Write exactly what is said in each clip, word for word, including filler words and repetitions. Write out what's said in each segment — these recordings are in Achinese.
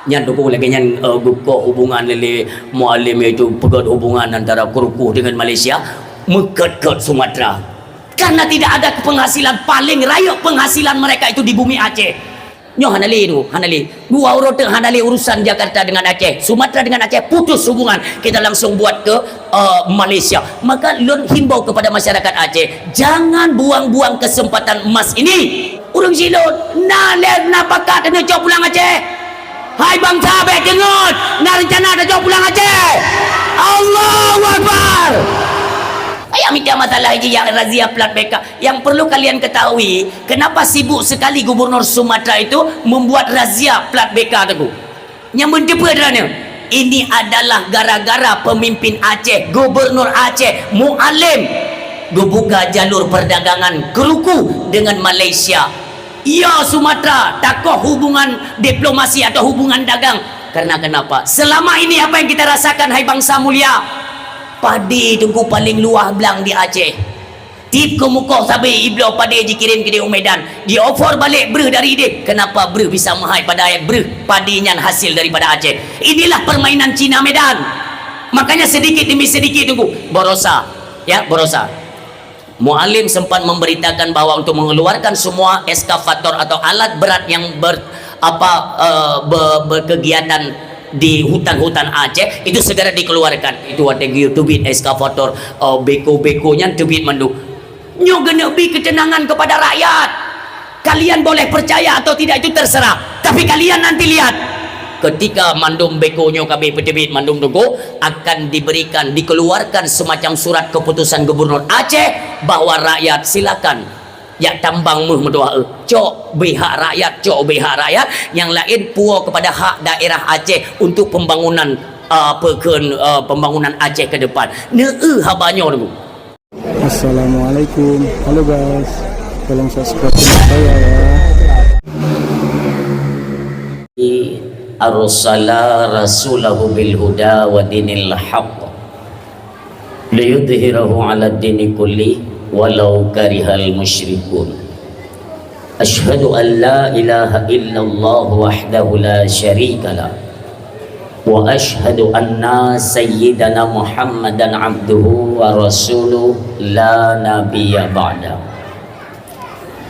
Nyan tuku lagèe nyan, eh, geukoh hubungan lé Mualem, yaitu peugöt hubungan antara Keureukuh dengan Malaysia, meukeut-keut Sumatera. Karena tidak ada penghasilan, paling rayeuk penghasilan mereka itu di bumi Aceh. Nyoe hana lé tu, hana lé. Dua uroe teuk hana lé urusan Jakarta dengan Aceh, Sumatera dengan Aceh, putus hubungan. Kita langsung buat ke, eh, Malaysia. Maka lôn himbau kepada masyarakat Aceh, jangan buang-buang kesempatan emas ini. Ureueng silôn, na lé na pakat keuneuk cok pulang Aceh? Hai bansa, bèk teungeut, na rencana tacok pulang Aceh? Allahu Akbar! Payah mita masalah jih jak razia plat B K. Yang perlu kalian ketahui, kenapa sibuk sekali Gubernur Sumatera itu membuat razia plat B K teungku? Nyang beuteupeue droeneuh, ini adalah gara-gara pemimpin Aceh, Gubernur Aceh, Mualem, geubuka jalur perdagangan Keureukuh dengan Malaysia. Ya, Sumatera, takoh hubungan diplomasi atau hubungan dagang. Karena kenapa? Selama ini apa yang kita rasakan, hai bansa mulia? Padi teungku paling luwah blang di Aceh. Tiep keu mukoh sabé ibloe padé jikirém keudéh u Medan, di-offer balek breuh dari idéh. Kenapa breuh bisa meuhai padahai breuh padi nyan hasil daripada Aceh? Inilah permainan Cina Medan. Makanya sedikit demi sedikit teungku, barosa, ya, barosa. Mualem sempat memberitakan bahwa untuk mengeluarkan semua eskavator atau alat berat yang ber-, apa, eh, be-, berkegiatan di hutan-hutan Aceh itu segera dikeluarkan. Itu watèe geuyue teubiet eskavator, eh, beko-beko nyan teubiet mandum. Nyoe geuneuk bi ketenangan kepada rakyat. Kalian boleh percaya atau tidak, itu terserah. Tapi kalian nanti lihat. Ketika mandum beko nyoe ka abéh peuteubiet mandum teungku, akan diberikan, dikeluarkan semacam surat keputusan Gubernur Aceh bahwa rakyat silakan jak tambang méuh meutuah, eh. Cok ubé hak rakyat, cok ubé hak rakyat, nyang laén puwoe kepada hak daerah Aceh untuk pembangunan, eh, apa kheun, eh, pembangunan Aceh ke depan. Neu-eu haba nyoe teungku. Assalamualaikum. Halo guys. Tolong subscribe channel saya ya. Arsala rasulahu bil huda wa dinil haqq liyudhhirahu 'alad dini kulli walau karihal musyrikun. Asyhadu an la ilaha illallah wahdahu la syarika lah. Wa asyhadu anna sayyidana Muhammadan abduhu wa rasuluh la nabiyya ba'da.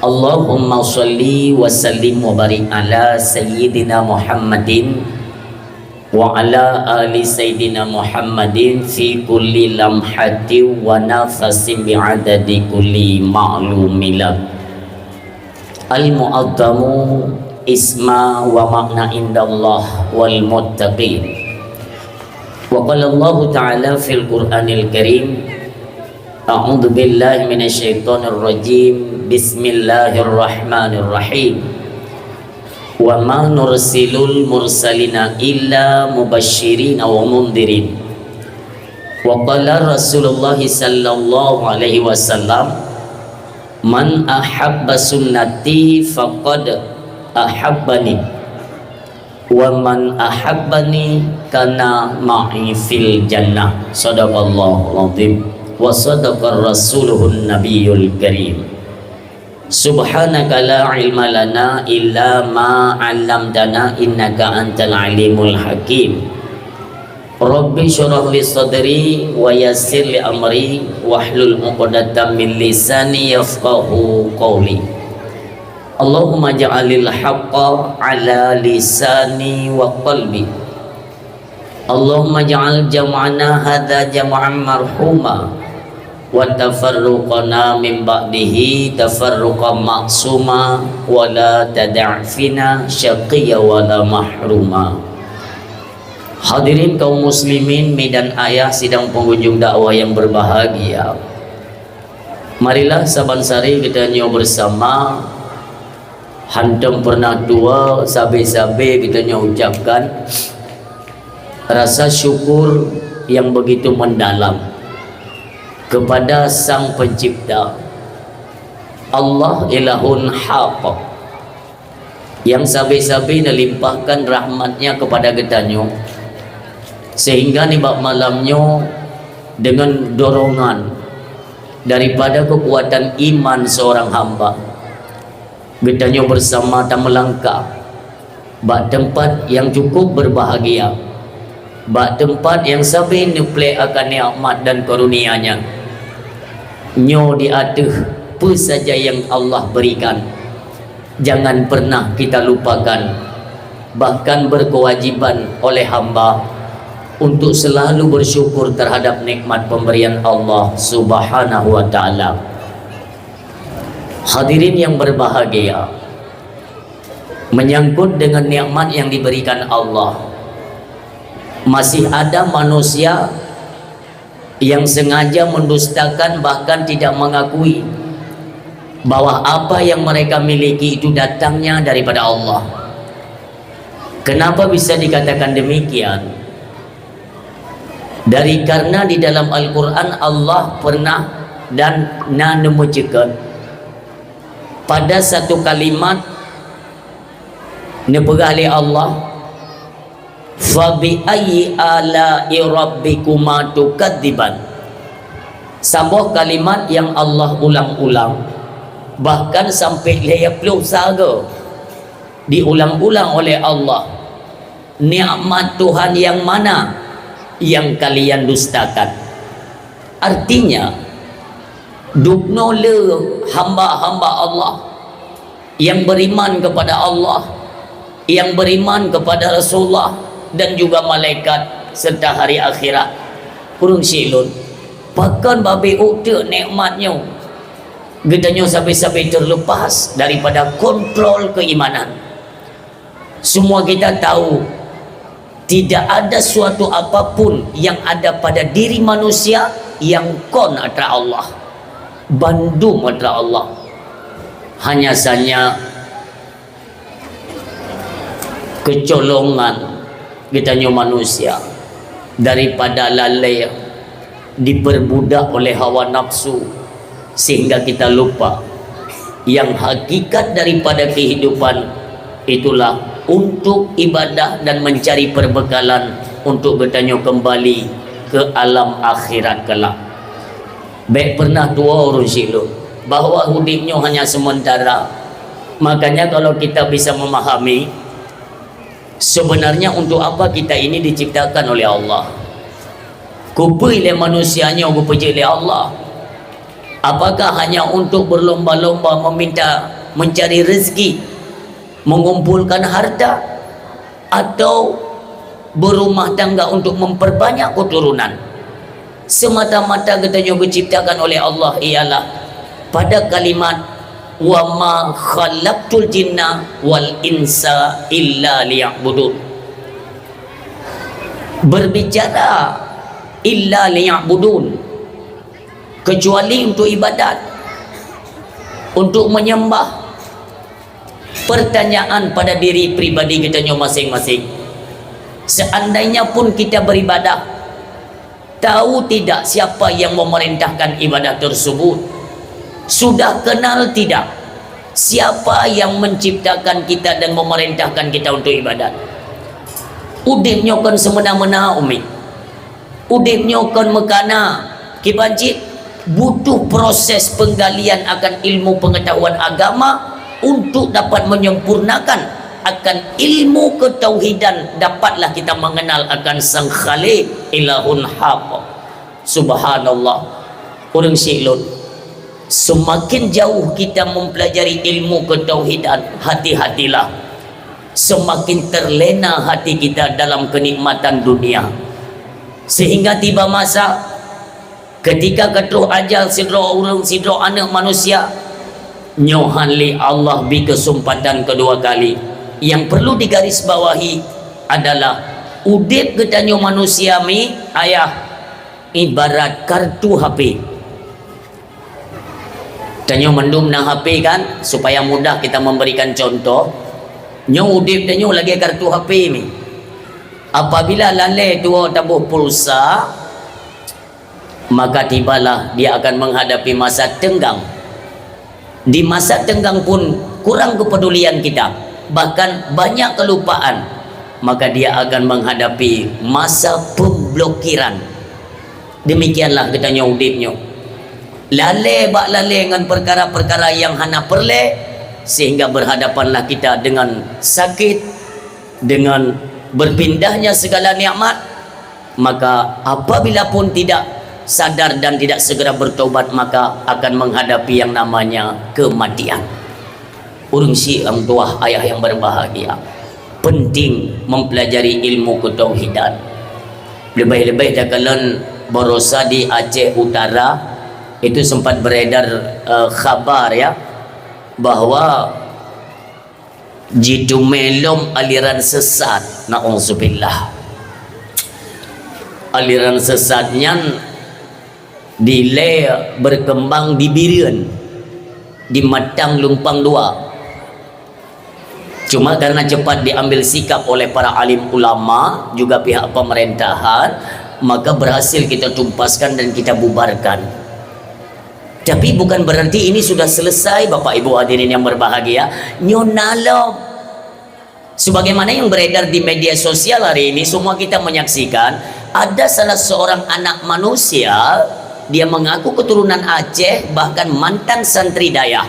Allahumma shalli wa sallim wa barik ala sayyidina Muhammadin wa ala ali sayyidina Muhammadin fi kulli lamhatin wa nafasin bi'adadi kulli ma'lumilah. Al-mu'azzamu isma wa makna indallah wal muttaqin. Wa qala Allahu ta'ala fil Qur'anil Karim, a'udzu billahi minasy syaithanir rajim. Bismillahirrahmanirrahim. Wa ma nursilul mursalina illa mubasyirina wa mundzirin. Wa qala Rasulullah sallallahu alaihi wasallam, "Man ahabba sunnati faqad ahabbani, wa man ahabbani kana ma'i fil jannah." Sadaqallahul azim wa sadaqar rasuluhun nabiyul karim. Subhanaka la ilma lana illa ma 'allamtana innaka antal alimul hakim. Rabbi syrah li sadri wa yassir li amri wahlul 'uqdatam min lisani yafqahu qawli. Allahumma ja'alil haqqa 'ala lisani wa qalbi. Allahumma ja'al jam'ana hadza jam'an marhuma wa tafarruqana min ba'dihi tafarruqan ma'suma wa la tada'fina syaqiyya wa la mahruma. Hadirin kaum muslimin, mi dan ayah sidang pengunjung dakwah yang berbahagia. Marilah saban sari geutanyoe bersama hantom pernah tuwoe sabe-sabe geutanyoe ucapkan rasa syukur yang begitu mendalam kepada Sang Pencipta, Allah Ilahun Haq, yang sabe-sabe neulimpahkan rahmat-Nya kepada geutanyoe, sehingga nibak malam nyoe dengan dorongan daripada kekuatan iman seorang hamba, geutanyoe bersama tameulangkah Bak teumpat nyang cukup beubahgia, bak teumpat nyang sabe neuplek akan nikmat dan karunia-Nya. Nyoe di ateueh peue saja nyang Allah beurikan, jangan pernah kita lupakan, bahkan beukeuwajiban oleh hamba untuk selalu beusyukur teuhadap nikmat peumbrian Allah Subhanahu wa Ta'ala. Hadirin nyang beubahgia, menyangkut dengan nikmat nyang dibeurikan Allah, masih ada manusia nyang sengaja mendustakan, bahkan tidak mengakui bahwa apa yang mereka miliki itu datangnya daripada Allah. Kenapa bisa dikatakan demikian? Dari karena di dalam Al-Quran Allah pernah dan na neumeuceukeut pada satu kalimat neupeugah lé Allah, "Fabi ayyi ala'i rabbikuma tukadziban." Saboh kalimat nyang Allah ulang-ulang, bahkan sampai lhèe ploh sagoe diulang-ulang oleh Allah, "Nikmat Tuhan nyang mana nyang kalian dustakan?" Artinya, dubnoe le hamba-hamba Allah nyang beriman kepada Allah, nyang beriman kepada Rasulullah dan juga malaikat serta hari akhirat. Ureuëng syik lôn, pakon babe ôk teuk nikmat nyoe? Geutanyoe sabe-sabe terlepas daripada kontrol keimanan. Semua kita tahu, tidak ada suatu apapun yang ada pada diri manusia yang kon atra Allah. Bandum atra Allah. Hanya saja kecolongan geutanyoe manusia daripada lalée diperbudak oleh hawa nafsu, sehingga kita lupa yang hakikat daripada kehidupan itulah untuk ibadah dan mencari perbekalan untuk geutanyoe kembali ke alam akhirat kelak. Bék pernah tuwo ureuëng syik lôn, bahwa udeb nyoe hanya sementara. Makanya kalau kita bisa memahami, sebenarnya untuk apa kita ini diciptakan oleh Allah? Keupeue lé manusia nyoe geupeujeuet lé Allah? Apakah hanya untuk berlomba-lomba meminta, mencari rezeki, mengumpulkan harta, atau berumah tangga untuk memperbanyak keturunan? Semata-mata geutanyoe geuciptakan oleh Allah ialah pada kalimat, "Wa ma khalaqtul jinna wal insa illa liya'budun." Berbicara illa liya'budun, kecuali untuk ibadat, untuk menyembah. Pertanyaan pada diri pribadi geutanyoe masing-masing. Seandainya pun kita beribadah, tahu tidak siapa yang memerintahkan ibadah tersebut? Sudah kenal tidak siapa yang menciptakan kita dan memerintahkan kita untuk ibadat? Udeb nyoe kon seumena-mena, Umi. Udeb nyoe kon meukana, kiban cit butuh proses penggalian akan ilmu pengetahuan agama untuk dapat menyempurnakan akan ilmu ketauhidan, dapatlah kita mengenal akan Sang Khalik, Ilahun Haq. Subhanallah. Ureuëng syik lôn, semakin jauh kita mempelajari ilmu ketauhidan, hati-hatilah, semakin terlena hati kita dalam kenikmatan dunia. Sehingga tiba masa, ketika ka troh ajal sidroe ureuëng, sidroe aneuëk manusia, nyoe han lé Allah bi keusumpatan keudua kali. Nyang perlu digarisbawahi adalah udeb geutanyoe manusia mi, ayah, ibarat kartu H P. Tanyoe mandum na H P kan, supaya mudah kita memberikan contoh. Nyoe udeb tanyoe lagée kartu H P ni. Apabila lalée tuwoe taboh pulsa, maka tibalah dia akan menghadapi masa tenggang. Di masa tenggang pun kurang kepedulian kita, bahkan banyak kelupaan, maka dia akan menghadapi masa pemblokiran. Demikianlah geutanyoe udeb nyoe. Lalée bak lalée ngon peukara-peukara nyang hana peureulée, sehingga berhadapanlah kita dengan sakit, Dengan berpindahnya segala nikmat, maka apabila pun tidak sadar dan tidak segera bertobat, maka akan menghadapi yang namanya kematian. Ureuëng syik, ureuëng tuha, ayah yang berbahagia, penting mempelajari ilmu ketauhidan. Lebih-lebih takalon barosa di Aceh Utara, itu sempat beredar, eh, khabar, ya, bahwa jiteumé lom aliran sesat, naudzubillah. Aliran sesat nyan dilée berkembang di Bireuen, di Matang Lumpang Dua. Cuma karena cepat diambil sikap oleh para alim ulama, juga pihak pemerintahan, maka berhasil kita tumpaskan dan kita bubarkan. Tapi bukan berarti ini sudah selesai, Bapak Ibu hadirin yang berbahagia. Nyoe na lom. Sebagaimana yang beredar di media sosial hari ini, semua kita menyaksikan, ada salah seorang anak manusia, dia mengaku keturunan Aceh, bahkan mantan santri dayah.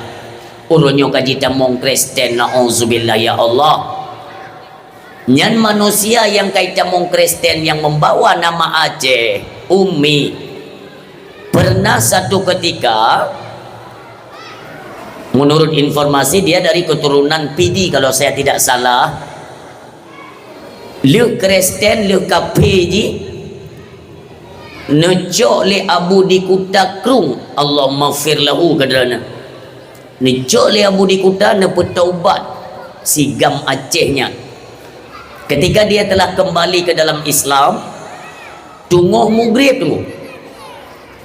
Uroe nyoe ka jitamong Kristen, naudzubillah, ya Allah. Nyan manusia nyang ka jitamong Kristen yang membawa nama Aceh, Umi. Pernah satu ketika, menurut informasi, dia dari keturunan Pidie, kalau saya tidak salah. Lheueh Kristen, lheueh kafé jih, neucok lé Abu di Kuta Krueng, Allahummaghfir lahu, keu droeneuh. Neucok lé Abu di Kuta, neupeutaubat si GAM Aceh nyan. Ketika dia telah kembali ke dalam Islam, teungoh mugrib tu,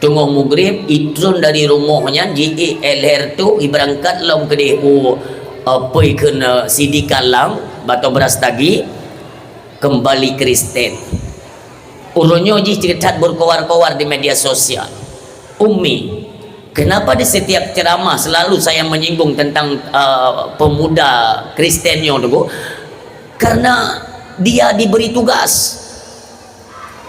teungoh mugrib, itron dari rumoh nyan, jiék lhèe reutôh, ibeurangkat lom keudeh u, eh, peue kheun, eh, Sidi Kalang, Bato Brastagi, kembali Kristen. Uroe nyoe jih cit that berkoar-koar di media sosial. Umi, kenapa di setiap ceramah selalu saya menyinggung tentang, eh, pemuda Kristen nyoe, Teungku? Karena dia diberi tugas.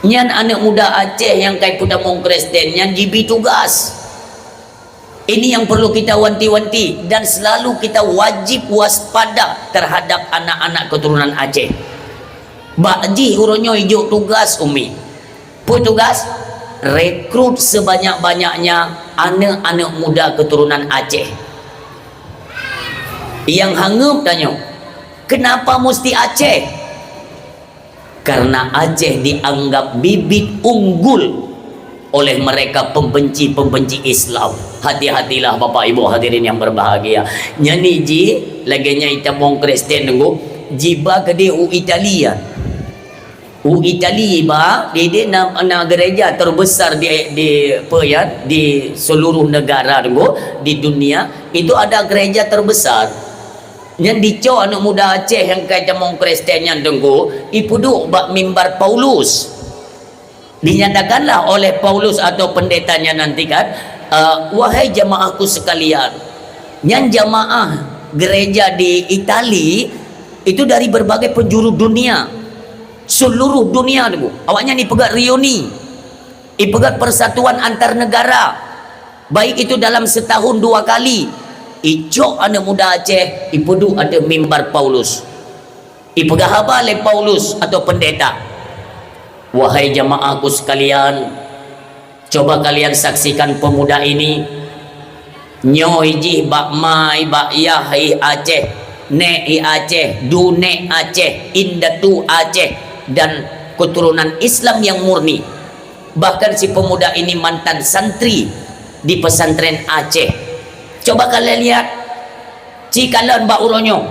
Nyan aneuk muda Aceh nyang ka jipeutamong Kristen nyan jibi tugas. Ini yang perlu kita wanti-wanti dan selalu kita wajib waspada terhadap anak-anak keturunan Aceh. Bak jih uroe nyoe ijok tugas Umi. Peue tugas? Rekrut sebanyak-banyaknya aneuk-aneuk muda keturunan Aceh. Nyang hangeup tanyoe, kenapa musti Aceh? Karena Aceh dianggap bibit unggul oleh mereka pembenci-pembenci Islam. Hati-hatilah Bapak Ibu hadirin yang berbahagia. Nyan jih lagèe nyan itamong Kristen, Teungku, jiba keudeh u Italia. U Italia jiba, di, di na, na gereja terbesar di, di, apa ya, di seluruh negara, Teungku, di dunia, itu ada gereja terbesar. Nyan dicok aneuk muda Aceh nyang ka jitamong Kristen nyan, Teungku, ipeuduek bak mimbar Paulus. Dinyatakanlah oleh Paulus atau pendeta nyan nanti kan, eh, "Wahai jamaahku sekalian," nyan jamaah gereja di Itali itu dari berbagai penjuru dunia, seluruh dunia, Teungku. Awaknyan ipeugah reuni, ipeugah persatuan antar negara. Baik itu dalam setahun dua kali, icok aneuk muda Aceh, ipeuduek ateueh mimbar Paulus. Ipeugah haba lé Paulus atau pendeta, "Wahai jamaahku sekalian, coba kalian saksikan pemuda ini. Nyoe jih bak ma i bak yah i Aceh, nèk i Aceh, du nèk Aceh, indatu Aceh, dan keturunan Islam yang murni." Bahkan si pemuda ini mantan santri di pesantren Aceh. Coba kalian lihat, cikalon bak uroe nyoe,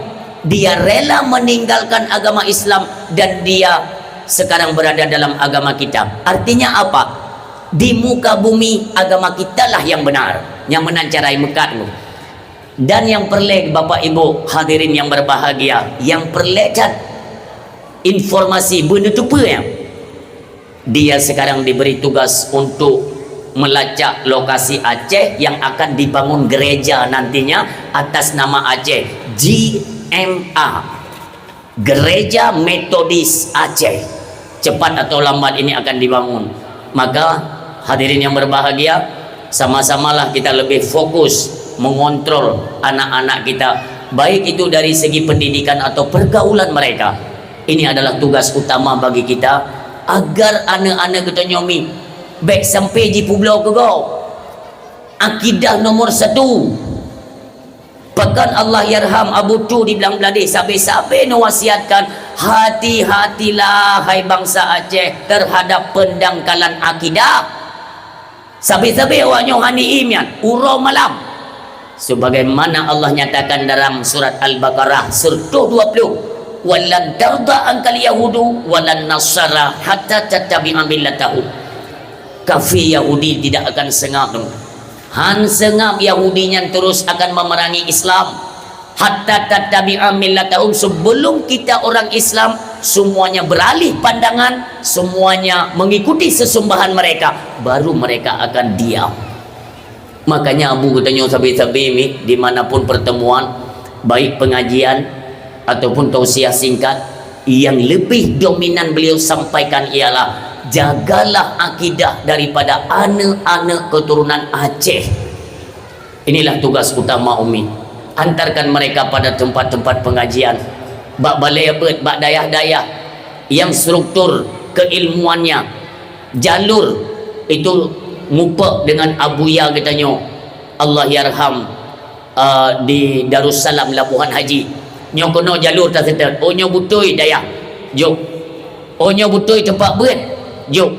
dia rela meninggalkan agama Islam dan dia sekarang berada dalam agama kita. Artinya apa? Di muka bumi, agama kitalah yang benar. Nyang meunan cara meukat tu. Dan nyang peureulèe, Bapak Ibu hadirin yang berbahagia, nyang peureulèe that informasi beuneuteupeu nyan. Dia sekarang diberi tugas untuk melacak lokasi Aceh yang akan dibangun gereja nantinya atas nama Aceh, G M A, Gereja Metodis Aceh. Cepat atau lambat ini akan dibangun. Maka, hadirin yang berbahagia, sama-samalah kita lebih fokus mengontrol anak-anak kita, baik itu dari segi pendidikan atau pergaulan mereka. Ini adalah tugas utama bagi kita, agar aneuk-aneuk geutanyoe mi bèk sampai jipeubloe keu gob. Akidah nomor satu. Pakon Allahyarham Abu Tu di Blang Bladeh sabe-sabe neuwasiatkan, "Hati-hatilah, hai bansa Aceh, terhadap pendangkalan akidah." Sabe-sabe awak nyoe hana iman, uroe malam. Sebagaimana Allah nyatakan dalam surat Al-Baqarah, seratus dua puluh, "Walan tarda angkal yahudu walan nasara hatta tattabi'a millatahum." Kafé Yahudi tidak akan seungab. Han seungab Yahudi nyan terus akan memerangi Islam. Hatta tattabi'a millatahum, sebelum kita orang Islam semuanya beralih pandangan, semuanya mengikuti sesumbahan mereka, baru mereka akan diam. Makanya Abu geutanyoe sabe-sabe mi, di mana pun pertemuan, baik pengajian ataupun tausiah singkat, yang lebih dominan beliau sampaikan ialah, "Jagalah akidah daripada aneuk-aneuk keturunan Aceh." Inilah tugas utama Umi. Antarkan mereka pada tempat-tempat pengajian. Bak balè beuet, bak dayah-dayah yang struktur keilmuannya, jalur itu mupok dengan Abuya geutanyoe, Allahyarham, eh, di Darussalam Labuhan Haji. Nyoe keunoe jalur taseutôt. Oh, nyoe beutôi dayah. Jok. Oh, nyoe beutôi teumpat beuet. Jok.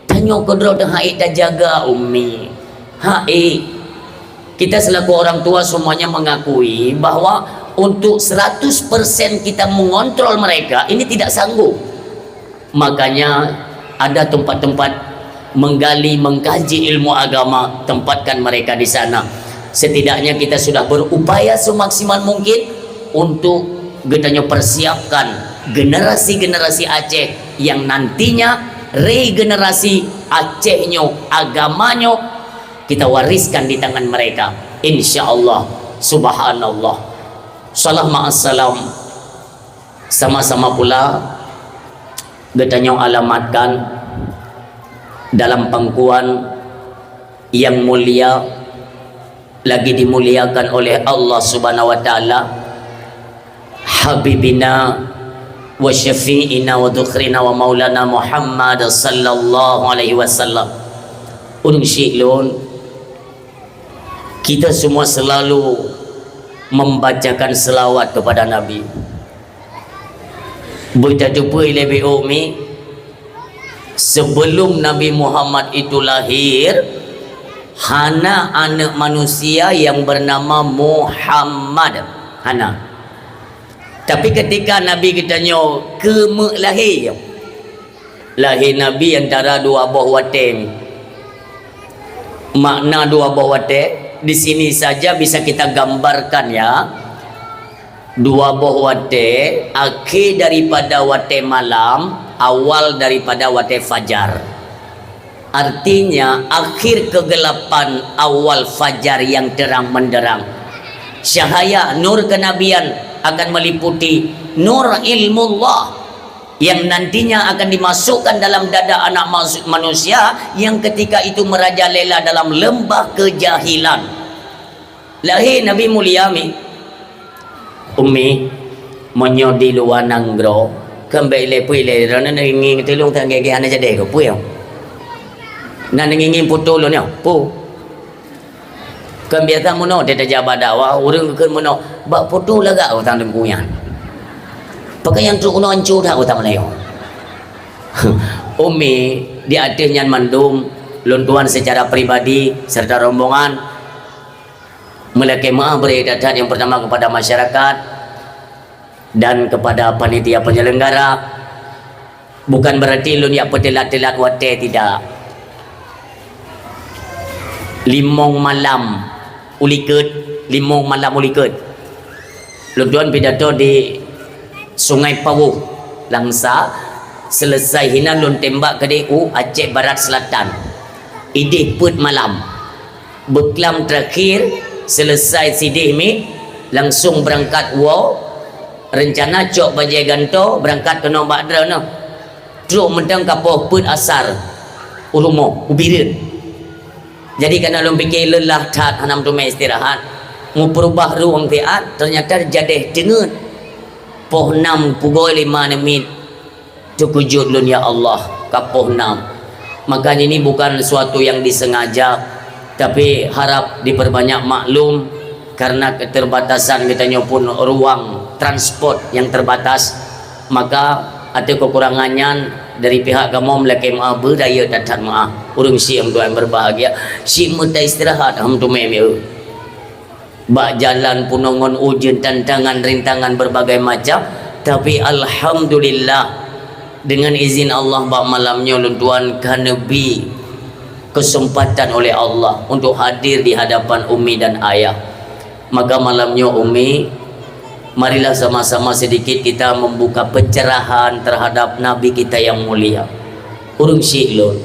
Tanyoe keudroe teuh han ék tajaga, Umi. Han ék. Kita selaku orang tua semuanya mengakui bahwa untuk seratus persen kita mengontrol mereka, ini tidak sanggup. Makanya ada tempat-tempat menggali, mengkaji ilmu agama, tempatkan mereka di sana. Setidaknya kita sudah berupaya semaksimal mungkin untuk geutanyoe persiapkan generasi-generasi Aceh yang nantinya regenerasi Aceh nyoe, agama nyoe kita wariskan di tangan mereka. Insya Allah. Subhanallah. Salam ma'assalam. Sama-sama pula geutanyoe alamatkan dalam pangkuan yang mulia, lagi dimuliakan oleh Allah Subhanahu wa Taala, Habibina wa Syafi'ina wa Dzukhrina wa Maulana Muhammad sallallahu alaihi wasallam. Ureueng syik lôn, kita semua selalu membacakan selawat kepada Nabi. Beutatupeue lé B O mi, sebelum Nabi Muhammad itu lahir, hana aneuk manusia yang bernama Muhammad. Hana. Tapi ketika Nabi geutanyoe keumeuk lahé, lahé Nabi antara dua boh watèe. Makna dua boh watèe, di sini saja bisa kita gambarkan, ya. Dua boh watèe, akhé daripada watèe malam, awal daripada watèe fajar. Artinya, akhir kegelapan, awal fajar yang terang menderang. Cahaya nur kenabian akan meliputi nur ilmullah yang nantinya akan dimasukkan dalam dada anak mas-, manusia yang ketika itu merajalela dalam lembah kejahilan. Lahé Nabi mulia mi. Umi, meunyoe di luwa nanggroe, keumbèk lé peue lé, droeneuh ngieng tulông that gèh-gèh hana jadi keu peue. Na ngieng-ngieng putôh lôn nyoe, pu. Kan biasa meunoe, teuh tajak bak dakwah, ureueng geukheun meunoe, bak putôh lagak utang teungku nyan. Pakon nyang trok unoe anco that utang Meulayu. Umi, di ateueh nyan mandum, lôn tuan secara pribadi serta rombongan meulakèe meu'ah beureukat that yang pertama kepada masyarakat dan kepada panitia penyelenggara. Bukan berarti lôn jak peuteulat-teulat watèe, tidak. Limong malam u likot, limong malam u likot. Lôn tuan pidato di Sungai Pawôh, Langsa, selesai hinan lôn tembak keudéh u Aceh Barat Selatan. Idéh peuet malam. Beuklam terakhir, selesai sidéh mi, langsung beurangkat woe, reuncana cok bajèe gantoe, beurangkat keunoe bak droeneuh. Trok mantong ka poh peuet asar, u rumoh, u Bireuen. Jadi, kareuna lôn pike leulah that, hana meuteumé istirahat. Meupeurubah rueng siat, teunyata jadeh teungeut. Poh nam pukul lima namiet, teukeujot lôn, ya Allah, ka poh nam. Maka ini bukan suatu yang disengaja, tapi harap diperbanyak maklum karena keterbatasan geutanyoe pun ruang transport yang terbatas. Maka ateueh kekurangan nyan dari pihak kamoe meulakée meu'ah, beurayeuk that-that meu'ah. Ureuëng syiek tuan berbahagia, syiek meuta istirahat, alhamdulillah. Bak jalan peunoh ngon ujeuen, tantangan, rintangan berbagai macam, tapi alhamdulillah, dengan izin Allah, bak malam nyoe lôn tuan ka neubri kesempatan oleh Allah untuk hadir di hadapan Umi dan Ayah. Maka malam nyoe, Umi, marilah sama-sama sedikit kita membuka pencerahan terhadap Nabi kita yang mulia. Ureuëng syiek lôn.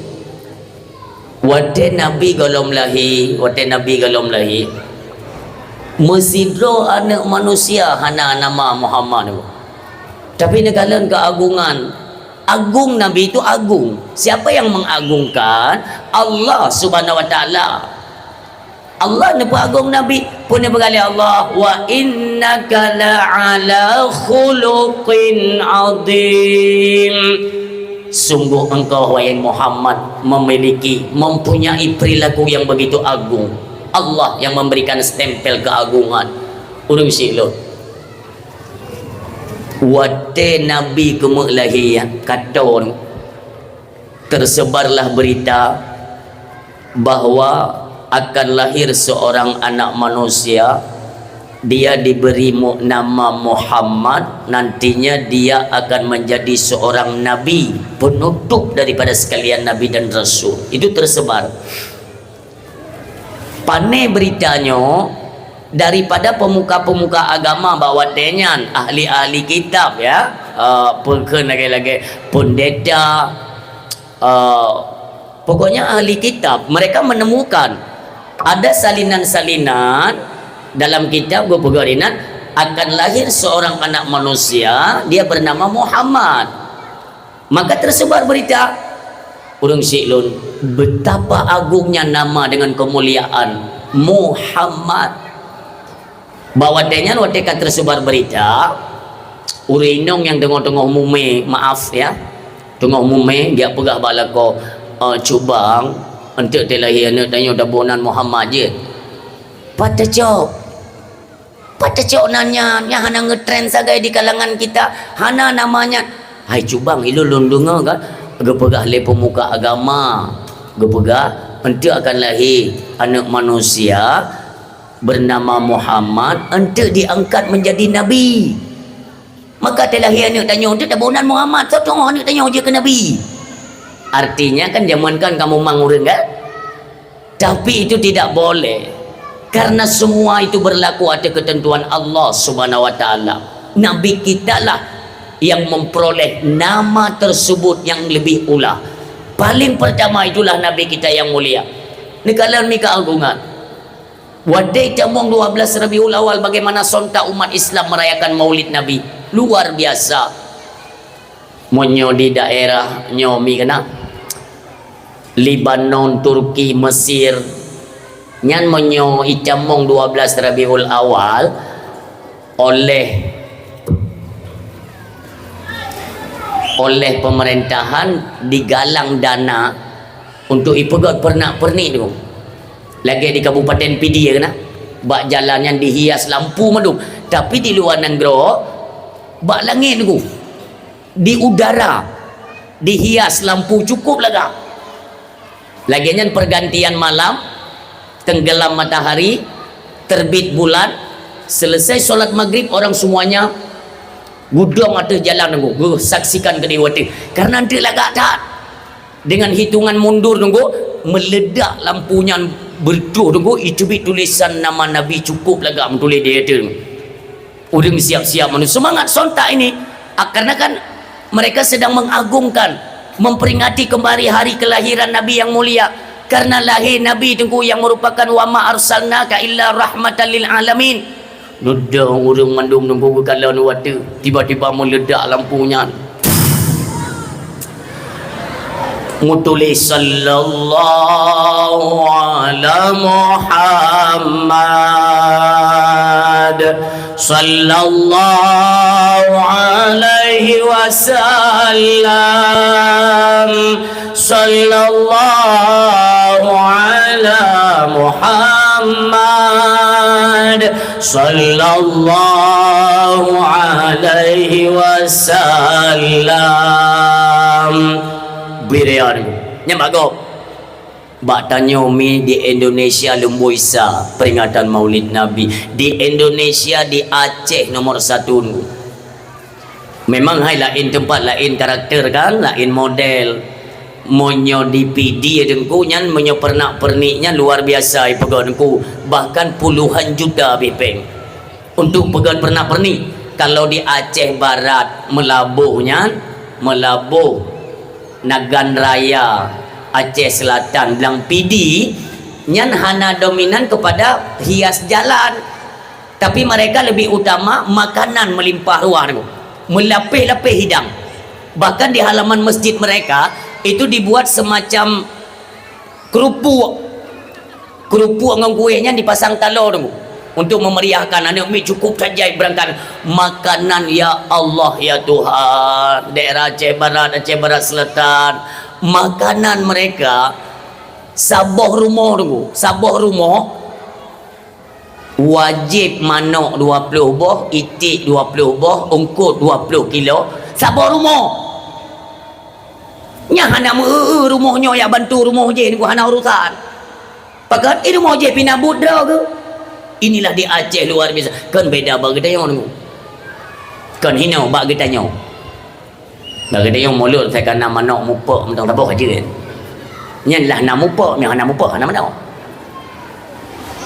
Watée Nabi gohlom lahé, watée Nabi gohlom lahé, meusidroe aneuëk manusia hana nama Muhammad. Tapi neukalon keuagungan. Agung Nabi itu agung. Siapa yang mengagungkan? Allah Subhanahu wa Taala. Allah neupeuagung Nabi, peue neupeugalak Allah, "Wa innaka la'ala khuluqin azim." Sungguh engkau, wahai Muhammad, memiliki, mempunyai perilaku yang begitu agung. Allah yang memberikan stempel keagungan. Ureuëng syiek lôn. Watée Nabi keumeuk lahé, ka tô, tersebarlah berita bahwa akan lahir seorang anak manusia, dia diberi mu-, nama Muhammad, nantinya dia akan menjadi seorang nabi, penutup daripada sekalian nabi dan rasul. Itu tersebar. Pané berita nyoe daripada pemuka-pemuka agama bak watée nyan, ahli-ahli kitab, ya, eh, peue kheun lagée-lagée pendeta, eh, pokoknya ahli kitab, mereka menemukan ada salinan-salinan dalam kitab geupeugah inan akan lahir seorang anak manusia, dia bernama Muhammad. Maka tersebar berita, ureuëng syiek lôn, betapa agungnya nama dengan kemuliaan Muhammad. Bak watée nyan, watée ka tersebar berita, ureuëng inong nyang teungoh-teungoh mumé, maaf ya, teungoh mumé, geujak peugah bak lakoe, "Eh, Cubang, eunteuk teulahé aneuëk tanyoe taboh nan Muhammad jeuet." "Pat tacok?" "Pat tacok nan nyan, nyang hana ngeutren sagai di kalangan kita, hana nama nyan." "Hai Cubang, ilôn lôn deungoe kan, geupeugah lé pemuka agama, geupeugah, eunteuk akan lahé aneuëk manusia bernama Muhammad, eunteuk diangkat menjadi nabi. Maka teulahé aneuëk tanyoe, eunteuk taboh nan Muhammad, soe teungoh aneuëk tanyoe jeuet keu nabi." Artinya kan jameun kan kamoe mang ureuëng kan? Tapi itu tidak boleh, karena semua itu berlaku atas ketentuan Allah Subhanahu wa Taala. Nabi kitalah yang memperoleh nama tersebut yang lebih ula. Paling pertama itulah Nabi kita yang mulia. Neukalon mi keuagungan. Watée tamong dua belas Rabiul Awal, bagaimana sontak umat Islam merayakan Maulid Nabi? Luar biasa. Meunyoe di daerah nyoe mi keunan, Lebanon, Turki, Mesir, nyan meunyoe itamong dua belas Rabiul Awal, oleh, oleh pemerintahan digalang dana untuk ipeugét peurenak-peurenik tu. Lagée di Kabupaten Pidie keunan, bak jalan nyan dihias lampu mandum. Tapi di luwa nanggroe, bak langét tu, di udara, dihias lampu cukup lagak. Lagée nyan pergantian malam, tenggelam matahari, terbit bulan, selesai solat maghrib, orang semuanya gudong ateueh jalan nanggroe, geusaksikan keudéh watée. Karena eunteuk lagak that. Dengan hitungan mundur nanggroe, meuledak lampu nyan beureutoh nanggroe, iteubiet tulisan nama Nabi cukup lagak meutuléh di ateueh. Ureuëng siap-siap manusia. Semangat sontak ini, ah, karena kan mereka sedang mengagungkan, memperingati kembali hari kelahiran Nabi yang mulia. Karena lahé Nabi teungku yang merupakan wa ma arsalnaka illa rahmatan lil alamin. Neudong ureuëng mandum teungku geukalon watée tiba-tiba meuledak lampu nyan. Meutuléh, "Sallallahu ala Muhammad." Sallallahu alaihi wasallam. Sallallahu ala Muhammad. Sallallahu alaihi wasallam. Birian. Nyan bagoe. Bak tanyoe mi di Indonesia lumboi sa peringatan Maulid Nabi. Di Indonesia, di Aceh nomor satu. Memang hai laén teumpat, laén karakter kan, laén model. Meunyoe di Pidie Teungku nyan, meunyoe peurenak-peurenik nyan luar biasa ipeugah Teungku, bahkan puluhan juta bih péng. Untuk peugöt peurenak-peurenik, kalau di Aceh Barat, Meulaboh nyan, Meulaboh, Nagan Raya, Aceh Selatan, Blang Pidie, nyan hana dominan kepada hias jalan. Tapi mereka lebih utama makanan melimpah ruah tu, melapeh-lapeh hidang. Bahkan di halaman masjid mereka, itu dibuat semacam kerupuk. Kerupuk ngon kueh nyan dipasang taloe tu untuk memeriahkan. Aneuk miet cukup that jai beurangkat. Makanan, ya Allah, ya Tuhan. Daerah Aceh Barat, Aceh Barat Selatan. Makanan mereka, saboh rumoh tu, saboh rumoh, wajéb manok dua ploh boh, iték dua ploh boh, eungkot dua ploh kilo, saboh rumoh. Nyan hana meu-eu-eu rumoh nyoe jak bantu rumoh jéh, nyoe hana urusan. Pakon, eh, rumoh jéh pih na buet droe geuh. Inilah di Aceh luar biasa. Kon beda bak geutanyoe nyoe. Kon hinoe bak geutanyoe. Bak geutanyoe mulod, saya kana manok mupok mantong taboh aja kan. Nyan lah na mupok, nyan hana mupok, hana manok.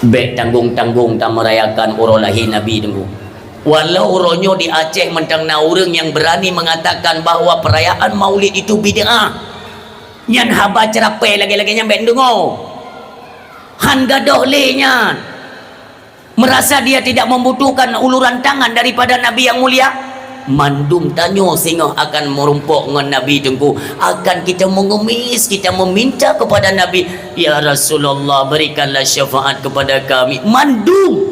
Bék tanggong-tanggong tamerayakan uroe lahé Nabi Teungku. Walau uroe nyoe di Aceh mantong na ureuëng nyang beurani mengatakan bahwa perayaan Maulid itu bid'ah. Nyan haba ceurapée lagée-lagée nyan bék neudeungoe. Han gadôh lé nyan. Merasa dia tidak membutuhkan uluran tangan daripada Nabi yang mulia. Mandum tanyoe singoh akan meurumpok ngon Nabi Teungku, akan kita mengemis, kita meminta kepada Nabi, "Ya Rasulullah, berikanlah syafaat kepada kami." Mandum.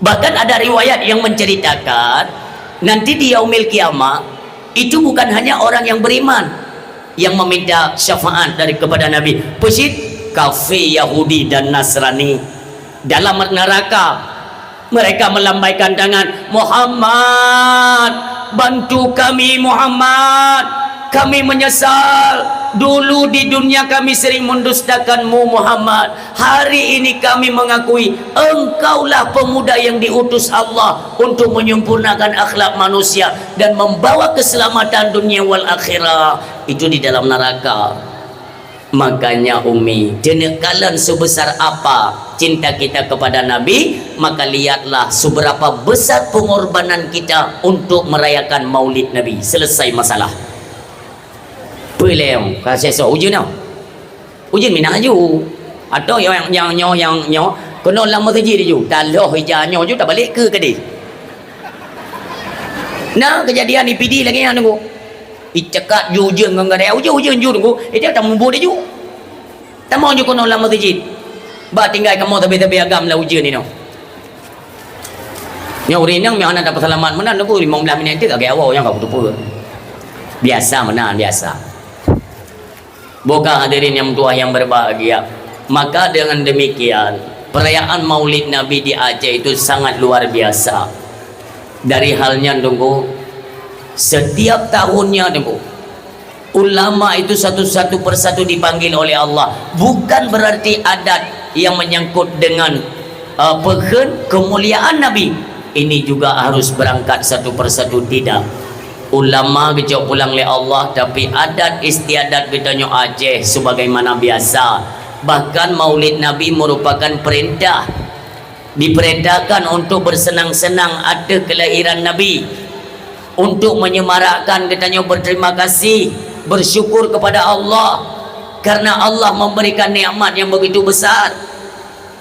Bahkan ada riwayat yang menceritakan, nanti di Yaumil Qiyamah, itu bukan hanya orang yang beriman yang meminta syafaat dari, kepada Nabi. Peue cit? Kafé Yahudi dan Nasrani. Dalam neraka, mereka melambaikan tangan, "Muhammad, bantu kami, Muhammad. Kami menyesal. Dulu di dunia kami sering mendustakan-Mu, Muhammad. Hari ini kami mengakui Engkaulah pemuda yang diutus Allah untuk menyempurnakan akhlak manusia dan membawa keselamatan dunia wal akhirah." Itu di dalam neraka. Makanya, Umi, keuneuk kalon sebesar apa cinta kita kepada Nabi, maka lihatlah seberapa besar pengorbanan kita untuk merayakan Maulid Nabi. Selesai masalah. Peue lé nyang ka sesok ujeuen nyoe? Ujeuen minah aju. Atau nyang, nyang nyoe, nyang nyoe, keunoe lam meuseujid aju. Taloh ija nyoe aju, tabalek keu keudeh. Na keujadian di Pidie lagée nyan Teungku. Icekat ju ujeuen ngon gadaya ujeuen, ujeuen ju Teungku. Ija tamubuet aju. Tamong ju keunoe lam meuseujid. Bah tinggai kamoe sabe-sabe agam lam ujeuen inoe. Nyoe ureueng inong meuhana tapeuseulamat meunan Teungku, limong blaih minit teuk lagée awai nyang ka kuteupeu. Biasa meunan, biasa. Buka hadirin yang meutuwah yang berbahagia. Maka dengan demikian, perayaan Maulid Nabi di Aceh itu sangat luar biasa. Dari hal nyan Teungku, setiap tahunnya Teungku, ulama itu satu-satu persatu dipanggil oleh Allah. Bukan berarti adat yang menyangkut dengan, eh, peukheun kemuliaan Nabi ini juga harus berangkat satu persatu, tidak. Ulama geucok pulang lé Allah, tapi adat istiadat geutanyoe Aceh sebagaimana biasa. Bahkan Maulid Nabi merupakan perintah. Diperintahkan untuk bersenang-senang ateueh kelahiran Nabi, untuk menyemarakkan geutanyoe berterima kasih, bersyukur kepada Allah karena Allah memberikan nikmat yang begitu besar.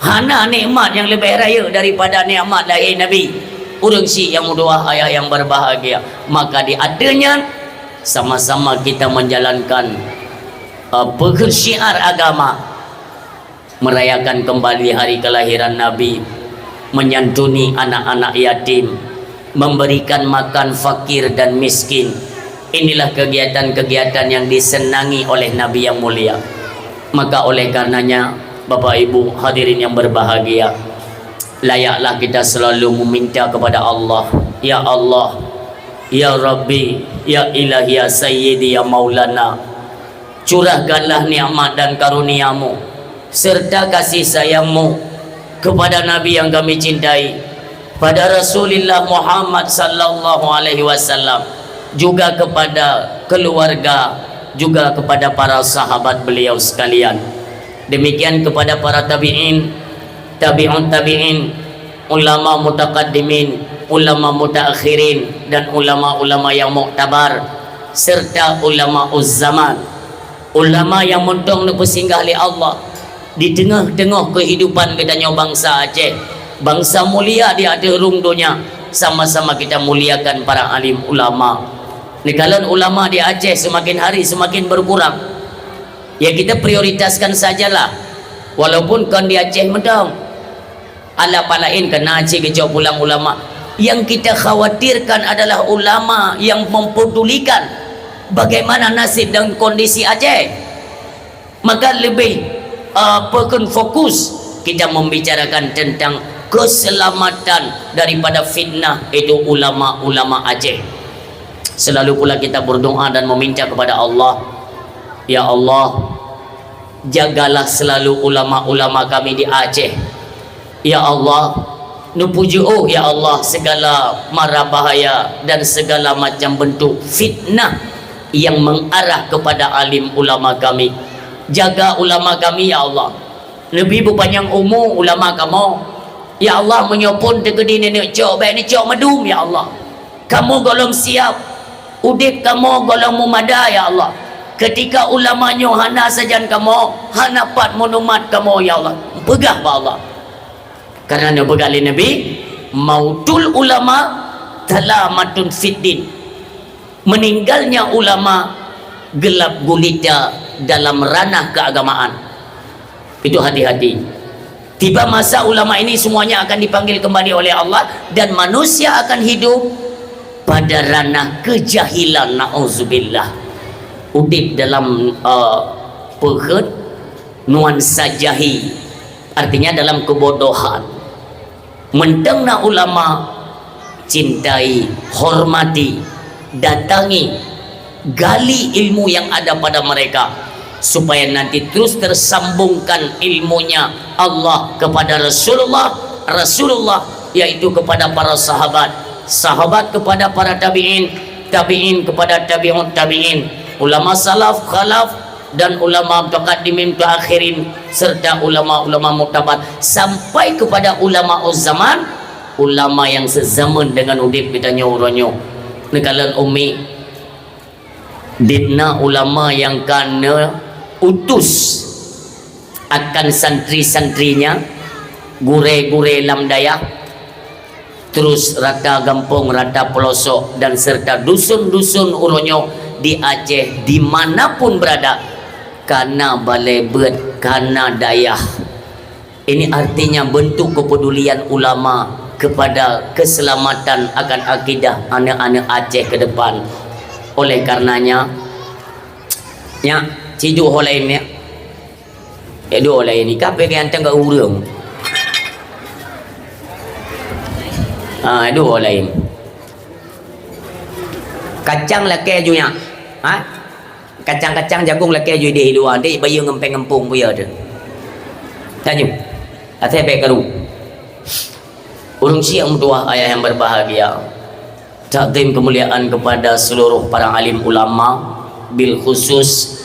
Hana nikmat yang lebih raya daripada nikmat lahé Nabi. Ureueng syik yang meutuwah, ayah yang berbahagia, maka di ateueh nyan sama-sama kita menjalankan, eh, peukheun syiar agama. Merayakan kembali hari kelahiran Nabi. Menyantuni anak-anak yatim, memberikan makan fakir dan miskin. Inilah kegiatan-kegiatan yang disenangi oleh Nabi yang mulia. Maka oleh karenanya, Bapak Ibu hadirin yang berbahagia, layaklah kita selalu meminta kepada Allah, "Ya Allah, ya Rabbi, ya Ilahi, ya Sayyidi, ya Maulana, curahkanlah nikmat dan karunia-Mu serta kasih sayang-Mu kepada Nabi yang kami cintai, pada Rasulullah Muhammad sallallahu alaihi wasallam, juga kepada keluarga, juga kepada para sahabat beliau sekalian. Demikian kepada para tabi'in, tabi'ut tabi'in, ulama mutaqaddimin, ulama mutaakhirin, dan ulama-ulama yang muktabar, serta ulama uzzaman." Ulama nyang mantong neupeusinggah lé Allah di teungoh-teungoh keuhidupan geutanyoe bansa Aceh, bansa mulia di ateueh rhueng donya, sama-sama kita muliakan para alim ulama. Neukalon ulama di Aceh seumaken hari seumaken beukurang. Ya, kita prioritaskan sajalah, walaupun kon di Aceh mantong. Alah, pat laén keunan cit geucok pulang ulama. Yang kita khawatirkan adalah ulama yang mempedulikan bagaimana nasib dan kondisi Aceh. Maka lebih, uh, peukon fokus kita membicarakan tentang keselamatan daripada fitnah, itu ulama-ulama Aceh. Selalu pula kita berdoa dan meminta kepada Allah, "Ya Allah, jagalah selalu ulama-ulama kami di Aceh. Ya Allah, neupuji, oh ya Allah, segala mara bahaya dan segala macam bentuk fitnah yang mengarah kepada alim ulama kami. Jaga ulama kami, ya Allah. Neubi beupanyang umu ulama kamoe. Ya Allah, meunyoe phon teukeudi nenek cok, bèk neucok meudum, ya Allah. Kamoe gohlom siap, udeb kamoe gohlom meumada, ya Allah. Keutika ulama nyoe hana sajan kamoe, hana pat meunumat kamoe, ya Allah." Peugah bak Allah. Karena neupeugah lé Nabi, "Mautul ulama salamatun fid din." Meninggalnya ulama gelap gulita dalam ranah keagamaan. Itu hati-hati. Tiba masa ulama ini semuanya akan dipanggil kembali oleh Allah dan manusia akan hidup pada ranah kejahilan, naudzubillah. Udeb dalam, eh, peuhet nuansa jahil, artinya dalam kebodohan. Mantong na ulama, cintai, hormati, datangi, gali ilmu yang ada pada mereka, supaya nanti terus tersambungkan ilmunya Allah kepada Rasulullah, Rasulullah yaitu kepada para sahabat, sahabat kepada para tabi'in, tabi'in kepada tabi'ut tabi'in, ulama salaf, khalaf, dan ulama mutaqaddimin, mutaakhirin, serta ulama-ulama muktabar, sampai kepada ulama zaman, ulama yang sezaman dengan udeb geutanyoe uroe nyoe. Neukalon umi, dibna ulama yang ka neuutus akan santri-santrinya, gurée-gurée lam dayah, terus rata gampông, rata peulosok, dan serta dusun-dusun uroe nyoe di Aceh, di mana pun berada, kana balée beuet, kana dayah. Ini artinya bentuk kepedulian ulama kepada keselamatan akan akidah aneuk-aneuk Aceh ke depan. Oleh karenanya, nyak, ci duek ho laén, nyak. Eh, duek ho laén, ni ka pih ganteng kat ureueng. Ah, duek ho laén. Kacang lakée ju, nyak. Ha? Kacang-kacang jagong lakée ju ideh i luwa, dek bayeue ngon péng gampông buya teuh. Laju. Asai bèk karu. Ureueng syik meutuwah, ayah yang berbahagia. Takdim kemuliaan kepada seluruh para alim ulama, bil khusus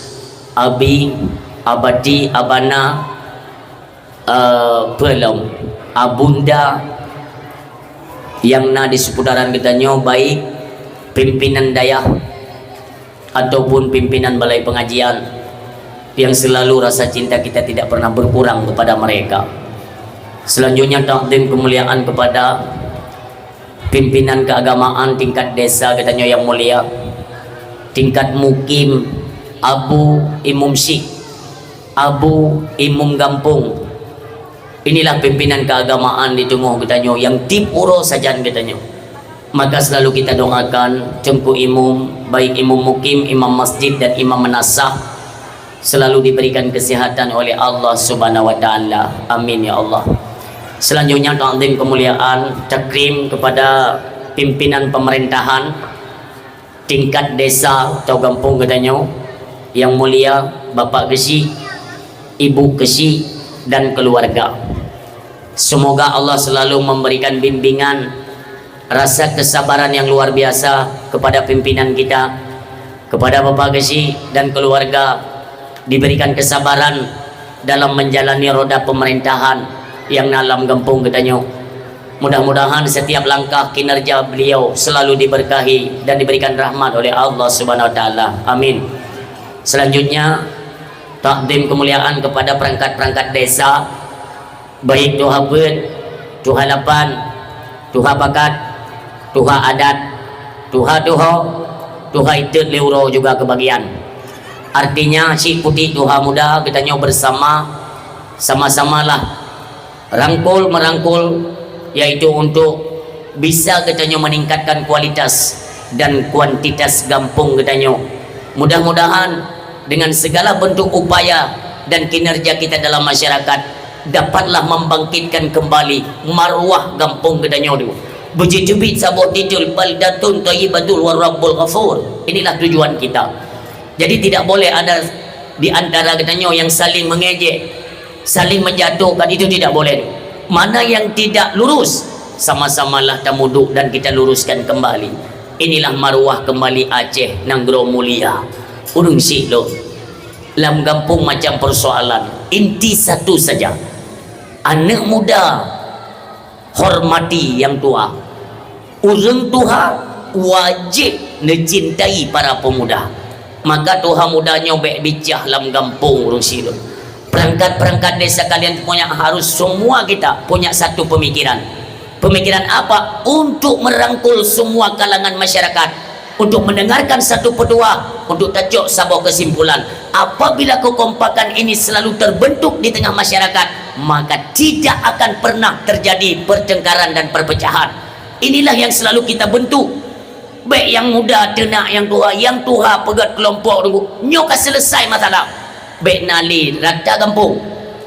Abi, Abati, Abana, eh, peue lom, Abunda nyang na di seputaran geutanyoe, baik pimpinan dayah ataupun pimpinan balai pengajian, yang selalu rasa cinta kita tidak pernah berkurang kepada mereka. Selanjutnya, takdim kemuliaan kepada pimpinan keagamaan tingkat desa geutanyoe yang mulia, tingkat mukim, Abu Imum Syik, Abu Imum Gampông, Inilah pimpinan keagamaan di teungoh geutanyoe nyang tiep uroe sajan geutanyoe. Maka selalu kita doakan Teungku Imum, baik imum mukim, imam masjid dan imam meunasah, selalu diberikan kesehatan oleh Allah Subhanahu wa Taala. Amin ya Allah. Selanjutnya, takzim kemuliaan, takrim kepada pimpinan pemerintahan tingkat desa atau gampông geutanyoe, yang mulia Bapak Geuchik, Ibu Geuchik dan keluarga. Semoga Allah selalu memberikan bimbingan, rasa kesabaran yang luar biasa kepada pimpinan kita, kepada Bapak Geuchik dan keluarga, diberikan kesabaran dalam menjalani roda pemerintahan yang na lam gampông geutanyoe. Mudah-mudahan setiap langkah kinerja beliau selalu diberkahi dan diberikan rahmat oleh Allah Subhanahu wa Taala. Amin. Selanjutnya, takzim kemuliaan kepada perangkat-perangkat desa, baik tuha peuet, tuha lapan, tuha pakat, tuha adat, tuha tuho, tuha itet lé uroe juga kebagian. Artinya, cik putik tuha muda geutanyoe bersama, sama-samalah rangkul-merangkul, yaitu untuk bisa geutanyoe meningkatkan kualitas dan kuantitas gampông geutanyoe. Mudah-mudahan dengan segala bentuk upaya dan kinerja kita dalam masyarakat, dapatlah membangkitkan kembali maruah gampông geutanyoe tu. Beujiteubiet saboh titel, "Baldatun Thayyibatun wa Rabbul Ghafur." Inilah tujuan kita. Jadi, tidak boleh ada di antara geutanyoe yang saling mengejek, saling menjatuhkan, itu tidak boleh. Mana yang tidak lurus, sama-samalah tamuduek dan kita luruskan kembali. Inilah maruah kembali Aceh, nanggroe mulia. Ureuëng syiek lôn, lam gampông macam persoalan, inti satu saja. Aneuk muda hormati nyang tuha. Ureuëng tuha wajéb neucintai para pemuda. Maka tuha muda nyoe bék bicah lam gampông, ureuëng syiek lôn. Perangkat-perangkat desa kalian punya harus semua kita punya satu pemikiran. Pemikiran apa? Untuk merangkul semua kalangan masyarakat. Untuk mendengarkan satu petuah, untuk tacok saboh kesimpulan. Apabila kekompakan ini selalu terbentuk di tengah masyarakat, maka tidak akan pernah terjadi pertengkaran dan perpecahan. Inilah yang selalu kita bentuk. Baik yang muda teunak yang tuha, yang tuha peugét kelompok teungku. Nyoe ka selesai masalah. Bék na lé rata gampông.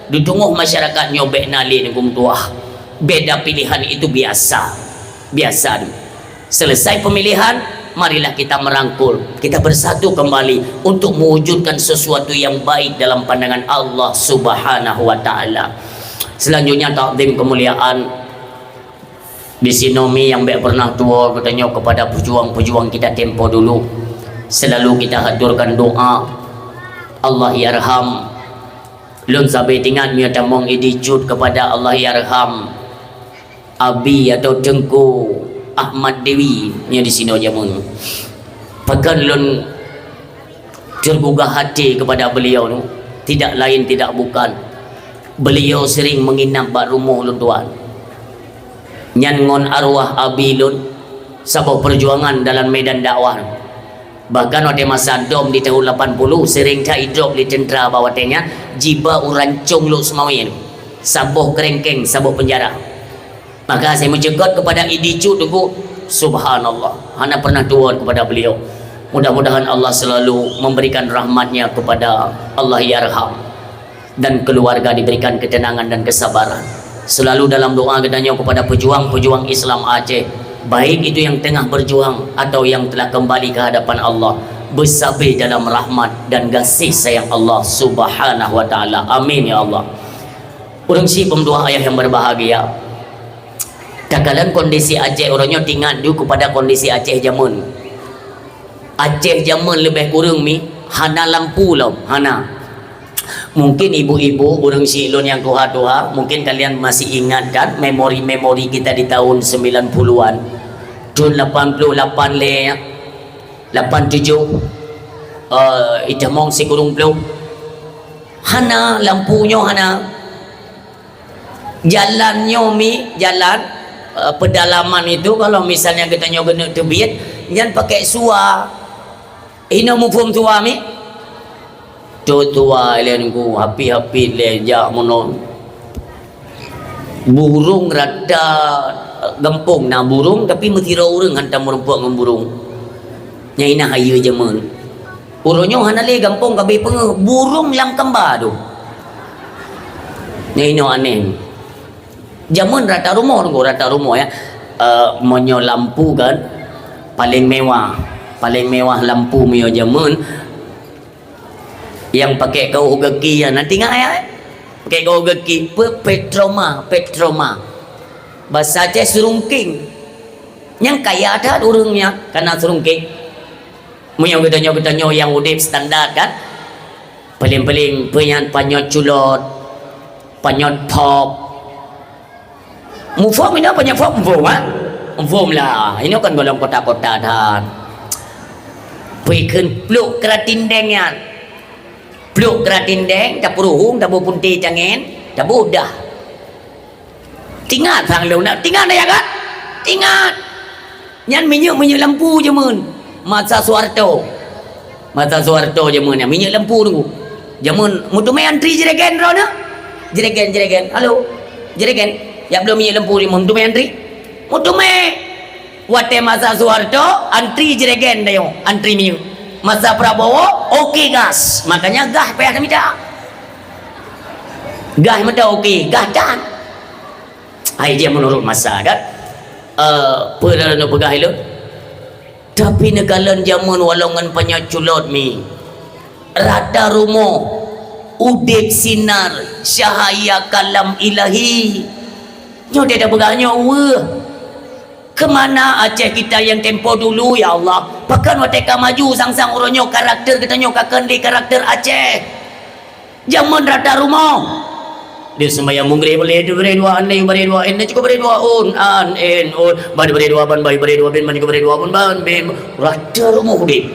Di teungoh masyarakat nyoe bék na lé teungku meutuah. Beda pilihan itu biasa. Biasa tu. Selesai pemilihan, marilah kita merangkul, kita bersatu kembali untuk mewujudkan sesuatu yang baik dalam pandangan Allah Subhanahu wa Taala. Selanjutnya, takzim kemuliaan di sinoe mi nyang bék pernah tuwoe geutanyoe kepada pejuang-pejuang kita tempo dulu. Selalu kita haturkan doa, Allah yarham. Lôn sabe teuingat meunyoe tamong Idi Cut kepada Allah yarham. Abi atau Teungku Ahmad Dewi nyoe di sinoe jameun. Pakon lôn tergugah hati kepada beliau tu? Tidak lain, tidak bukan. Beliau sering menginap bak rumoh lôn tuan. Nyan ngon arwah abi lôn saboh perjuangan dalam medan dakwah. Bahkan watée masa dom di tahun lapan puluh, sering that idrop lé tentera bak watée nyan, jiba u Rancong Lhokseumawe, saboh keureuengkeng, saboh penjara. Maka saya meuceugot kepada Idi Cut teungku, subhanallah, hana pernah tuwoe kepada beliau. Mudah-mudahan Allah selalu memberikan rahmatnya kepada Allah yarham dan keluarga diberikan ketenangan dan kesabaran. Selalu dalam doa geutanyoe kepada pejuang-pejuang Islam Aceh, baik itu yang tengah berjuang atau yang telah kembali ke hadapan Allah, beusabe dalam rahmat dan gaséh sayang Allah Subhanahu wa Taala. Amin ya Allah. Ureuëng syiek peumeutuah ayah yang berbahagia. Takalon kondisi Aceh uroe nyoe teuingat ju kepada kondisi Aceh jameun. Aceh jameun leubeh kureueng mi hana lampu lom, hana. Mungkin ibu-ibu, ureuëng syiek lôn nyang tuha-tuha, mungkin kalian masih ingat kan memori-memori kita di tahun sembilan puluhan. Tahun lapan puluh lapan lé, lapan tujuh, eh, itamong sikureueng ploh. Hana lampu nyoe hana. Jalan nyoe mi, jalan, eh, pedalaman itu kalau misalnya geutanyoe keuneuk teubiet, nyan pakai sua. Inoe muphom sua mi? Tut sua ilée nunggu, hapi-hapi lé jak meunoe. Burông rata gampông na burông, tapi meusidroe ureuëng hantom meurumpok ngon burông. Nyan inah ayeue jamén. Uroe nyoe hana lé gampông ka abéh peungeuh, burông lam kamba tu. Nyan inoe aneh. Jamén rata rumoh, rata rumoh ya. Eh, meunyoe lampu kan, paléng mewah. Paléng mewah lampu meunyoe jamén. Nyang pakai kaoh gaki nyan, na ingat ya? Pakai kaoh gaki, pe-, petroma, petroma. Basa Aceh seurungking. Nyang kaya that ureuëng nyan, kana seurungking. Meunyoe geutanyoe, geutanyoe nyang udeb standar kan? Paléng-paléng peue nyan panyöt culot, panyöt pop. Muphom inoe panyöt pop muphom, ha? Muphom lah. Inoe kan golom kota-kota that. Peue kheun pluek keuratindeng nyan. Pluek keuratindeng, tapeuruhueng, taboh punte cangén, taboh dah. Tingat sang lôn, tingat ya kan? Tingat. Nyan minyeuk-minyeuk lampu jamén. Masa Soeharto. Masa Soeharto jamén nyan minyeuk lampu nunggu. Jamén meuteumé antri jregen droeneuh. Jregen, jregen. Halo. Jregen. Ya belum minyeuk lampu jamén meuteumé antri. Meuteumé. Watée masa Soeharto, antri jregen dayong, antri minyeuk. Masa Prabowo, oke gas. Makanya gah payah tamita. Gah meuta oke, gah tan. Hai dia menurut masa kan. Eh, peue lôn peugah ilôn. Tapi neukalon jamén walau ngon panyöt culot mi. Rata rumoh udeb sinar cahaya kalam ilahi. Nyoe dia dah peugah nyoe weuh. Kemana Aceh kita yang tempo dulu, ya Allah? Pakon watée ka maju sang-sang uroe nyoe karakter geutanyoe ka kheun lé karakter Aceh? Jamén rata rumoh. Dia sembahyang Maghrib boleh diberi dua an, diberi dua in, cukup beri dua un, an, in, un. Ban diberi dua ban, bai beri dua bin, ban cukup beri dua un, ban, bin. Rata rumoh udeb.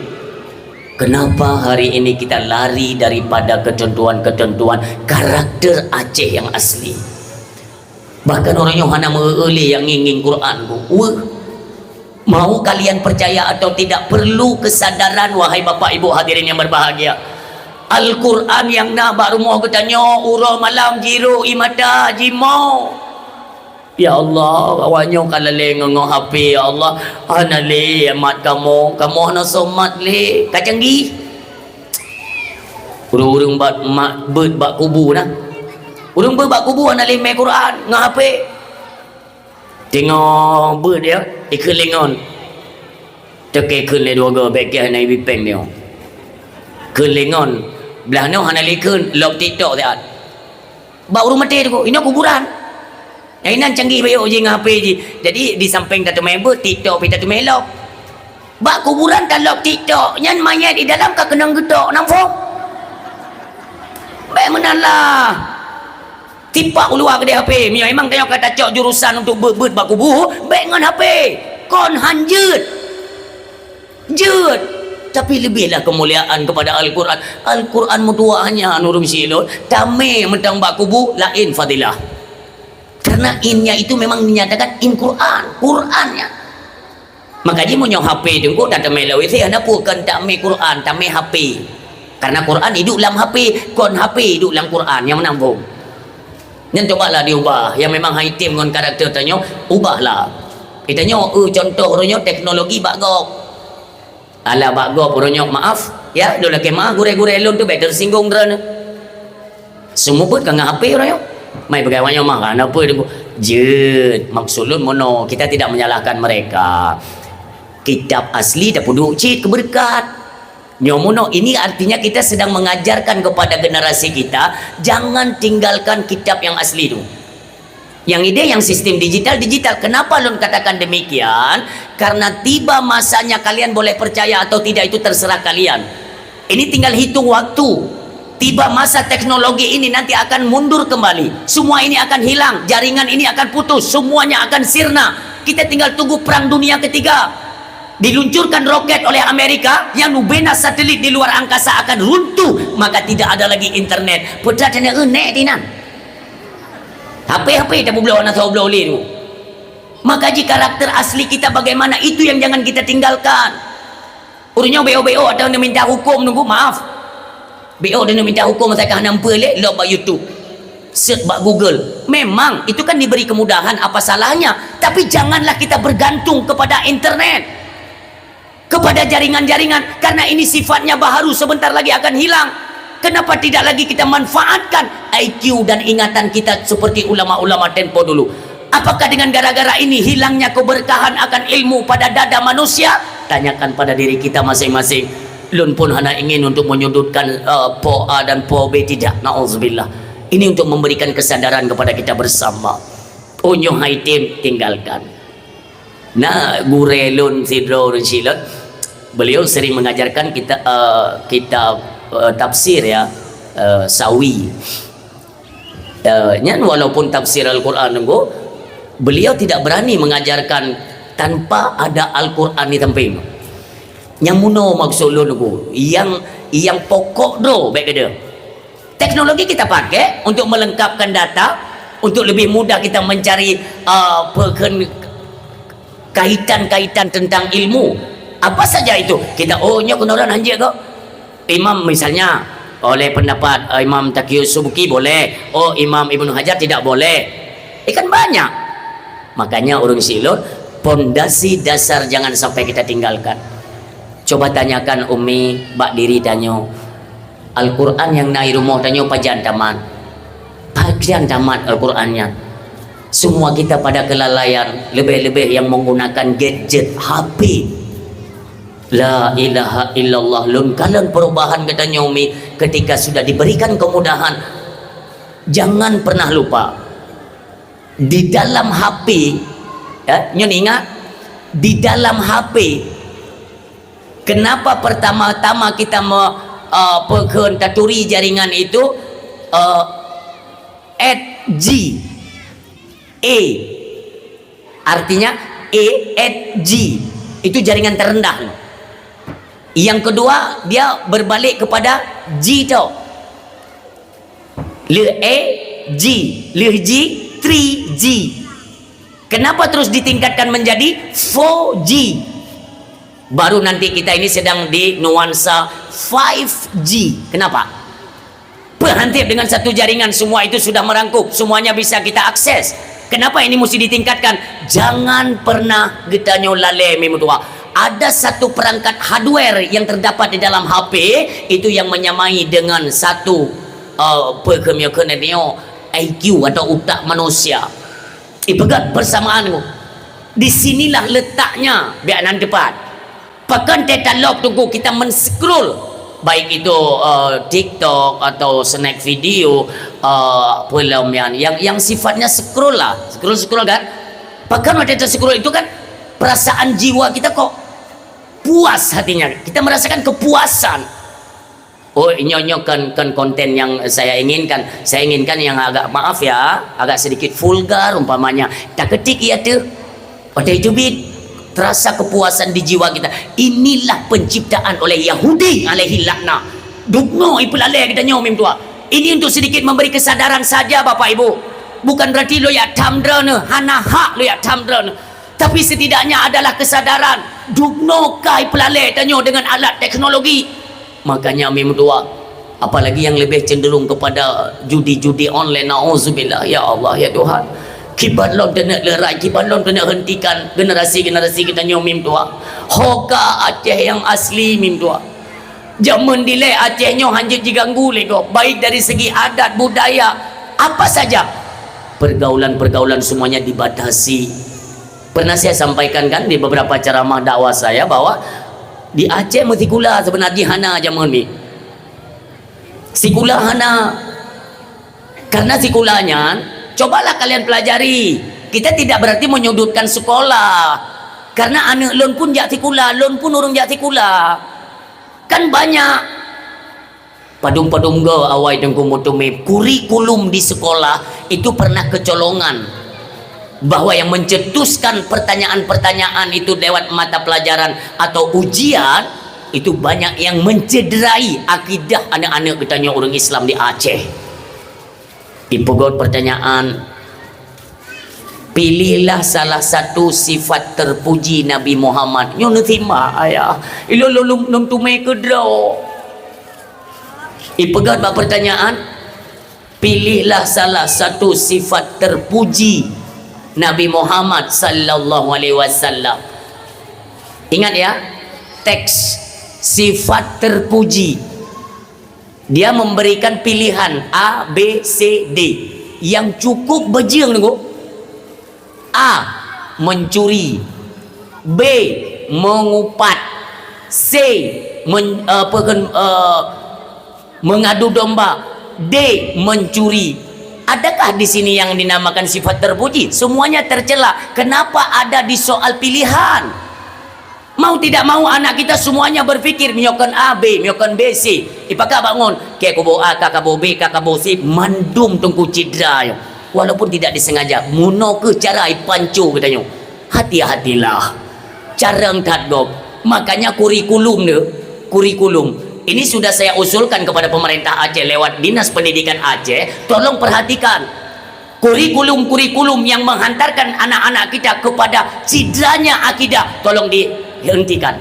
Kenapa hari ini kita lari daripada ketentuan-ketentuan karakter Aceh yang asli? Bahkan ureuëng nyoe hana meu-eu lé nyang ngieng-ngieng Quran bu. Weuh. Mau kalian percaya atau tidak, perlu kesadaran, wahai bapak ibu hadirin yang berbahagia. Al-Quran nyang na bak rumoh geutanyoe uroe malam jiru ie mata jimoe. Ya Allah, awak nyoe ka lalée ngon, ngon H P, ya Allah. Hana lé mat kamoe, kamoe hana soe mat lé. Ka canggih. Ureuëng-ureuëng bak mak beuet bak kubu na. Ureuëng beuet bak kubu hana lé mé Quran ngon H P. Teungoh beuet dia, ikheun lé ngon. Teuke kheun lé dua goe bék keuh na ibi péng dia. Kheun lé ngon, blah nyoe hana lé kheun, lop TikTok siat. Bak ureuëng maté tu, inoe kuburan. Nyang inan canggih bayeue jih ngon H P jih. Jadi di sampéng tateumé beuet, TikTok pih tateumé lop. Bak kuburan talop TikTok, nyan manyét di dalam ka keunong geutok, namphom. Bék meunan lah. Tipak u luwa keudéh H P, meunyoe memang tanyoe ka tacok jurusan untuk beuet-beuet bak kubu, bék ngon H P. Kon han jeuet. Jeuet. Tapi lebihlah kemuliaan kepada Al-Quran. Al-Quran meutuwah nyan ureuëng syiek lôn, tamé mantong bak kubu laén fadilah. Karena in-nya itu memang dinyatakan in Quran, Quran nyan. Maka jih meunyoe H P teungku tateumé lawét, hana peue kon tamé Quran, tamé H P. Karena Quran iduek lam H P, kon H P iduek lam Quran, nyang meunan phom. Nyan cobalah diubah, nyang memang han item ngon karakter tanyoe, ubahlah. Geutanyoe, eu, contoh uroe nyoe teknologi bak gob. Alah bak gob uroe nyoe, maaf, ya, lôn lakée maaf gurée-gurée lôn tu bék teusinggung droeneuh. Seumubeuet ka ngon H P uroe nyoe. Mai peugah awak nyoe mah, hana peue teungku. Jeuet, maksud lôn meunoe, kita tidak menyalahkan mereka. Kitab asli tapeuduek cit keu beureukat. Nyoe meunoe, ini artinya kita sedang mengajarkan kepada generasi kita, jangan tinggalkan kitab yang asli tu. Yang ide yang sistem digital, digital. Kenapa lôn katakan demikian? Karena tiba masanya kalian boleh percaya atau tidak, itu terserah kalian. Ini tinggal hitung waktu. Tiba masa teknologi ini nanti akan mundur kembali. Semua ini akan hilang. Jaringan ini akan putus. Semuanya akan sirna. Kita tinggal tunggu perang dunia ketiga. Diluncurkan roket oleh Amerika, nyang bubena satelit di luar angkasa akan runtuh, maka tidak ada lagi internet. Putra tanda enek dinan. H P-H P dah bubloe na soe bloe lé tu. Maka jih karakter asli kita bagaimana, itu yang jangan kita tinggalkan. Ureuëng nyoe B O-B O atau neuminta hukum, nunggu maaf. B O dan neuminta hukum, saya ka hana meupeue lé, lop bak YouTube. Search bak Google. Memang itu kan diberi kemudahan, apa salahnya? Tapi janganlah kita bergantung kepada internet, kepada jaringan-jaringan, karena ini sifatnya baharu, sebentar lagi akan hilang. Kenapa tidak lagi kita manfaatkan I Q dan ingatan kita seperti ulama-ulama tempo dulu? Apakah dengan gara-gara ini hilangnya keberkahan akan ilmu pada dada manusia? Tanyakan pada diri kita masing-masing. Lôn pun hana ingin untuk menyudutkan, eh, po A dan po B, tidak. Nauzubillah. Ini untuk memberikan kesadaran kepada kita bersama. Oh, nyoe hai tem, tinggalkan. Na gurée lôn sidroe ureuëng Silot, beliau sering mengajarkan kita, eh, kitab, eh, tafsir, ya, eh, Sawi. Eh, nyan walaupun tafsir Al-Quran nunggu, beliau tidak berani mengajarkan tanpa ada Al-Quran di samping. Nyang munoe maksud lôn nunggu, yang, yang pokok droe bék keudeh. Teknologi kita pakai untuk melengkapkan data, untuk lebih mudah kita mencari, uh, peukheun kaitan-kaitan tentang ilmu. Apa saja itu, kita, oh, nyoe keunoe hanjeuet kok. Imam misalnya, oleh pendapat, uh, Imam Taqiyus Subki boleh, oh, Imam Ibnu Hajar tidak boleh. Eh, kan banyak. Makanya ureuëng Silot, pondasi dasar jangan sampai kita tinggalkan. Coba tanyakan Umi bak diri tanyoe, Al-Quran nyang na i rumoh tanyoe pajan tamat? Pajan tamat Al-Quran nyan? Semua kita pada kelalaian, lebih-lebih yang menggunakan gadget, H P. La ilaha illallah, lôn kalon perubahan geutanyoe Umi ketika sudah diberikan kemudahan. Jangan pernah lupa, di dalam H P, ya, nyoe ingat, di dalam H P, kenapa pertama-tama kita me-, eh, peukheun taturi jaringan itu, eh, at G, A, artinya A at G, itu jaringan terendah. Yang kedua, dia berbalik kepada G tu. Lheueh A, G. Lheueh G, three G. Kenapa terus ditingkatkan menjadi four G? Baru nanti kita ini sedang di nuansa five G. Kenapa? Berhenti dengan satu jaringan, semua itu sudah merangkup, semuanya bisa kita akses. Kenapa ini mesti ditingkatkan? Jangan pernah geutanyoe lalée, Mi meutuah. Ada satu perangkat hardware yang terdapat di dalam H P, itu yang menyamai dengan satu, eh, peukheun-peukheun nyoe, I Q atau utak manusia. Ipeugét bersamaan nyoe. Di sinilah letaknya, bék nan teupat. Pakon teutalok teungku kita men-scroll, baik itu, eh, TikTok atau snack video, eh, peue lom nyan, yang, yang sifatnya scroll lah, scroll-scroll kan. Pakon watée ta-scroll itu kan, perasaan jiwa kita kok puas hatinya, kita merasakan kepuasan. Oh, nyoe, nyoe kon, kon konten yang saya inginkan. Saya inginkan yang agak, maaf ya, agak sedikit vulgar umpamanya. Taketik ia teuh. Watée teubiet, terasa kepuasan di jiwa kita. Inilah penciptaan oleh Yahudi alaihi laknah. Dubnoe ipeulalée geutanyoe, Mi meutuah. Ini untuk sedikit memberi kesadaran saja, Bapak Ibu. Bukan berarti lôn jak tham droeneuh, hana hak lôn jak tham droeneuh. Tapi setidaknya adalah kesadaran. Dubnoe ka ipeulalée tanyoe dengan alat teknologi. Makanya, Mi meutuah, apalagi yang lebih cenderung kepada judi-judi online, nauzubillah, ya Allah, ya Tuhan. Kiban lom taneuk leurai, kiban lom taneuk hentikan generasi-generasi geutanyoe, Mi meutuah. Ho ka Aceh yang asli, Mi meutuah. Jameun dilée Aceh nyoe hanjeuet jiganggu lé gob, baik dari segi adat, budaya, apa saja. Pergaulan-pergaulan semuanya dibatasi. Pernah saya sampaikan kan di beberapa ceramah dakwah saya bahwa di Aceh meusikula sebenarnya hana jameun ni. Sikula hana. Karena sikula nyan, cobalah kalian pelajari. Kita tidak berarti menyudutkan sekolah. Karena aneuk lôn pun jak sikula, lôn pun ureuëng jak sikula. Kan banyak. Padum-padum go awai Teungku meuteumé kurikulum di sekolah itu pernah kecolongan, bahwa yang mencetuskan pertanyaan-pertanyaan itu lewat mata pelajaran atau ujian, itu banyak yang mencederai akidah aneuk-aneuk geutanyoe ureuëng Islam di Aceh. Ipeugot pertanyaan, pilihlah salah satu sifat terpuji Nabi Muhammad. Nyoe neusimak ayah. Ilôn lôn, lôn, lôn teumé keudroe. Ipeugot bak pertanyaan, Pilihlah salah satu sifat terpuji Nabi Muhammad sallallahu alaihi wasallam. Ingat ya, teks sifat terpuji. Dia memberikan pilihan A, B, C, D. Yang cukup beujeung nunggu. A, mencuri. B, mengupat. C, men-, apa kan, eh, mengadu domba. D, mencuri. Adakah di sini yang dinamakan sifat terpuji? Semuanya tercela. Kenapa ada di soal pilihan? Mau tidak mau, anak kita semuanya berpikir, "Miyokon A, B, miyokon B, C." Ipakat bangun, "Keu kubu A, ka kubu B, ka kubu C," mandum teungku cedera nyoe. Walaupun tidak disengaja, munoe keuh cara ipancu geutanyoe. Hati-hatilah. Carông that gob. Makanya kurikulum ni, kurikulum. Ini sudah saya usulkan kepada pemerintah Aceh lewat Dinas Pendidikan Aceh, tolong perhatikan. Kurikulum-kurikulum yang menghantarkan anak-anak kita kepada cederanya akidah, tolong dihentikan.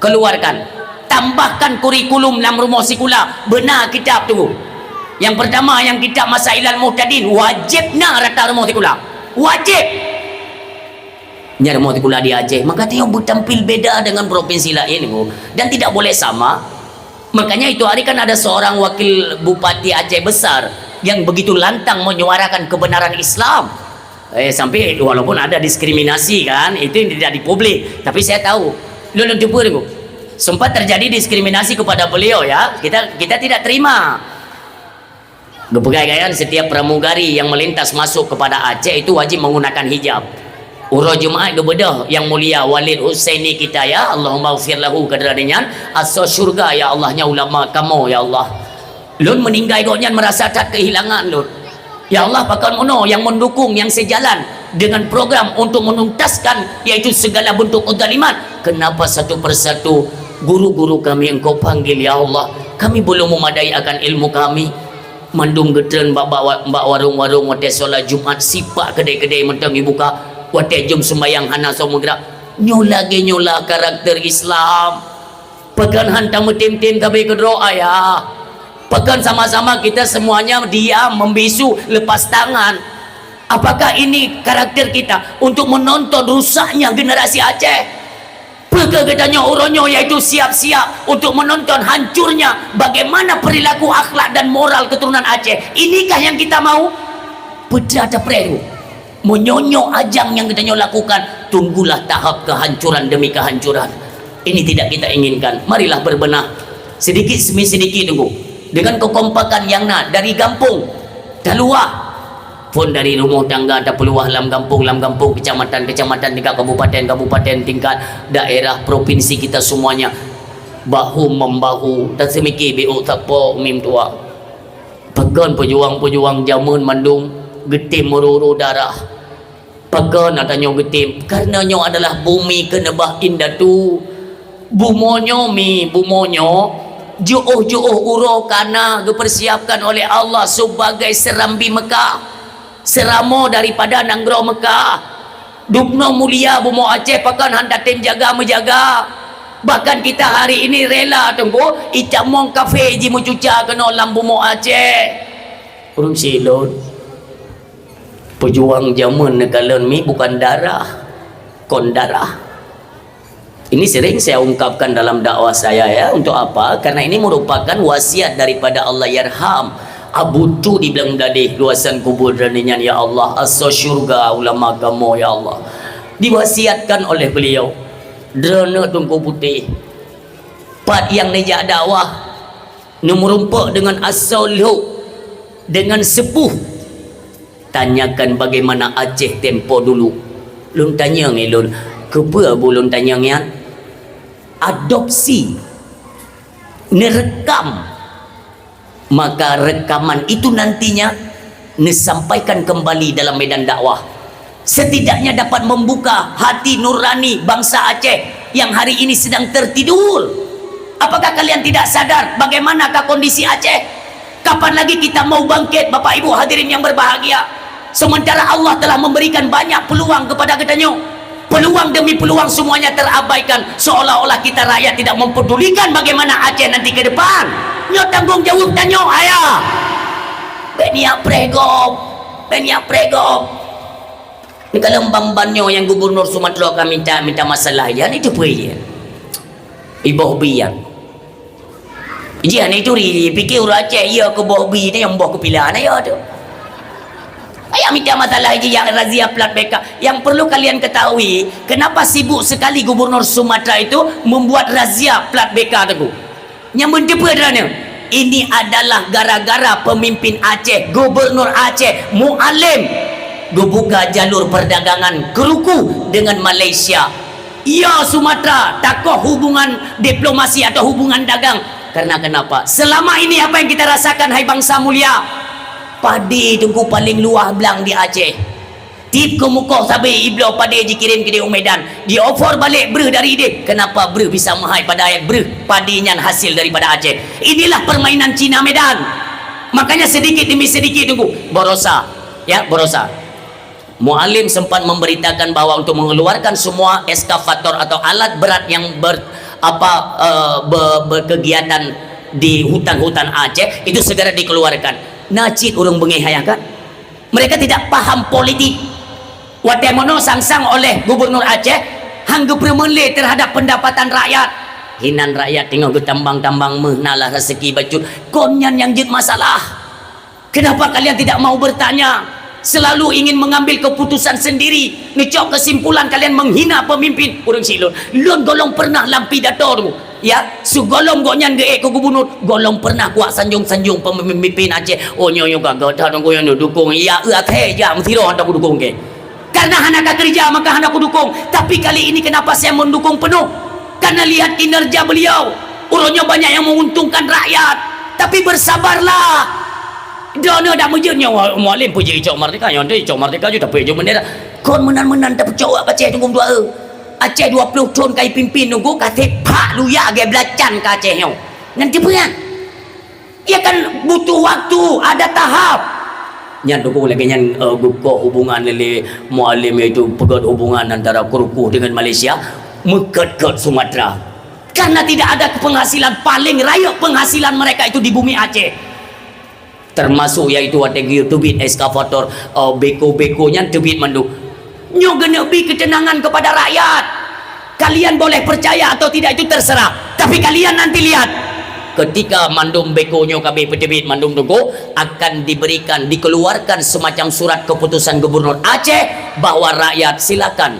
Keluarkan. Tambahkan kurikulum lam rumoh sikula. Beuna kitab tu. Yang pertama, yang kitab Masailal Muhtadin, wajib na rata rumoh sikula. Wajib. Nyan rumoh sikula di Aceh. Maka tanyoe beutampil beda dengan provinsi lain, Bu. Dan tidak boleh sama. Makanya itu hari kan ada seorang wakil bupati Aceh Besar yang begitu lantang menyuarakan kebenaran Islam. Eh, sampai walaupun ada diskriminasi kan, itu yang tidak dipublik. Tapi saya tahu, lôn, lôn cuba dulu. Sempat terjadi diskriminasi kepada beliau ya. Kita kita tidak terima. Geupeugah gaya setiap pramugari yang melintas masuk kepada Aceh itu wajib menggunakan hijab. Uroe Jumaat geubeudôh yang mulia Walid Husaini kita ya, Allahumma ghfir lahu, kata dia nyan, asoe syurga ya Allah, nyan ulama kamoe ya Allah. Lôn meuninggai gobnyan meurasa that keuhilangan lôn. Ya Allah, pakon meunoe nyang meundukung, nyang seujalan dengan program untuk menuntaskan, yaitu segala bentuk kezaliman. Kenapa satu persatu guru-guru kami Engkau panggil, ya Allah? Kami belum memadai akan ilmu kami. Mandum geutreun bak, bak wa-, bak warong-warong watée solat Jumat, sipak keudée-keudée mantong jibuka. Watée jeuem sumbayang hana soe meugerak. Nyoe lagée nyoe lah karakter Islam. Pakon han tameutem-tem sabe keudroe, ayah? Pakon sama-sama kita semuanya diam, membisu, lepas tangan? Apakah ini karakter kita untuk menonton rusaknya generasi Aceh? Peue keu geutanyoe uroe nyoe, yaitu siap-siap untuk menonton hancurnya bagaimana perilaku, akhlak, dan moral keturunan Aceh? Inikah yang kita mau? Peue teuma tapreh tu. Meunyoe nyoe ajang nyang geutanyoe lakukan, tunggulah tahap kehancuran demi kehancuran. Ini tidak kita inginkan. Marilah berbenah. Sedikit demi sedikit tunggu. Dengan kekompakan yang na dari gampông, taluwah. Phon dari rumoh tangga tapeuluwah lam gampông, lam gampông, kecamatan, kecamatan, tingkat kabupaten, kabupaten, tingkat daerah, provinsi kita semuanya. Bahu membahu, taseumiké biôk sapo mim tuwa. Pakon peujuang-peujuang jameun mandum geutem meururu darah. Pakon geutanyoe geutem? Karena nyoe adalah bumi keuneubah indatu. Bumoe nyoe mi, bumoe nyoe, jiôh-jiôh uroe ka na geupersiapkan oleh Allah sebagai seurambi Mekah, seuramoe daripada nanggroe Mekah. Dubnoe mulia bumoe Aceh, pakon han tatem jaga-meujaga. Bahkan kita hari ini rela teungku, itamong kafé jimeucuca keunoe lam bumoe Aceh. Ureuëng silôn. Peujuang jameun neukalon mi bukan darah, kon darah. Ini sering saya ungkapkan dalam dakwah saya ya. Untuk apa? Karena ini merupakan wasiat daripada Allahyarham Abu Tu di Blang Gadeh, luasan kubur droeneuh nyan ya Allah, asoe syurga ulama kamoe ya Allah. Diwasiatkan oleh beliau, droeneuh Teungku Putéh, pat nyang neujak dakwah, neumeurumpok dengan asoe lhok, dengan sepuh. Tanyakan bagaimana Aceh tempo dulu. Lôn tanyong ilôn, keupeue Abu lôn tanyong nyan? Adopsi, neurekam. Maka rekaman itu nantinya neusampaikan kembali dalam medan dakwah. Setidaknya dapat membuka hati nurani bangsa Aceh yang hari ini sedang tertidur. Apakah kalian tidak sadar bagaimanakah kondisi Aceh? Kapan lagi kita mau bangkit, Bapak Ibu hadirin yang berbahagia? Sementara Allah telah memberikan banyak peluang kepada geutanyoe. Peluang demi peluang semuanya terabaikan, seolah-olah kita rakyat tidak mempedulikan bagaimana Aceh nanti ke depan. Nyoe tanggung jaweueb tanyoe, ayah. Bèk neujak preh gob. Bèk neujak preh gob. Ni kalau ban-ban nyoe nyang gubernur Sumatera ka minta, minta masalah, ya, ni teupeu ya. Iboh bi ya. Ji, aneuk turi, pikir ureueng Aceh, iya keu boh bi ni nyang boh keu pila, na iya tu. Ayah minta masalah ji, yang razia plat B K. Yang perlu kalian ketahui, kenapa sibuk sekali gubernur Sumatera itu membuat razia plat B K, Teungku? Nyang meuteupeue droeneuh, ini adalah gara-gara pemimpin Aceh, gubernur Aceh, Mualem, geubuka jalur perdagangan keruku dengan Malaysia. Iya, Sumatera, takoh hubungan diplomasi atau hubungan dagang. Karena kenapa? Selama ini apa yang kita rasakan, hai bangsa mulia? Padi, Teungku, paling luwah blang di Aceh. Tiep keumukoh sabé ibloe padi jikirém keudéh u Medan. Di-offer balék breuh dari idéh. Kenapa breuh bisa meuhai, padahai breuh padi nyan hasil daripada Aceh? Inilah permainan Cina Medan. Makanya sedikit demi sedikit, Teungku, barosa. Ya, barosa. Mualem sempat memberitakan bahwa untuk mengeluarkan semua eskavator atau alat berat yang ber-, apa, eh, be-, berkegiatan di hutan-hutan Aceh itu segera dikeluarkan. Na cit ureueng beungéh ayah kan? Mereka tidak paham politik. Watèe meunoe sang-sang oleh Gubernur Aceh, han geupeureumeun lé terhadap pendapatan rakyat. Hinan rakyat teungoh geutambang-tambang meuh, na lah raseuki bacut. Kon nyan nyang jeuet masalah. Kenapa kalian tidak mau bertanya? Selalu ingin mengambil keputusan sendiri. Neucok kesimpulan kalian menghina pemimpin. Ureueng syiek lôn. Lôn gohlom pernah lam pidato tu. Ya, sigohlom gobnyan geuék keu gubunur, gohlom pernah kuwak sanjong-sanjong pemimpin Aceh. Oh, nyoe, nyoe ka gata nunggu nyang dukung. Ya, eu akhé jak meusidroe hantom kudukung kèe. Karena hana ka kerja, maka hana kudukung. Tapi kali ini kenapa saya mendukung penuh? Karena lihat kinerja beliau. Uroe nyoe banyak yang menguntungkan rakyat. Tapi bersabarlah. Droeneuh dak meujeuet nyoe, Mualem peujeuet icok merdeka, nyoe icok merdeka ju, tapi icok bendera. Kon meunan-meunan tapeucok wak Aceh tunggu dua e. Aceh dua ploh thon ka ipimpin nunggu ka sepak luya lagèe belacan ka Aceh nyoe. Nyan teupeue nyan? Ya kan butuh waktu, ada tahap. Nyan tunggu lagèe nyan, eh, geukoh hubungan lé Mualem, yaitu peugöt hubungan antara Kerukuh dengan Malaysia, meukeut-keut Sumatera. Karena tidak ada penghasilan, paling rayeuk penghasilan mereka itu di bumi Aceh. Termasuk yaitu watèe geuyue teubiet eskavator, eh, beko-beko nyan teubiet mandum. Nyoe geuneuk bi keuteunangan kepada rakyat. Kalian boleh percaya atau tidak, itu terserah. Tapi kalian nanti lihat, ketika mandum beko nyoe ka abéh peuteubiet mandum tunggu, akan diberikan, dikeluarkan semacam surat keputusan Gubernur Aceh bahwa rakyat silakan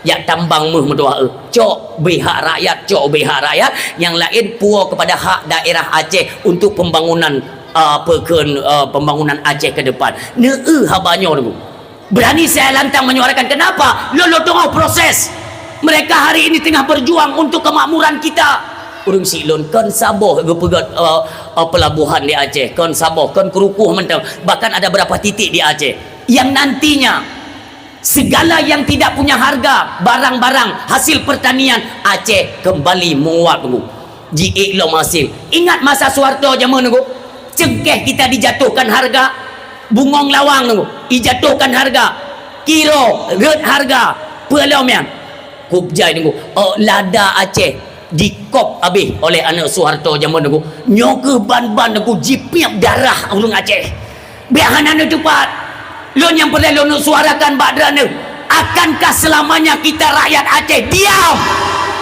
jak tambang meuh meutuah, eh. Cok beuhak rakyat, cok beuhak rakyat, nyang laén puwoe kepada hak daerah Aceh untuk pembangunan, eh, apa kheun, eh, pembangunan Aceh ke depan. Neu-eu haba nyoe, Teungku. Berani saya lantang menyuarakan. Kenapa? Lôn, lôn teungoh proses. Mereka hari ini tengah berjuang untuk kemakmuran kita. Ureueng syiek lôn, kon saboh geupeugöt, eh, eh, pelabuhan di Aceh, kon saboh, kon Kerukuh mantong. Bahkan ada beberapa titik di Aceh yang nantinya segala yang tidak punya harga, barang-barang hasil pertanian Aceh kembali menguap, Teungku. Jiék lom hasil. Ingat masa Soeharto jameun, Teungku? Ceungkeh kita dijatuhkan harga, bungong lawang, Teungku, dijatuhkan harga, kiro rhöt harga, peue lom nyan? Kub jai, Teungku. Oh, lada Aceh dikop abéh oleh aneuk Soeharto jameun, Teungku. Nyoe keuh ban-ban, Teungku, jipiep darah ureueng Aceh. Bèk hana neuteupat. Lôn nyang peureulèe lôn suarakan bak droeneuh, akankah selamanya kita rakyat Aceh diam?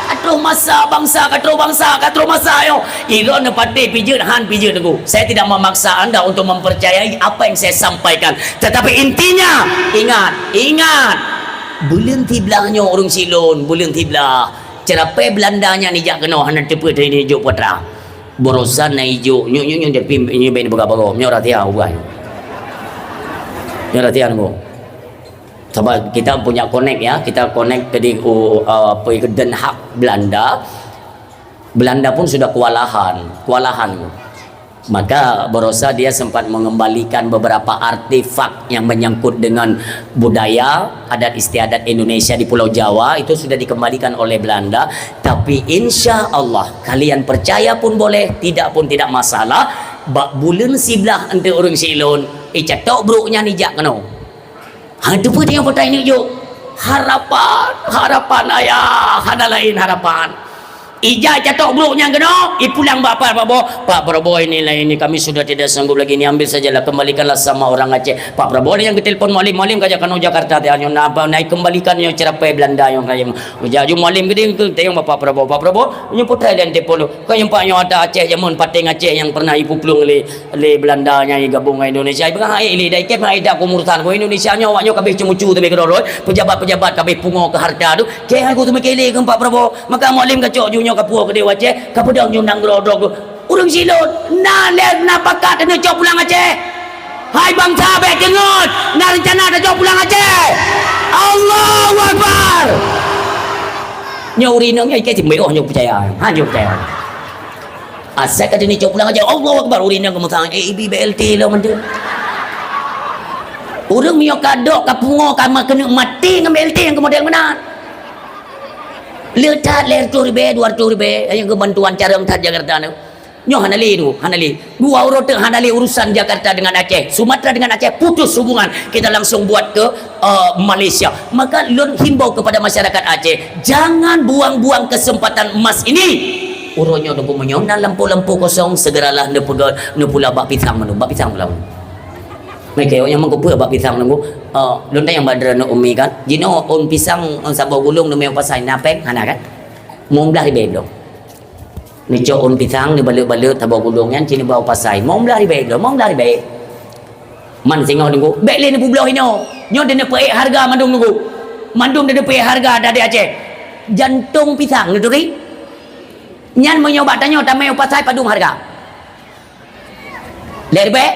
Ka troh masa bansa, ka troh bansa, ka troh masa nyoe. Droeneuh patéh pijeuet, han pijeuet, Teungku. Saya tidak memaksa anda untuk mempercayai apa yang saya sampaikan. Tetapi intinya, ingat, ingat. Buleuen siblaih nyoe ureueng syiek lôn, buleuen siblaih. Ceurapée Belanda nyan ijak keunoe hana teupeue teuh ini jok putra. Borosan na ijok, nyoe, nyoe, nyoe, tapi nyoe bèk neupeugah bagoe, nyoe rahsia ubah nyoe. Nyoe rahsia nunggu. Sabab kita punya connect ya, kita connect ke di, uh, apa, ke Den Haag Belanda. Belanda pun sudah kewalahan, kewalahan. Maka barosa dia sempat mengembalikan beberapa artefak yang menyangkut dengan budaya, adat istiadat Indonesia di Pulau Jawa, itu sudah dikembalikan oleh Belanda. Tapi insya Allah, kalian percaya pun boleh, tidak pun tidak masalah. Bak buleuen siblaih eunteuk ureueng syiek lôn, icatok brok nyan ijak keunoe. Ha, teupeue teungoh peue nyang jok? Harapan, harapan ayah, hana laén harapan. Ijak catok brok nyang keunoe, ipulang bak Pak Prabowo. "Pak Prabowo, inilah ini, kami sudah tidak sanggup lagi ini, ambil sajalah, kembalikanlah sama orang Aceh." Pak Prabowo nyang geutelepon Mualem, "Mualem, ka jak keunoe Jakarta, teuh nyoe na, na ikembalikan nyoe ceurapée Beulanda nyoe ka." Ijak ju Mualem geude, tanyong bak Pak Prabowo. "Pak Prabowo, nyoe putai lé telepon, ka nyang Pak nyoe ata Aceh jameun, paténg Aceh nyang pernah ipuplueng lé lé Beulanda nyang gabong ngon Indonesia. Ipeugah hai lé dai kém hai dak keu urusan keu Indonesia nyoe, awak nyoe kabeh ceumucu teubiet keudroe-droe, pejabat-pejabat kabeh pungo keu harta tu. Kém hai ku teumeuke lé keu Pak Prabowo. Maka Mualem kacok ju nyoe kapuoh keudeh u Aceh, kapeudong ju nanggroe droe keu ureueng silot. Na lé na pakat teuneuk cok pulang Aceh. Hai bansa, bék teungeut, na reuncana tacok pulang Aceh. Allahu Akbar. Nyoe ureueng inong nyoe ikei simbeuoh nyoe peucaya. Ha nyoe peucaya. Asai ka teunicok pulang aja, Allahu Akbar, ureueng inong keumeusahan, eh, ibi B L T lom mantong. Ureueng meunyoe ka dok, ka pungo, ka ma-, keuneuk maté ngon B L T nyang keu model meunan. Le that lhèe reutôh ribèe, dua reutôh ribèe, nyang keu bantuan carông that Jakarta nyoe. Nyoe hana lé tu, hana lé. Dua uroe teuk hana lé urusan Jakarta dengan Aceh. Sumatera dengan Aceh putus hubungan. Kita langsung buat ke, eh, Malaysia. Maka lôn himbau kepada masyarakat Aceh, jangan buang-buang kesempatan emas ini. Uroe nyoe teungku meunyoe na lampôh-lampôh kosong, segeralah neupeugöt, neupula bak pisang mandum, bak pisang pula. Meuke, nyang meukeue bak pisang teungku. Eh, lôn tanyong bak droeneuh Umi kan. Jinoe ôn pisang, ôn saboh gulong neumiyueb pasai, na péng? Hana kan? Meu'ah blaih ribèe bloe. Neucok ôn pisang, neubalot-balot saboh gulong nyan, ci neuba u pasai. Meu'ah blaih ribèe bloe, meu'ah blaih ribèe. Man singoh teungku, bék lé neupeubloe inoe. Nyoe deuh neupeuék hareuga mandum teungku. Mandum deuh neupeuék hareuga dari Aceh. Jantong pisang neuturi. Nyan meunyoe bak tanyoe tamé u pasai padum hareuga? Lhèe ribèe?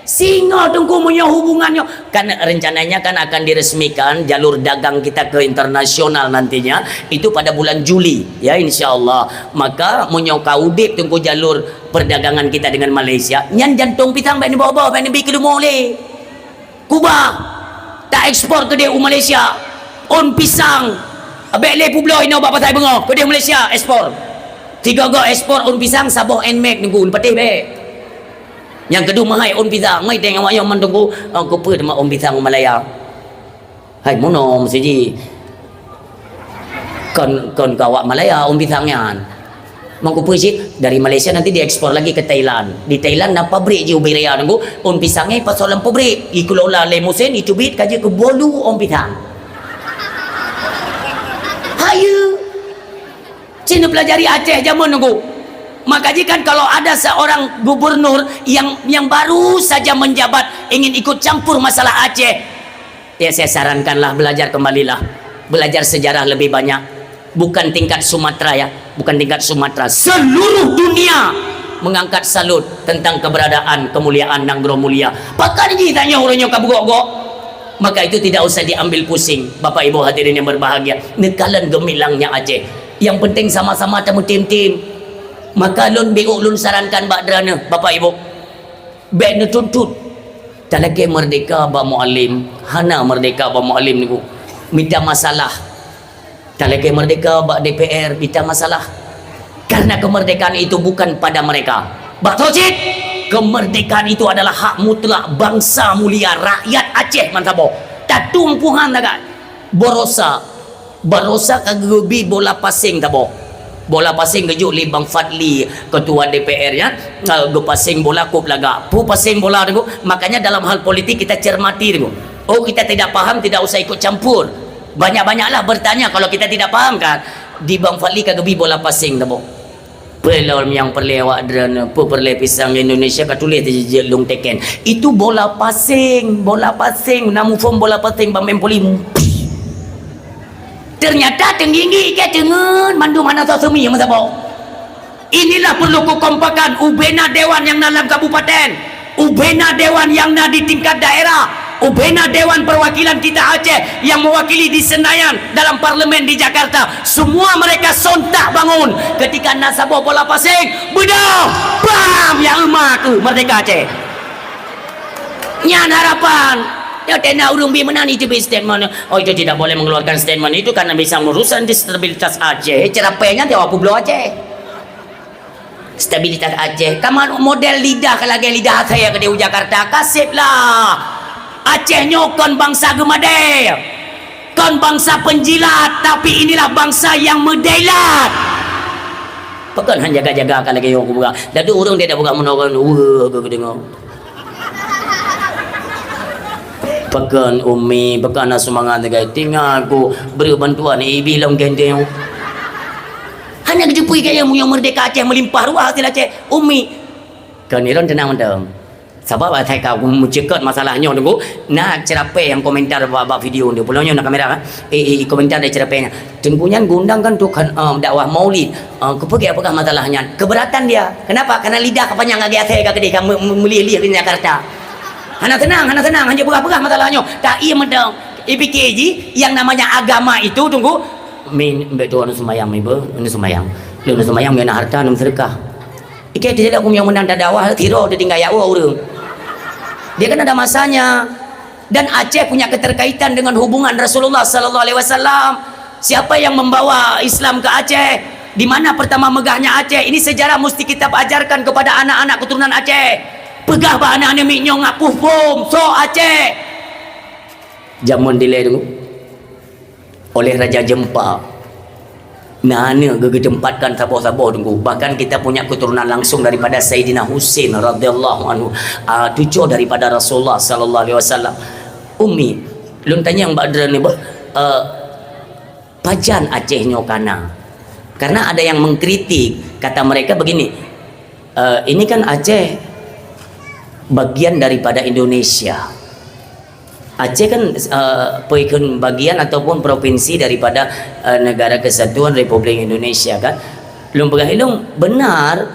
Singoh teungku meunyoe hubungan nyoe. Kan rencananya kan akan diresmikan jalur dagang kita ke internasional nantinya. Itu pada bulan Juli. Ya, insya Allah. Maka meunyoe ka udép teungku jalur perdagangan kita dengan Malaysia, nyan jantong pisang bék neubawa-bawa, bék neubi keu leumo lé. Kubah, taekspor keudeh u Malaysia. Ôn pisang, bék lé peubloe inoe bak pasai beungoh, keudeh Malaysia ekspor. Tiga-tiga ekspor ôn pisang, saboh Nmax teungku, patéh bék. Nyang keudua meuhai ôn pisang, ngon iteng awak nyoe man teungku, oh, keupeue teuma ôn pisang u Malaya. Hai, meunoe meuseujid. Kon, kon keu awak Malaya ôn pisang nyan. Meukeue cit, dari Malaysia nanti diekspor lagi ke Thailand. Di Thailand na pabrik jih ubit raya teungku, ôn pisang nyan ipasoe lam pabrik, ikelola lé mesin, iteubiet ka jeuet keu bolu ôn pisang. Hayeue. Cit neupelajari Aceh jameun teungku. Maka jih kan kalau ada seorang gubernur yang, yang baru saja menjabat ingin ikut campur masalah Aceh, ya, saya sarankanlah belajar kembalilah. Belajar sejarah lebih banyak. Bukan tingkat Sumatera, ya. Bukan tingkat Sumatera. Seluruh dunia mengangkat salut tentang keberadaan, kemuliaan Nanggroe Mulia. Pakon jih tanyoe uroe nyoe ka beugok-gok? Maka itu tidak usah diambil pusing, Bapak Ibu hadirin yang berbahagia. Neukalon geumilangnya Aceh. Yang penting sama-sama tameutem-tem. Maka lôn biôk lôn sarankan bak droeneuh, Bapak Ibu. Bék neutuntut. Talakée meurdeka bak Mualem, hana meurdeka bak Mualem teungku. Mita masalah. Talakée meurdeka bak D P R, mita masalah. Karena kemerdekaan itu bukan pada mereka. Bak tho cit, kemerdekaan itu adalah hak mutlak bangsa mulia rakyat Aceh man saboh. Tatung puhan lagak. Barosa, barosa ka geubi bola paseng saboh. Bola paseng geujok lé Bang Fadli, ketua D P R nyan, eh, geupaseng bola kôp lagak. Peue paseng bola teungku? Makanya dalam hal politik kita cermati teungku. Oh, kita tidak paham, tidak usah ikut campur. Banyak-banyaklah bertanya kalau kita tidak paham kan. Di Bang Fadli ka geubi bola paseng saboh. Peue lom nyang peureulée awak droeneuh, peue peureulée pisang Indonesia ka tuléh teuh jeuet lôn teken. Itu bola paseng, bola paseng, na muphom bola paseng bak main poli. Ternyata teungginggi ke teungeun mandum hana soe seumi meusaboh. Inilah perlu kekompakan ubena dewan yang na lam kabupaten. Ubena dewan yang na di tingkat daerah, ubena dewan perwakilan kita Aceh yang mewakili di Senayan dalam parlemen di Jakarta, semua mereka sontak bangun ketika na saboh bola paseng, beudôh, bam, ya euma keuh merdeka Aceh. Nyan harapan. Ya, tena ureueng bi meunan itu bi statement. Oh, itu tidak boleh mengeluarkan statement itu karena bisa merusak stabilitas Aceh. Cerapainya jawab publo Aceh. Stabilitas Aceh. Kaman model lidah ka lagée lidah asée keudeh u Jakarta. Kaseb lah. Aceh nyoe kon bangsa geumadée. Kon bangsa penjilat, tapi inilah bangsa yang meudailat. Pakon han jaga-jaga ka lagèe nyoe kupeugah. Dadu ureueng dia dak peugah meunoe kan, weueh, geudeungoe. Pakon Umi, pakon hana seumangat lagèe, tinggai ku bri bantuan ibi lom genteng. Hana geuteupeue kaya meunyoe meurdeka Aceh meulimpah ruah hasil Aceh, Umi. Kon Iron teunang mantong. Sabab asai ka meuceukeut masalah nyoe Teungku, na ceurapée nyang komentar bak, bak video nyoe. Pulo nyoe na kamera kan? Eh, eh, komentar dari ceurapée nyan. Teungku nyan geuundang kan untuk, eh, dakwah maulid. Eh, keupeue geupeugah masalah nyan? Keberatan dia. Kenapa? Karena lidah ka panyang lagèe asai ka keudeh ka me-, me-, meulieh-lieh di Jakarta. Hana seunang, hana seunang, hana peugah-peugah masalah nyoe. Tak iya mantong. Ipike jih yang namanya agama itu Teungku. Min, bèk tu anu seumayang, mi beuh, anu seumayang. Lôn seumayang, mi na harta, anu seudeukah. Ikei tidak aku yang menang dakwah, tiro ditinggai ya ureueng. Dia kan ada masanya. Dan Aceh punya keterkaitan dengan hubungan Rasulullah sallallahu alaihi wasallam. Siapa yang membawa Islam ke Aceh? Di mana pertama megahnya Aceh? Ini sejarah mesti kita ajarkan kepada anak-anak keturunan Aceh. Peugah bak aneuk-aneuk miet nyoe ngak puh phom, soe Aceh. Jameun dilèe dulu. Oleh Raja Jempa. Na aneuk geugeutempatkan saboh-saboh Teungku. Bahkan kita punya keturunan langsung daripada Saidina Husain radhiyallahu anhu, ah, cuco daripada Rasulullah sallallahu alaihi wasallam. Umi, lôn tanyong bak droeneuh, bah, eh, pajan Aceh nyoe kana? Karena ada yang mengkritik, kata mereka begini, Eh, ini kan Aceh bagian daripada Indonesia. Aceh kan, eh, peue kheun bagian ataupun provinsi daripada, eh, Negara Kesatuan Republik Indonesia kan. Lôn peugah ilong benar,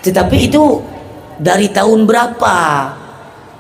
tetapi itu dari tahun berapa?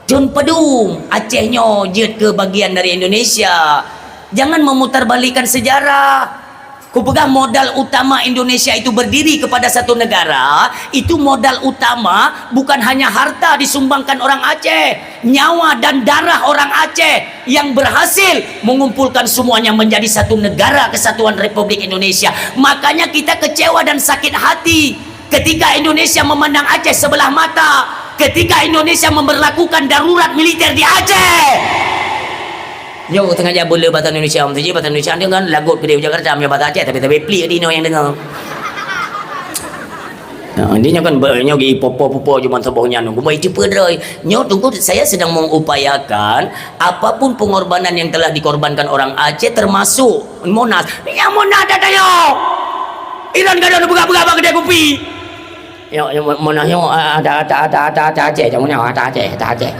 Thôn padum Aceh nyoe jeuet keu bagian dari Indonesia. Jangan memutarbalikkan sejarah. Kupeugah modal utama Indonesia itu berdiri kepada satu negara, itu modal utama bukan hanya harta disumbangkan orang Aceh, nyawa dan darah orang Aceh yang berhasil mengumpulkan semuanya menjadi satu negara kesatuan Republik Indonesia. Makanya kita kecewa dan sakit hati. Ketika Indonesia memandang Aceh sebelah mata, ketika Indonesia memberlakukan darurat militer di Aceh. Nyoe teungoh jak beu le bahasa Indonesia, meusti bahasa Indonesia nyoe kan lagot keudeh u Jakarta, meunyoe bahasa Aceh tapi-tapi plik di inoe nyang deungoe. Nah, intinya kan ba-, nyoe geuipopo-popo cuman saboh nyan. Cuma itu peudroi. Nyoe Teungku, saya sedang mengupayakan apapun pengorbanan yang telah dikorbankan orang Aceh termasuk Monas. Nyang Monas dah tanya. Iran gadoh peugah-peugah bak kedai kopi. Yo, yo, Monas nyoe, ah, ada, ada, ada, ada, ada Aceh, jangan nyoe, ada Aceh, ada Aceh.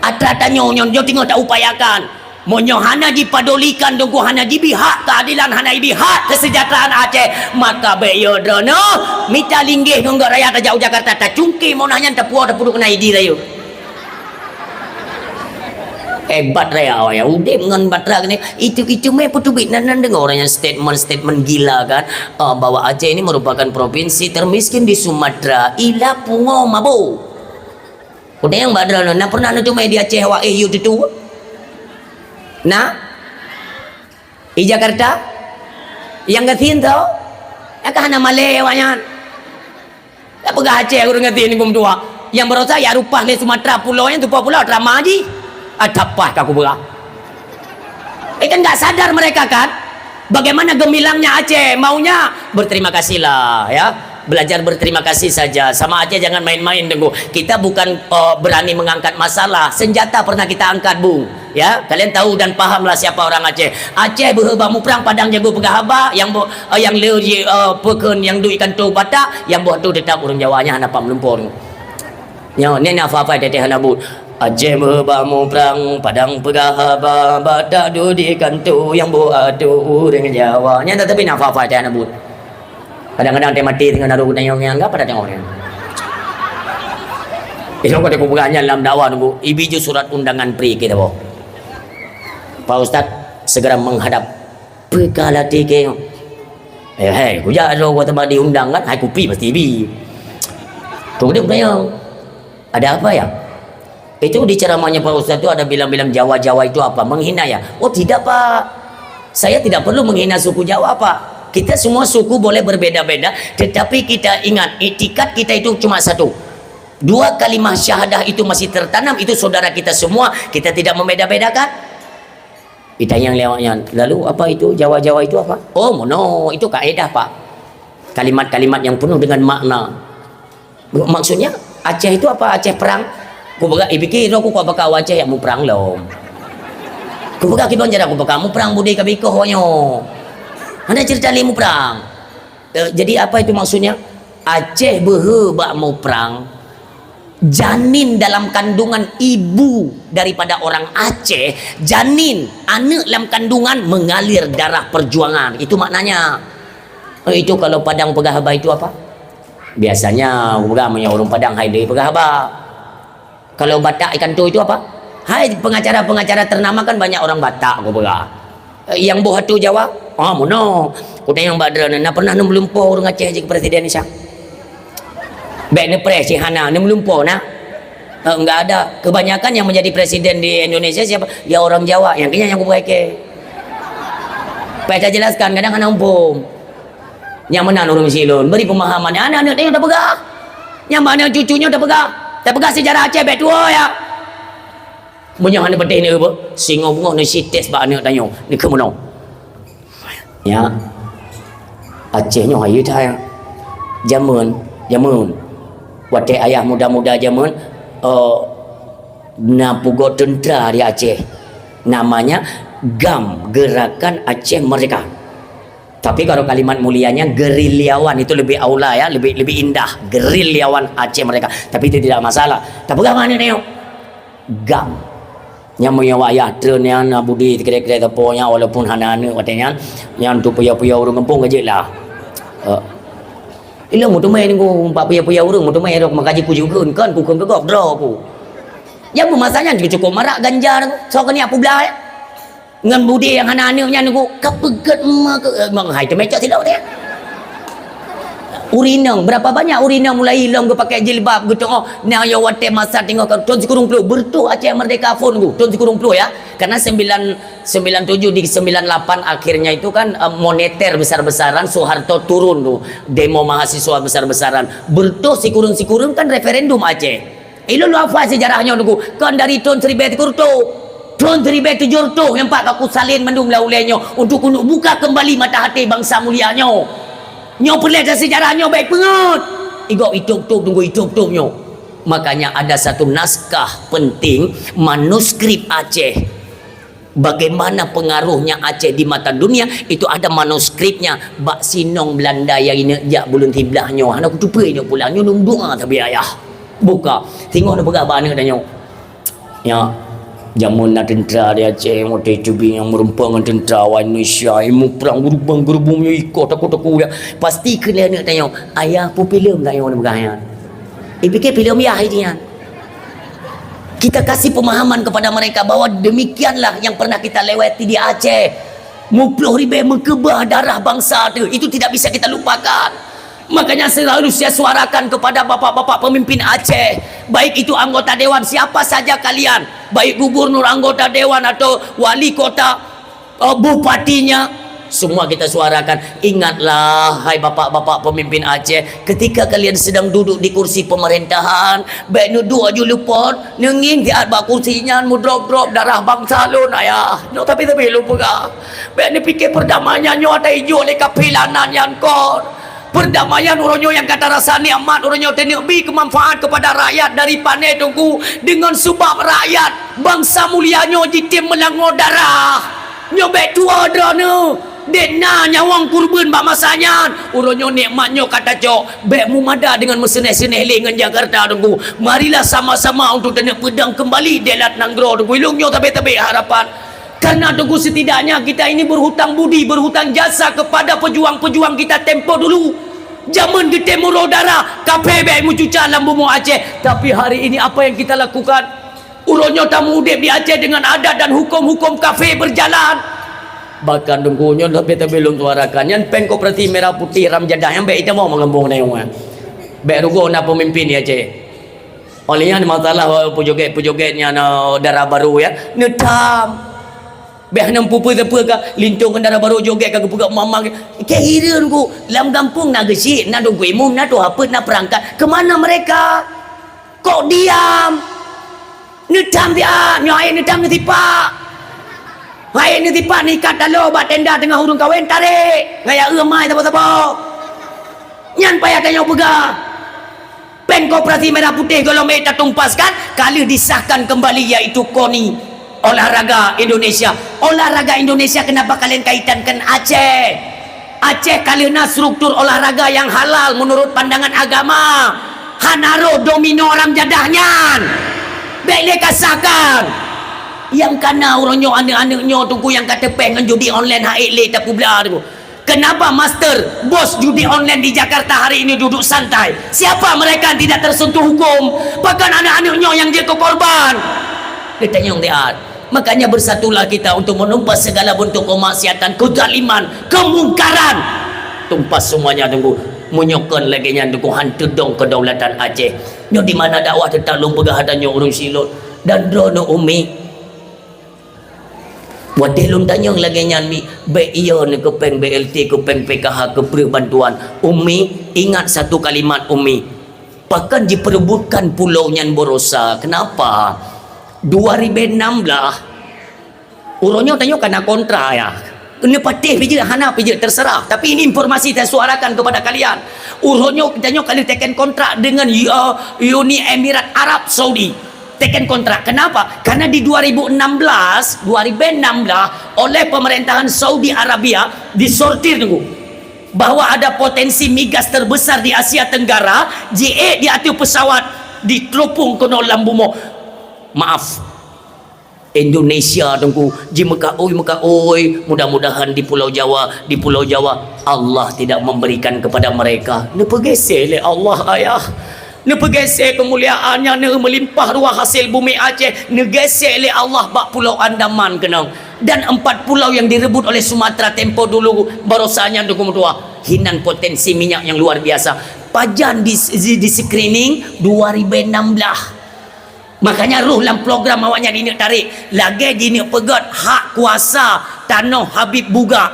Ada tanyoe nyoe, nyoe teungoh taupayakan. Meunyoe hana jipadolikan Teungku, hana jibi hak keadilan, hana jibi hak kesejahteraan Aceh, maka bèk yo droeneuh mita linggih ngon gak rakyat tajak u Jakarta, tacungké Monas nyan tapuwoe tapeuduek keunan Idi rayeuk. Eh, batra ya, ya, udép ngon batra keunan. Itu, itu meh peuteubiet nan, nan deungoe ureueng nyan statement-statement gila kan, eh, bahwa Aceh ini merupakan provinsi termiskin di Sumatera. Ila pungo mabo. Udép nyang batra nan, na pernah neuteumé di Aceh awak, eh, you tutu? Na? Di Jakarta? Nyang gasien tau? Nyang ka hana malèe awak nyan. Tapeugah Aceh ureueng gasien ni beumeudua. Nyang barosa ya rupah lé Sumatera pulo nyan tupo pulo drama jih. Atapah ka kupeugah. Eh, kan nggak sadar mereka kan? Bagaimana gemilangnya Aceh, maunya berterima kasihlah ya. Belajar berterima kasih saja. Sama Aceh jangan main-main Teungku. Kita bukan, eh, berani mengangkat masalah. Senjata pernah kita angkat, Bung. Ya, kalian tahu dan pahamlah siapa orang Aceh. Aceh beuhe bak muprang padang jago peugah haba, nyang bo-, eh, nyang le ji, eh, peukon nyang duek ikan tu Batak, nyang boh tu tetap ureueng Jawa nyan hana pam lumpur. Nyoe, nyan hafai-hafai teuh hana buet. Aceh beuhe bak muprang padang peugah haba, Batak duek ikan tu, nyang boh tu ureueng Jawa. Nyan tetapi na hafai-hafai teuh hana buet. Kadang-kadang teuh maté singoh naru geutanyoe ngiang ka pada tengok nyan. Ilong ka kupeugah nyan lam dakwah Teungku, ibi ju surat undangan pri keu taboh. Pak Ustaz segera menghadap. Peue ka latih keu nyoe? Eh, hei, kujak droe teuma diundang kan, hai kupi pasti ibi. Kemudian kutanya, "Ada apa ya?" Itu di ceramahnya Pak Ustaz tu ada bilang-bilang Jawa-Jawa itu apa? Menghina ya? Oh tidak Pak, saya tidak perlu menghina suku Jawa Pak. Kita semua suku boleh berbeda-beda, tetapi kita ingat iktikad kita itu cuma satu. Dua kalimah syahadah itu masih tertanam, itu saudara kita semua, kita tidak membeda-bedakan. Ditanya lewat nyan, lalu apa itu Jawa-Jawa itu apa? Oh, mono, itu kaedah Pak. Kalimat-kalimat yang penuh dengan makna. Maksudnya, Aceh itu apa? Aceh perang? Kupeugah, ipike droe ku, kupeugah Aceh nyang muprang lom. Kupeugah kiban cara kupeugah muprang, budi ka bikoh nyoe. Hana cerita lé muprang. Eh, jadi apa itu maksudnya? Aceh beuhe bak muprang. Janin dalam kandungan ibu daripada orang Aceh, janin, aneuk lam kandungan mengalir darah perjuangan. Itu maknanya. Eh, itu kalau Padang peugah haba itu apa? Biasanya orang, meunyoe ureuëng Padang hai lé peugah haba. Kalau Batak ikan tu itu apa? Hai pengacara-pengacara ternama kan banyak orang Batak kupeugah. Eh, nyang boh atu Jawa? Ah, meunoe. Kutanyong bak droeneuh, na pernah neumeulimpôh ureuëng Aceh jeuet keu presiden Indonesia? Bék neupreh cit hana, neumeulimpôh na? Eh, enggak ada. Kebanyakan yang menjadi presiden di Indonesia siapa? Ya orang Jawa. Nyang keuh nyan nyang kupeugah ikei. Payah tajelaskan, kadang hana muphom. Nyang meunan ureuëng Mesir lôn, beri pemahaman. Aneuk-aneuk tanyoe tapeugah. Nyang bak aneuk cucu nyoe tapeugah. Tapeugah sejarah Aceh bék tuwoe ya. Meunyoe hana patéh neueu, singoh beungoh neusites bak aneuk tanyoe. Neukheun meunoe. Ya. Aceh nyoe hayeu that. Jameun, jameun. Watée ayah muda-muda jameun, eh, na pugoe teuntera di Aceh. Namanya GAM, Gerakan Aceh Merdeka. Tapi kalau kalimat mulianya gerilyawan itu lebih aula ya, lebih lebih indah. Gerilyawan Aceh Merdeka. Tapi itu tidak masalah. Tapi bagaimana ni? GAM. Nyang meunyoe wayah treun nyan na budi teukrek-krek teupeu nyan walaupun hana aneuk watée nyan, nyan tu puya-puya ureuëng gampông ka jeuet lah. Eh. Ilong meuteumé nunggu umpat puya-puya ureuëng meuteumé rok makaji ku jeukeun kan ku kheun keu gob droe ku. Nyang masa nyan cukup marak ganja tu. Soe keuneuk peublah eh. Ngon budi nyang hana aneuk nyan nunggu ka peugét ma keu eh, bang hai teumé cok sidok dia. Urineng, berapa banyak urineng mulai ilong geupakai jilbab geutuoh. Nah, ya watée masa tengok ka thon sikureueng ploh, beureutoh Aceh Merdeka phon ku, thon sikureueng ploh ya. Karena sembilan, sembilan tujuh di sembilan lapan akhirnya itu kan eh, moneter besar-besaran, Soeharto turun tu, demo mahasiswa besar-besaran. Beureutoh sikureueng-sikureueng kan referendum Aceh. Ilôn lôn hafai sejarah nyoe nunggu, kon dari thon siribée sikureueng reutôh. Thon siribée tujoh reutôh nyang pat ka kusalin mandum lam ulée nyoe untuk keuneuk buka keumbali mata até bansa mulia nyoe. Nyoe peureulée that sejarah nyoe bék peungeut. Igob itôb-tôb nunggu itôb-tôb nyoe. Makanya ada satu naskah penting, manuskrip Aceh. Bagaimana pengaruhnya Aceh di mata dunia, itu ada manuskripnya. Bak sinong Belanda nyang ineuk jak buleuen siblaih nyoe, hana kuteupeu ineuk pulang, nyoe lôn doa sabe ayah. Buka, singoh neupeugah bak aneuk tanyoe. Ya, jameun na teuntera di Aceh, watée teubiet nyang meureumpok ngon teuntera awak Indonesia, ilmu perang geurubang-geurubung meunyoe ikoh takut-takut ya. Pasti keu lé aneuk tanyoe, ayah peue filem tanyoe neupeugah nyan. Ipike filem yah nyan. Kita kasih pemahaman kepada mereka bahwa demikianlah yang pernah kita lewati di Aceh. Muploh ribée meukeubah darah bangsa tu, itu tidak bisa kita lupakan. Makanya selalu saya suarakan kepada bapak-bapak pemimpin Aceh, baik itu anggota dewan siapa saja kalian, baik gubernur, anggota dewan atau wali kota, eh, bupatinya, semua kita suarakan. Ingatlah, hai bapak-bapak pemimpin Aceh, ketika kalian sedang duduk di kursi pemerintahan, bék neuduek aju leupot, neungieng siat bak kursi nyan, meudrop-drop darah bangsa lôn, ayah. Nyoe tapi-tapi lôn peugah. Bék neupike perdamaian nyoe ata ijok lé kaphé lanan nyan kon. Perdamaian uroe nyoe nyang gata rasa nikmat, uroe nyoe teuneuk bi keumanfaat kepada rakyat dari pané teungku, deungon seubab rakyat bangsa mulia nyoe jitem meulangoe darah. Nyoe bék tuwoe droeneuh, dek na nyawöng kurban bak masa nyan. Uroe nyoe nikmat nyoe ka tacok, bék mumada deungon meuseunéh-seunéh lé ngon Jakarta teungku. Marilah sama-sama untuk teuneuk peudong keumbali deulat nanggroe teungku. Ilong nyoe tabé-tabé harapan. Karena teungku, setidaknya kita ini berhutang budi, berhutang jasa kepada pejuang-pejuang kita tempo dulu. Jameun geutem uroe darah, kaphé bék meucuca lam bumoe Aceh. Tapi hari ini apa yang kita lakukan? Uroe nyoe tameudeb di Aceh dengan adat dan hukum-hukum kaphé berjalan. Bahkan teungku nyoe leubeh-leubeh lôn suarakan, nyan péng koperasi merah putih ramjadah nyan bék itamong meugeumboh na nyang. Bék rugoe na peumimpin di Aceh. Oleh nyan masalah, eh, peujogét-peujogét nyan, eh, dara barô ya. Neutam. Bék neupeue-peue ka lintong ngon dara barô jogét ka geupeugah mama. Keu hireuen ku, lam gampông na geusyik, na dongku imum, na tuha peuet, na peurangkat. Keu mana mereka? Kok diam? Neutam siat, nyoe ayat neutam neusipak. Ayat neusipak neuikat taloe bak tenda teungoh ureuëng kawén, tarek. Ngaya eu mai saboh-saboh. Nyan payah tanyoe peugah. Pen Koperasi Merah Putih gohlom ék tatumpaskan, ka lheueh disahkan kembali, yaitu koni olahraga Indonesia. Olahraga Indonesia kenapa kalian kaitankan Aceh? Aceh ka lheueh na struktur olahraga yang halal menurut pandangan agama. Hana rôh domino haram jadah nyan. Bèk lé kasahkan. Nyang kana uroe nyoe aneuk-aneuk nyoe Teungku nyang ka teupèh ngon judi online, han ék lé tapeublah Teungku. Kenapa master bos judi online di Jakarta hari ini duduk santai? Siapa mereka yang tidak tersentuh hukum? Bahkan aneuk-aneuk nyoe nyang jeuet keu korban. Geutanyong siat. Makanya bersatulah kita untuk menumpas segala bentuk kemaksiatan, kezaliman, kemungkaran. Tumpas semuanya Teungku. Meunyoe kon lagèe nyan Teungku, han teudong kedaulatan Aceh. Nyoe di mana dakwah teutap lôn peugah tanyoe ureueng Silot. Dan droeneuh Umi, watèe lôn tanyong lagèe nyan, Mi, bèk iyo neuh keu pèng B L T, keu pèng P K H, keu preuh bantuan. Umi, ingat satu kalimat, Umi. Pakon jiperebutkan pulau nyan baroesa? Kenapa? Dua ribèe nam blah, uroe nyoe tanyoe ka na kontra, ya. Neupatéh pih jeuet, hana pih jeuet, terserah. Tapi ini informasi saya suarakan kepada kalian. Uroe nyoe tanyoe ka lheueh teken kontrak dengan, uh, Uni Emirat Arab Saudi. Teken kontrak. Kenapa? Karena di dua ribu enam belas, dua ribèe nam blah, oleh pemerintahan Saudi Arabia disortir Teungku, bahwa ada potensi migas terbesar di Asia Tenggara, jiék di ateueh pesawat, ditelepon keunoe lam bumoe. Maaf, Indonesia Teungku, jimeukaôi-meukaôi, mudah-mudahan di Pulau Jawa, di Pulau Jawa, Allah tidak memberikan kepada mereka. Neupeugèsè lé Allah, Ayah. Neupeugèsè keumuliaan nyang neumeulimpah ruah hasil bumi Aceh, neugèsè lé Allah bak Pulau Andaman keunoe. Dan empat pulau yang direbut oleh Sumatera tempo dulu, baroesa nyan Teungku meutuah. Hinan potensi minyak yang luar biasa. Pajan di, di, di screening dua ribèe nam blah. Makanya roh lam program awaknyan ineuk tarek, lagèe jineuk peugèt hak kuasa tanoh Habib Buga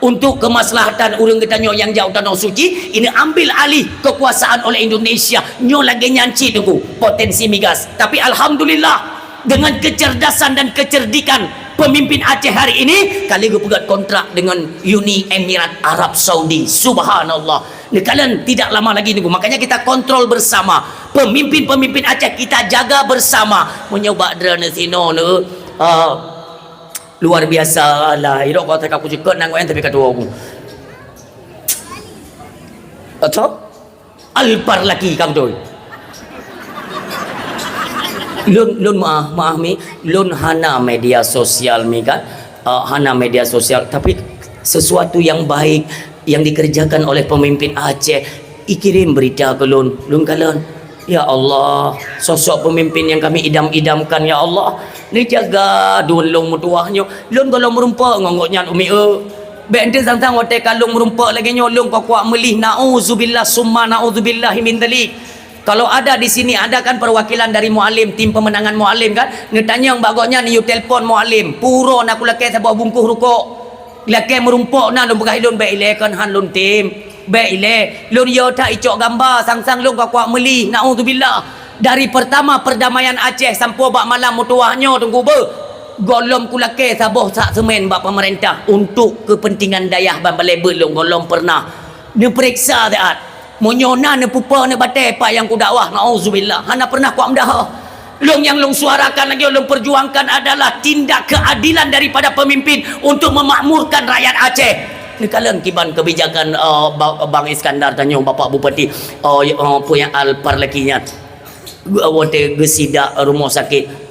untuk kemaslahatan ureueng geutanyoe nyang jak u Tanoh Suci, ineuk ambil alih kekuasaan oleh Indonesia. Nyoe lagèe nyan cit Teungku, potensi migas. Tapi alhamdulillah, dengan kecerdasan dan kecerdikan pemimpin Aceh hari ini, ka lheueh geupeugèt kontrak dengan Uni Emirat Arab Saudi. Subhanallah. Neukalon tidak lama lagi Teungku. Makanya kita kontrol bersama. Pemimpin-pemimpin Aceh kita jaga bersama. Meunyoe bak droeneuh sinoe neuh, ah, luar biasa lah. Irok kau tak aku cekot nang tapi kata aku. Atau? Alpar laki kau betul. Lôn, lôn maaf, maaf Mi, lôn hana media sosial Mi kan. Ah, hana media sosial, tapi sesuatu yang baik yang dikerjakan oleh pemimpin Aceh, ikirim berita keu lôn, lôn kalon. Ya Allah, sosok pemimpin yang kami idam-idamkan, ya Allah. Neujaga dua lôn meutuah nyoe. Lôn gohlom meurumpok ngon gobnyan Umi eu. Bèk enteuk sang-sang watèe ka lôn meurumpok lagèe nyoe lôn kuak-kuak meulih, nauzubillah summa nauzubillahi min dzalik. Kalau ada di sini, ada kan perwakilan dari Mualem, tim pemenangan Mualem kan? Neutanyong bak gobnyan, yue telepon Mualem. Puro na kulakèe saboh bungkôh rukok. Lakèe meurumpok na lôn peugah ilôn bèk ilèe kon han lôn tem. Bèk ilèe. Lôn yue that icok gamba sang-sang lôn kuak-kuak meulih. Nauzubillah. Dari pertama perdamaian Aceh sampoe bak malam meutuwah nyoe Teungku beuh. Gohlom kulakèe saboh sak seumén bak pemerintah untuk kepentingan dayah ban balèe beuet lôn gohlom pernah. Neupeuriksa siat. Meunyoe na neupeupo neubatèe pat nyang kudakwah, nauzubillah, hana pernah kuat meudaha. Lôn nyang lôn suarakan lagèe lôn perjuangkan adalah tindak keadilan daripada pemimpin untuk memakmurkan rakyat Aceh. Neukalon kiban kebijakan, eh, ba-, Bang Iskandar tanyoe, Bapak Bupati, eh, eh, peue nyang Alpar laki nyan. Geu-, watèe geusidak rumoh sakét.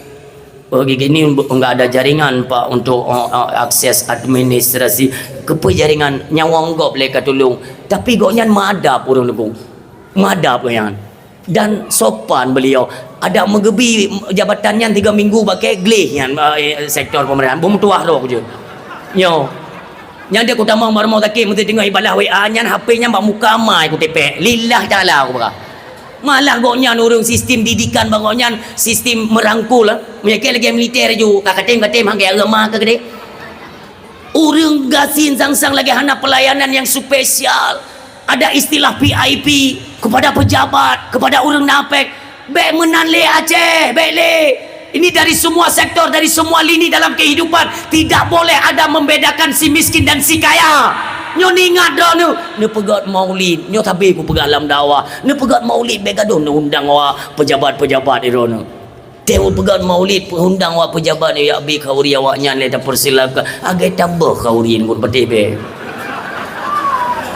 Oh, gini enggak ada jaringan, Pak, untuk, oh, oh, akses administrasi. Keupeue jaringan nyawöng gob lé ka tulông. Tapi gobnyan meuadab ureueng Teungku. Meuadab gobnyan. Dan sopan beliau. Adak meugeubri jabatan nyan tiga minggu bak kèe gleh nyan, eh, sektor pemerintahan. Beumeutuwah roh jeuet. Nyoe. Nyan dia kutamong bak rumoh sakét, meuteungoh ibalah W A nyan, H P nyan bak muka amai kutipèk. Lillah taala kupeugah. Malah gobnyan ureueng sistem didikan bak gobnyan sistem merangkul, eh. Meunyo kèe lagèe militer ju, ka katem-katem hana agama ka gede. Ureueng gasien sang-sang lagèe hana pelayanan yang spesial. Ada istilah V I P kepada pejabat, kepada ureueng napèk. Bèk meunan lé Aceh, bèk lé. Ini dari semua sektor, dari semua lini dalam kehidupan. Tidak boleh ada membedakan si miskin dan si kaya. Nyoe neuingat droeneuh, neupeugét maulid, nyoe sabe kupeugah lam dakwah, neupeugét maulid bék gadôh neuundang awak peujabat-peujabat droeneuh. Teuh peugét maulid, peuundang awak peujabat, ya bi khauri awaknyan lé tapersilakan. Agak tambah khauri ngon peutih bék.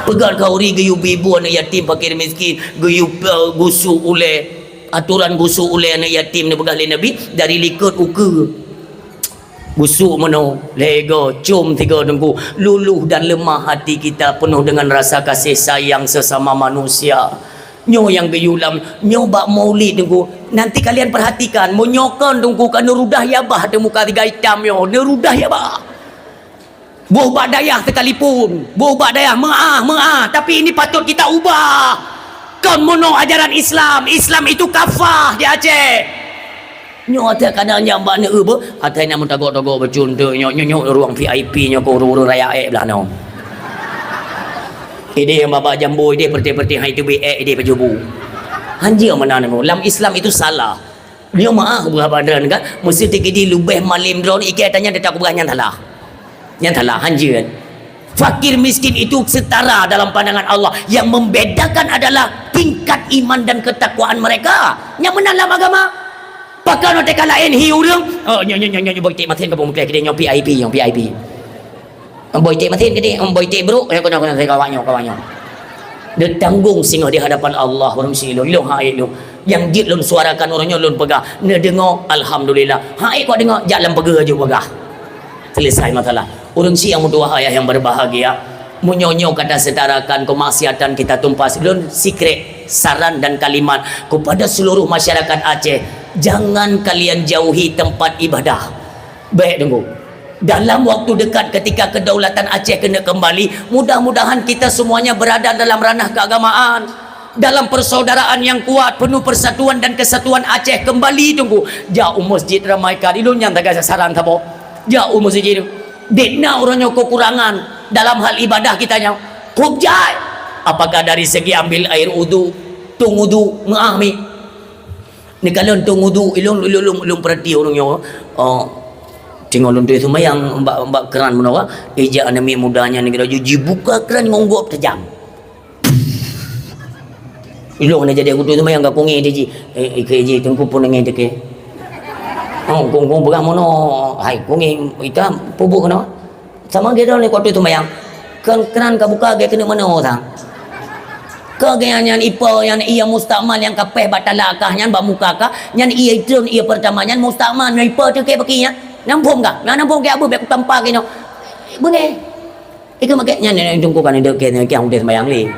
Peugét khauri geuyue bi bu aneuk yatim, fakir miskin, geuyue, eh, gusok ulée. Aturan gusok ulée aneuk yatim neupeugah lé Nabi, dari likot ukeue. Gusok meunoe, lego, com tiga teungku, luluh dan lemah hati kita penuh dengan rasa kasih sayang sesama manusia. Nyoe nyang geuyue lam, nyoe bak maulid teungku. Nanti kalian perhatikan, meunyoe kon teungku ka neurudah ya bah teumuka tiga itam nyoe, neurudah ya bah. Boh bak dayah sekalipun, boh bak dayah meu'ah, meu'ah, tapi ini patut kita ubah. Kon meunoe ajaran Islam, Islam itu kafah di Aceh. Nyoe ata kadang nyang bak neu beuh, ata nyang meutagok-tagok beucun tu, nyoe, nyoe, nyoe ruang V I P nyoe keu ureueng-ureueng raya ék blah nyoe. Idéh nyang babah jambo, idéh peureté-peureté hai teubiet ék, idéh pajoh bu. Hanjeuet meunan nyoe. Lam Islam itu salah. Nyoe meu'ah buah badran kan, meusti teukidi leubeh malem droe, iké ata nyan teutab kupeugah nyan salah. Nyan salah, hanjeuet. Fakir miskin itu setara dalam pandangan Allah. Yang membedakan adalah tingkat iman dan ketakwaan mereka. Nyang meunan lam agama. Pakon watée ka laén hi ureueng, "Oh, nyoe, nyoe, nyoe, nyoe, boh iték masin ka peumupleh keudéh nyoe V I P, nyoe V I P." Boh iték masin keudéh, boh iték brok, nyoe keunoe, keunoe, kawak nyoe, kawak nyoe. Neutanggong singoh di hadapan Allah, ureueng si lôn, lôn hai lôn. Nyang jeuet lôn suarakan uroe nyoe lôn peugah, neudeungoe, alhamdulillah. Hai kok deungoe, jak lam pageue aju peugah. Selesai masalah. Ureueng si nyang meutuwah ayah yang berbahagia, meunyoe nyoe ka tasetarakan kemaksiatan kita tumpas, lôn sikrek saran dan kalimat kepada seluruh masyarakat Aceh, jangan kalian jauhi tempat ibadah. Baik, tunggu. Dalam waktu dekat ketika kedaulatan Aceh kena kembali, mudah-mudahan kita semuanya berada dalam ranah keagamaan. Dalam persaudaraan yang kuat, penuh persatuan dan kesatuan Aceh kembali, tunggu. Jak u masjid ramaikan, ilôn nyang taga sasaran saboh. Jak u masjid. Dek na uroe nyoe kekurangan dalam hal ibadah kita nyoe. Kub jai. Apakah dari segi ambil air udu, tung udu, meu'ah mi. Neukalon tung udu, ilôn, ilôn, ilôn, ilôn perhati ureueng nyoe. Oh, teungoh lôn tueng seumayang bak, bak kran meunoe, ijak aneuk miet muda nyan geura jibuka kran ngon gob tajam. Ilôn hana jadi aku tueng seumayang ka kungé di ji. Eh, ikeu ji teungku pun nangis teuke. Oh, kung, kung peugah meunoe, hai kungé itam pubuk keunoe. Sama geuh droe lé kuat tu seumayang. Keu kran ka buka geuh keuneuk meunoe sang. Keu geuh nyan ipa nyan iya mustakmal nyang ka péh bak talak kah nyan bak muka kah, nyan iya itreun iya peurtama nyan mustakmal nyan ipa teuke baki nyan. Nampung kah? Nyan nampung keu abeuh bék kutampa keunoe. Beungéh. Ikeu makai nyan, nyan tungku kan deuke nyan kiang udeh seumayang lé.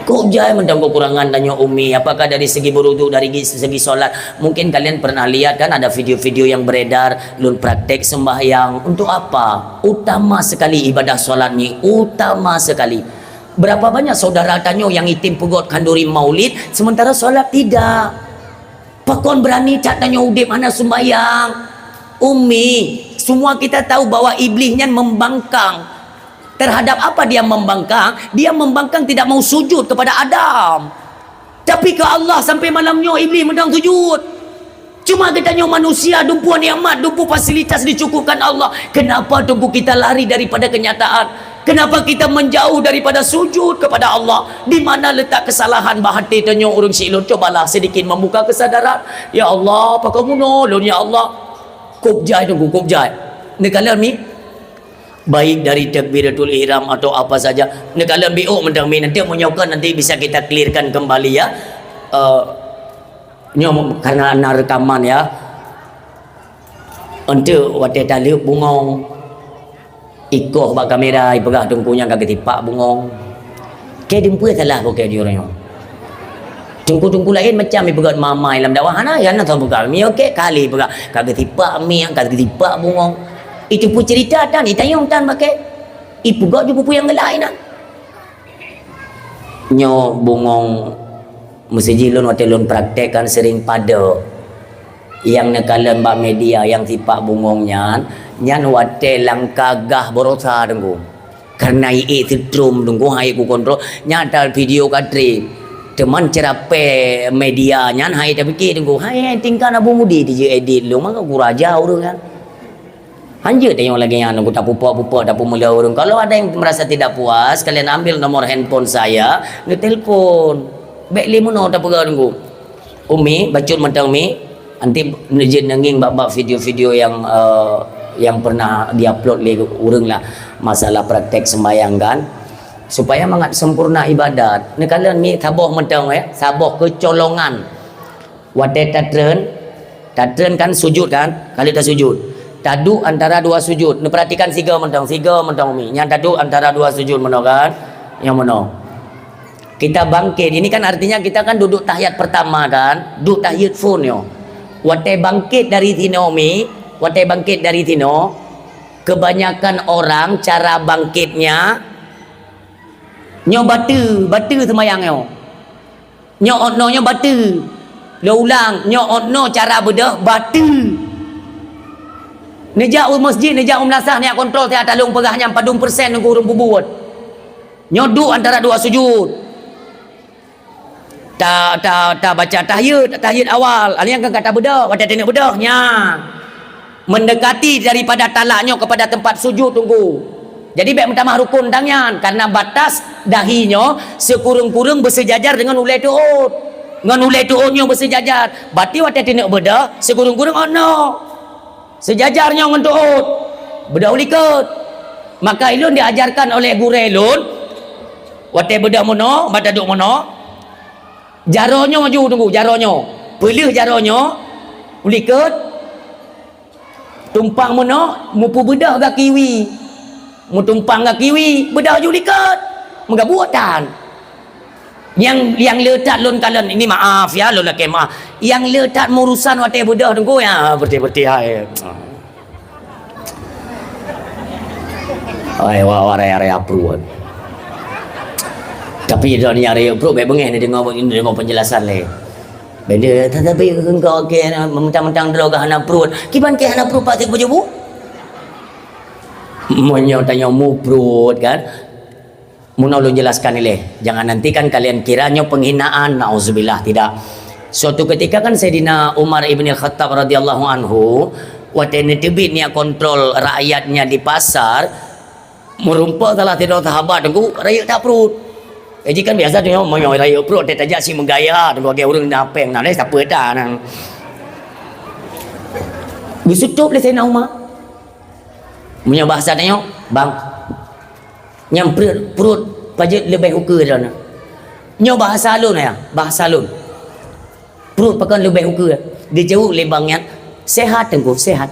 Kok jai mantong kekurangan tanyoe Umi, apakah dari segi berudu, dari gi-, segi solat? Mungkin kalian pernah lihat kan ada video-video yang beredar, lôn praktek sembahyang. Untuk apa? Utama sekali ibadah solat ni, utama sekali. Berapa banyak saudara tanyoe yang item peugöt khanduri maulid, sementara solat tidak? Pakon berani that tanyoe udeb hana sembahyang? Umi, semua kita tahu bahwa iblis nyan membangkang terhadap apa dia membangkang? Dia membangkang tidak mau sujud kepada Adam. Tapi ke Allah sampai malam nyoe iblis meudong sujud. Cuma geutanyoe manusia dumpeue nikmat, dumpeue fasilitas dicukupkan Allah. Kenapa tunggu kita lari daripada kenyataan? Kenapa kita menjauh daripada sujud kepada Allah? Di mana letak kesalahan bak até tanyoe ureueng siklon? Cobalah sedikit membuka kesadaran. Ya Allah, pakon meunoe lôn ya Allah. Kop jai tunggu, kop jai. Neukalon mi? Baik dari takbiratul ihram atau apa saja. Neukalon biôk mantong mi, nanti meunyoe ka nanti bisa kita clearkan kembali ya. Eh, nyoe karena na rekaman ya. Enteuk watée taleueb bungong, ikoh bak kamera, ipeugah teungku nyan ka geutipak bungong. Keu dumpeue salah bukai di ureueng nyoe. Teungku-teungku laén macam ipeugah mamai lam dakwah hana, hana tahu bukai. Miyueb keu kali peugah ka geutipak miang, ka geutipak bungong. Itu pun cerita tan, itanyong tan pakai. Ipeugah ju peue nyang geulai nan. Nyoe bungong meusijih lôn watée lôn praktek kan sering padub. Nyang neukalon bak media nyang sipak bungong nyan, nyan watée langka gah baroesa teungku. Karena ié sitrom teungku hai kukontrol, nyata video ka trép. Teuma ceurapée media nyan hai tapike teungku, hai tingkat Abu Mudi dijeuet edit lôn maka kuraja ureueng nyan. Hanjeuet tanyoe lagée nyan, Teungku, tapupok-pupok, tapeumeulo ureuëng. Kalau ada yang merasa tidak puas, kalian ambil nomor handphone saya, neutelepon. Bék lé meunoe tapeugah, Teungku. Umi, bacut mantong, Mi. Nanti neujeuet neungieng bak-bak video-video yang, eh, yang pernah diupload lé ureuëng lah, masalah praktek sembahyang kan. Supaya mangat sempurna ibadat. Neukalon, Mi, saboh mantong, eh, saboh keucolongan. Watée tatreun, tatreun kan sujud kan? Kali tasujud. Taduek antara dua sujud. Neuperhatikan sigoe mantong, sigoe mantong, Umi. Nyang taduek antara dua sujud meunoe kan? Nyang meunoe. Kita bangkit. Ini kan artinya kita kan duduk tahiyat pertama kan? Duek tahiyat phon nyoe. Watée bangkit dari sinoe, Mi, watée bangkit dari sinoe, kebanyakan orang cara bangkitnya nyoe bateue, bateue seumayang nyoe. Nyoe ot noe nyoe bateue. Lôn ulang, nyoe ot noe cara beudôh bateue. Neujak u masjid, neujak u meulasah, neujak kontrol, siat talông peugah nyan padum persen ngon ureuëng peubuet. Nyoe duek antara dua sujud. Ta, ta, ta baca tahiyat, tahiyat awal. Ada nyang ka tabeudôh, watée taneuk beudôh, nyan. Mendekati daripada talak nyoe kepada tempat sujud, Teungku. Jadi, bék meutamah rukun dang nyan, karena batas dahi nyoe sikureueng-kureueng beuseujajar deungon ulée teuôt. Ngon ulée teuôt nyoe beuseujajar. Berarti watée taneuk beudôh, sikureueng-kureueng ot noe. Seujajar nyoe ngon teuôt. Beudôh u likot. Maka ulôn diajarkan oleh gurée lôn, watée beudôh meunoe, bak taduek meunoe, jaroe nyoe maju, Teungku, jaroe nyoe. Peuleueh jaroe nyoe, u likot, tumpang meunoe, mupeubeudôh gaki wie. Meutumpang gaki wie, beudôh ju likot. Meugabuek tan. Nyang, nyang le that lôn kalon, ini maaf ya, lôn lakée maaf. Nyang le that meurusan watée beudôh, Teungku, ya, berarti-berarti hai. Ai, wa, wa, raya, raya pruet. Tapi droeneuh nyang raya pruet, bék beungéh neudeungoe, neudeungoe penjelasan lé. Beda, tetapi engkau ke mentang-mentang droga hana pruet. Kiban ke hana pruet, pasti kupeujeubu? Meunyoe tanyoe mupruet, kan? Meunoe lôn jelaskan ilée, jangan nantikan kalian kira nyoe penghinaan, nauzubillah, tidak. Suatu ketika kan Saidina Umar ibn Al-Khattab radhiyallahu anhu, watée neuteubiet neujak kontrol rakyatnya di pasar, meurumpok salah sidroe sahabat, Teungku, rayeuk that pruet. Jadi kan biasa tu nyoe, meunyoe rayeuk pruet, watée tajak si meugaya, Teungku, lagée ureuëng na péng, na lé sapeue tan. Geusutôb lé Saidina Umar. Meunyoe bahasa tanyoe, bang, nyang pruet, pruet pajoh leubeh ukeue droeneuh. Nyoe bahasa lôn ya, bahasa lôn. Pruet pakon leubeh ukeue. Geujaweueb lé bang nyan, "Sehat, Teungku, sehat."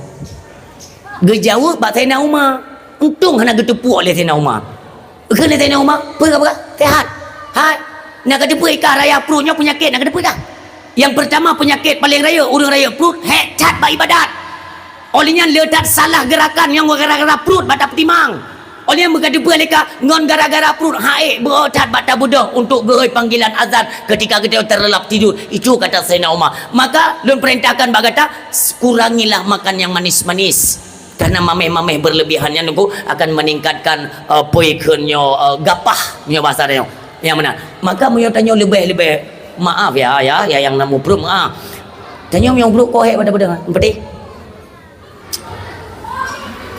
Geujaweueb bak Saidina Umar. Untông hana geuteupeue lé Saidina Umar. Kheun lé Saidina Umar, "Peue ka, peue ka? Sehat?" "Hai." Na kateupeue kah raya pruet nyoe peunyakét, na kateupeue kah? Nyang peurtama peunyakét paleng rayeuk, ureuëng rayeuk pruet, hék that bak ibadat. Óh lheueh nyan le that salah geurakan nyang gara-gara pruet bak tapeutimang. Óh lheueh nyan meuka teupeue lé ka ngon gara-gara pruet haék beuôt that bak tabeudôh untuk geuhôi panggilan azan ketika geutanyoe teurelap tidur. Itu kata Saidina Umar. Maka lôn peurintahkan bak gata, kurangilah makan yang manis-manis. Karena mameh-mameh berlebihan nyan Teungku akan meningkatkan, eh, poi kheun nyoe, eh, gapah nyoe bahasa nyoe. Nyang meunan. Maka meunyoe tanyoe leubeh-leubeh, maaf ya, ya, ya nyang na mupruet, maaf. Tanyoe meunyoe pruet koh hék pada-pada. Peuti.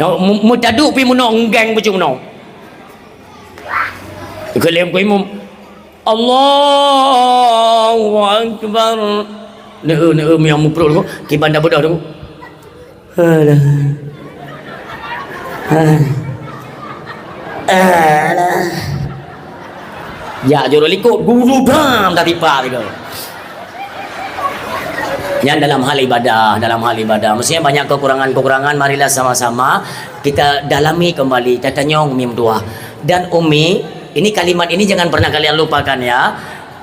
Nyoe mu-, meutaduk pi meunoe, enggeng beucung meunoe. Keu lheueh keu imum. Allahu Akbar. Neu-, neu-, meunyoe mupruet Teungku, kiban dah beudôh Teungku. Alah. Alah. Alah. Jak jurong likot, gudang dah tiba tiga. Nyan dalam hal ibadah, dalam hal ibadah. Maksudnya banyak kekurangan-kekurangan, marilah sama-sama kita dalami kembali. Tatanyong Umi meutuah. Dan Umi, ini kalimat ini jangan pernah kalian lupakan ya.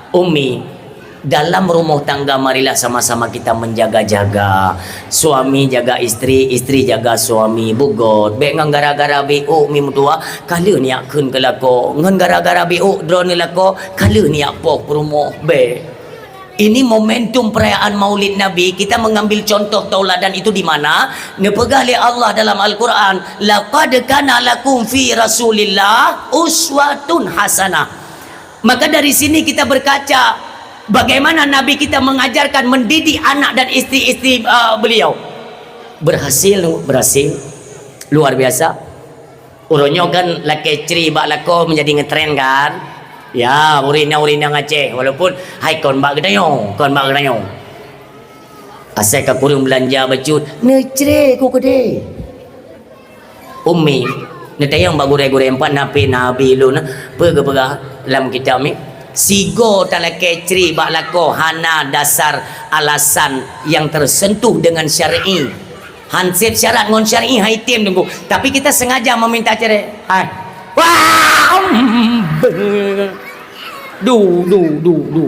Umi, dalam rumah tangga marilah sama-sama kita menjaga-jaga. Suami jaga istri, istri jaga suami. Bugot, bék ngon gara-gara B O Umi meutuah, ka lheueh neujak kheun keu lakoe. Ngon gara-gara B O droeneuh lakoe, ka lheueh neujak poh peurumoh. Bék. Ini momentum perayaan Maulid Nabi, kita mengambil contoh tauladan itu di mana? Neupeugah lé Allah dalam Al-Quran, "Laqad kana lakum fi Rasulillah uswatun hasanah." Maka dari sini kita berkaca bagaimana Nabi kita mengajarkan mendidik anak dan istri-istri, uh, beliau. Berhasil, berhasil. Luar biasa. Uroe nyoe kan lakée cre bak lakoe menjadi ngetren kan? Ya, ureueng inong-ureueng inong Aceh, walaupun hai kon bak geutanyoe, kon bak geutanyoe. Asai ka kureueng beulanja bacut, neucre ku keudeh. Umi, neutanyong bak gurée-gurée empat na pih na abi lôn, peue geupeugah lam kitab nyoe? Sigoe talakée cre bak lakoe hana dasar alasan nyang tersentuh dengan syar'i. Hanseb syarat ngon syar'i hai tem Teungku. Tapi kita sengaja meminta cerai. Hai. Wah, em, beuh. Du, du, du, du.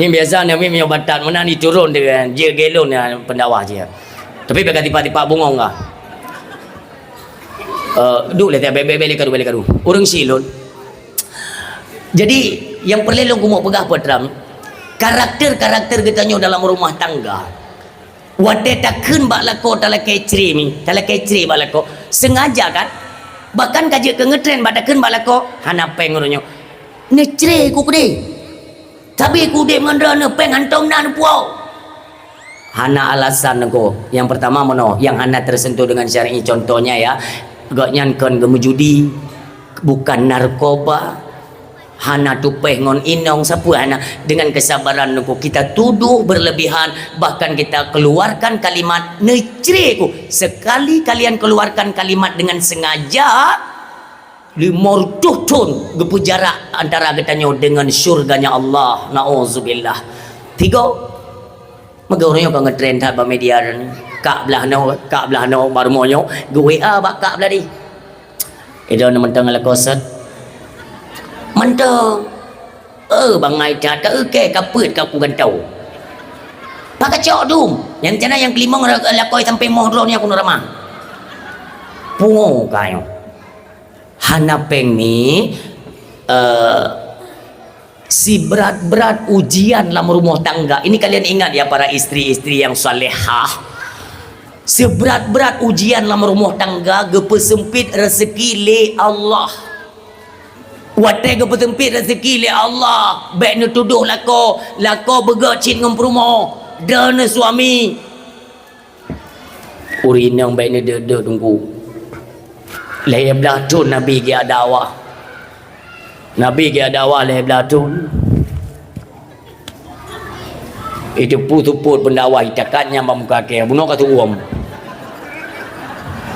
Ni biasa Nabi meunyoe batat meunan diturun dengan jeuet gelon ya pendakwah jih. Tapi bèk ka tipak-tipak bungong kah. Eh, duek lé, bèk, bèk, bèk lé kadu, bèk lé kadu. Ureueng silôn. Jadi, nyang peureulée lôn keumeung peugah, Putra, karakter-karakter geutanyoe dalam rumah tangga. Watée takheun bak lakoe talakée cre mi, talakée cre bak lakoe, sengaja kan? Bahkan ka jeuet keu ngeutren bak takheun bak lakoe, hana péng uroe nyoe. Neucre ku keudeh. Sabe ku udeb ngon droeneuh, péng hantom na neupuwoe. Hana alasan Teungku. Nyang pertama meunoe, nyang hana tersentuh dengan syar'i. Contohnya ya, gobnyan kon geumeujudi, bukan narkoba, hana tupéh ngon inong, sapeue hana. Dengan kesabaran Teungku, kita tuduh berlebihan, bahkan kita keluarkan kalimat neucre ku. Sekali kalian keluarkan kalimat dengan sengaja, lima reutôh thon geupeujarak antara geutanyoe dengan syurganya Allah. Nauzubillah. Tiga. Maka ureueng nyoe ka ngeutren that bak media nyoe. Kak blah nyoe, kak blah nyoe, bak rumoh nyoe, geu-W A bak kak blah dih. Idong mantong lakoe sat. Mantong. Eh, bangai that, ka eukée, ka peuet, ka ku gantoe. Pakacok dum. Nyang cana nyang keulimong ra-, lakoe sampai moh droe nyoe keunoe ramah. Pungo ka nyoe. Hana péng mi, eh, sibrat-brat ujian lam rumoh tangga. Ini kalian ingat ya, para istri-istri yang salehah. Sibrat-brat ujian lam rumoh tangga geupeuseumpit rezeki lé Allah. Watée geupeuseumpit rezeki lé Allah, bèk neutudoh lakoe, lakoe beugét cit ngon peurumoh, droeneuh suami. Ureueng inong bèk neudeuet-deuet Teungku. Lhèe blah thon Nabi geujak dakwah. Nabi geujak dakwah lhèe blah thon. Iteupeue seupôt pendakwah itakat nyang bak muka kèe, bunoe ka seuuem.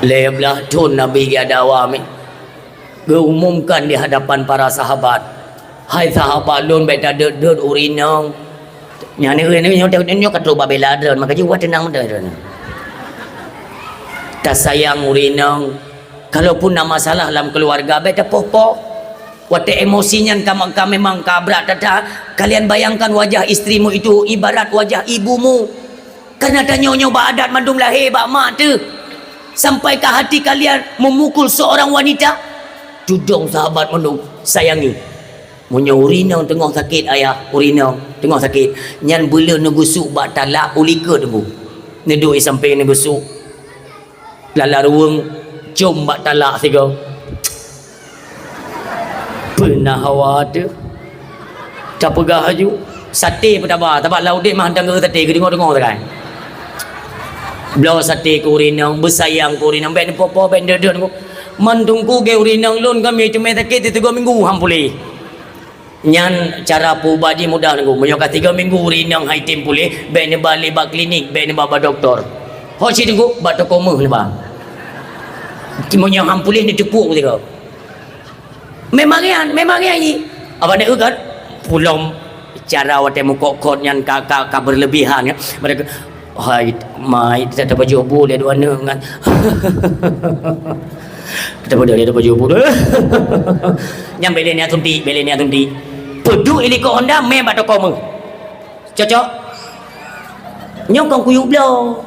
Lhèe blah thon Nabi geujak dakwah mi. Geuumumkan di hadapan para sahabat, "Hai sahabat lôn, bèk tadeuet-deuet ureueng inong." Nyan, nyoe, nyoe, nyoe, nyoe ka trok bak bela droe, maka jiwoe teunang meunan droe. Tasayang ureueng inong, kalaupun na masalah lam keuluwarga, bèk tapoh-poh. Watèe emosi nyan ka, ka memang ka brat that, kalian bayangkan wajah istrimu itu ibarat wajah ibumu. Karena tanyoe nyoe bak adat mandum lahé bak mak teuh. Sampai ka hati kalian memukul seorang wanita? Tudong sahabat mandum, sayangi. Meunyoe ureueng inong teungoh sakét, ayah, ureueng inong teungoh sakét, nyan beuleuh neugusuk bak talak u likot bu. Neuduek i sampéng neugusuk. Lala ruweueng com bak talak sigoe. Peue na hawa teuh. Tapeugah laju, saté peutaba, taba lam udép mah tangga saté, geudeungoe-deungoe sagai. Bloe saté keu ureueng inong, beusayang keu ureueng inong, bèk neupoh-poh, bèk neudeuet-deuet. Man Teungku, gét ureueng inong lôn, ka mi teumé sakét sigoe minggu han puléh. Nyan cara peuubat jih mudah Teungku. Meunyoe ka tiga minggu ureueng inong han item puléh, bèk neuba lé bak klinik, bèk neuba bak dokto. Ho cit Teungku, bak toko méuh neuba. Meunyoe han puléh, neuteupeue sigoe. Memang nyan, memang nyan jih. Abang deuh kan? Pulom cara watèe meukot-kot nyan ka, ka, ka berlebihan, ya. Mereka, "Hai, mai, kita tapajôh bu lé dua aneuk nyan." Kita bodoh, kita baju bodoh. Nyang bèk lé niat suntik, bèk lé niat suntik. Peuduek i likot Honda, mè bak toko méuh. Cocok? Nyoe kon kuyuek bloe.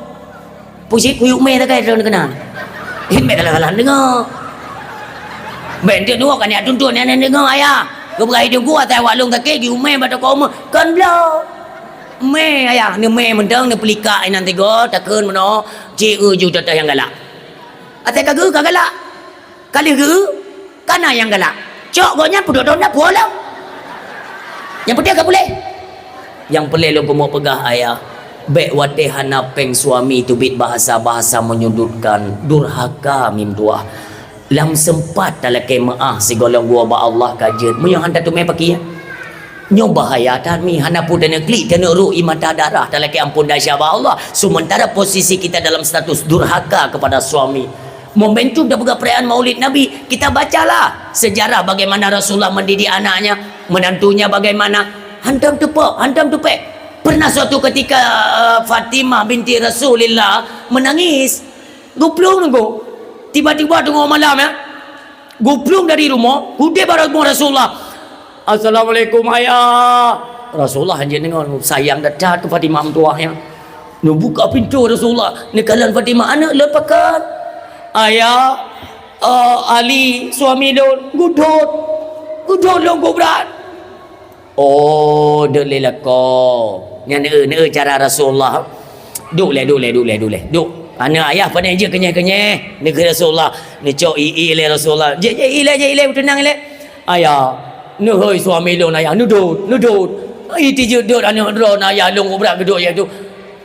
Pusi kuyuek mè sagai droeneuh keunan. Bèk salah-salah deungö. Bèk enteuk dua ka niat tuntut, niat deungö, ayah. Keubeurah hidup gua, asai awak lôn sakét, kuyuek mè bak toko méuh. Kon bloe. Mè, ayah, neumè mantong, neupeulikak inan tiga, takheun meunoe, cit eu ju teuh nyang galak. Asai ka geu ka galak. Ka lheueh geu, ka na nyang galak. Cok gobnyan peuduek thon na puwoe lom. Nyang peunteng ka puléh. Nyang peureulèe lôn keumeung peugah, ayah. Bék watée hana péng suami teubiet bahasa-bahasa menyudutkan, durhaka mim tuah. Lam seumpat talakée meu'ah sigohlom goe bak Allah ka jeuet. Meunyoe han tateumé pakiah. Nyoe bahaya that mi, hana peue taneuk klik, taneuk rôk ie mata darah, talakée amphon desya bak Allah. Sementara posisi kita dalam status durhaka kepada suami. Momentum tapeugah perayaan Maulid Nabi, kita bacalah sejarah bagaimana Rasulullah mendidik anaknya, menantunya bagaimana. Hantom teupok, hantom teupék. Pernah suatu ketika, eh, Fatimah binti Rasulillah menangis. Geuplueng nunggu. Tiba-tiba teungoh malam, ya. Geuplueng dari rumoh, udeb bak rumoh Rasulullah. "Assalamualaikum, Ayah." Rasulullah hanjeuet deungoe, sayang that-that keu Fatimah meutuah nyan. Neubuka pintoe Rasulullah, neukalon Fatimah, "Aneuk lôn pakon?" "Ayah, eh, Ali, suami lôn, geudhôt. Geudhôt lôn keu brat." "Oh, deuek lé lakoe." Nyan, eu, eu cara Rasulullah. "Duek lé, duek lé, duek lé, duek lé. Duek. Aneuk ayah pané jeuet keunyeh-keunyeh," neukheun Rasulullah. Neucok ie-ie lé Rasulullah. "Jeuet, jeuet, ie lé, jeuet, ie lé, teunang ie lé." "Ayah, neuhôi suami lôn, Ayah, neudhôt, neudhôt. Ie tijeuet dot aneuk droe, Ayah, lôn ubrak geudhôt ie tu."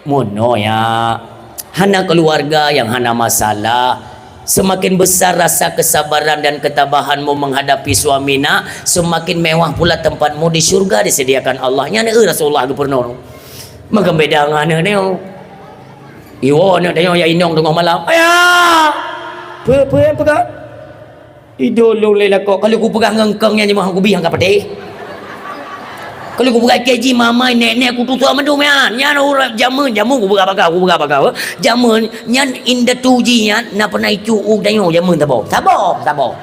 Meunoe, ya. Hana keluarga yang hana masalah. Semakin besar rasa kesabaran dan ketabahanmu menghadapi suami nak, semakin mewah pula tempatmu di syurga disediakan Allah. Nyan, eu, Rasulullah geupeurunoe. Maka beda ngon aneuk nyoe. Iwoe aneuk tanyoe ya inong teungoh malam. "Ayah! Peue, peue nyang peugah?" "Idolong lé lakoe, kalau kupeugah ngon kong nyan jimeuh kubih angka patéh. Kalau kupeugah keji mamai nek-nek kututoe mandum nyan. Nyan ureueng jameun, jameun kupeugah bagaih, kupeugah bagaih. Jameun nyan indatu jih nyan na pernah icu u tanyoe jameun saboh. Saboh, saboh.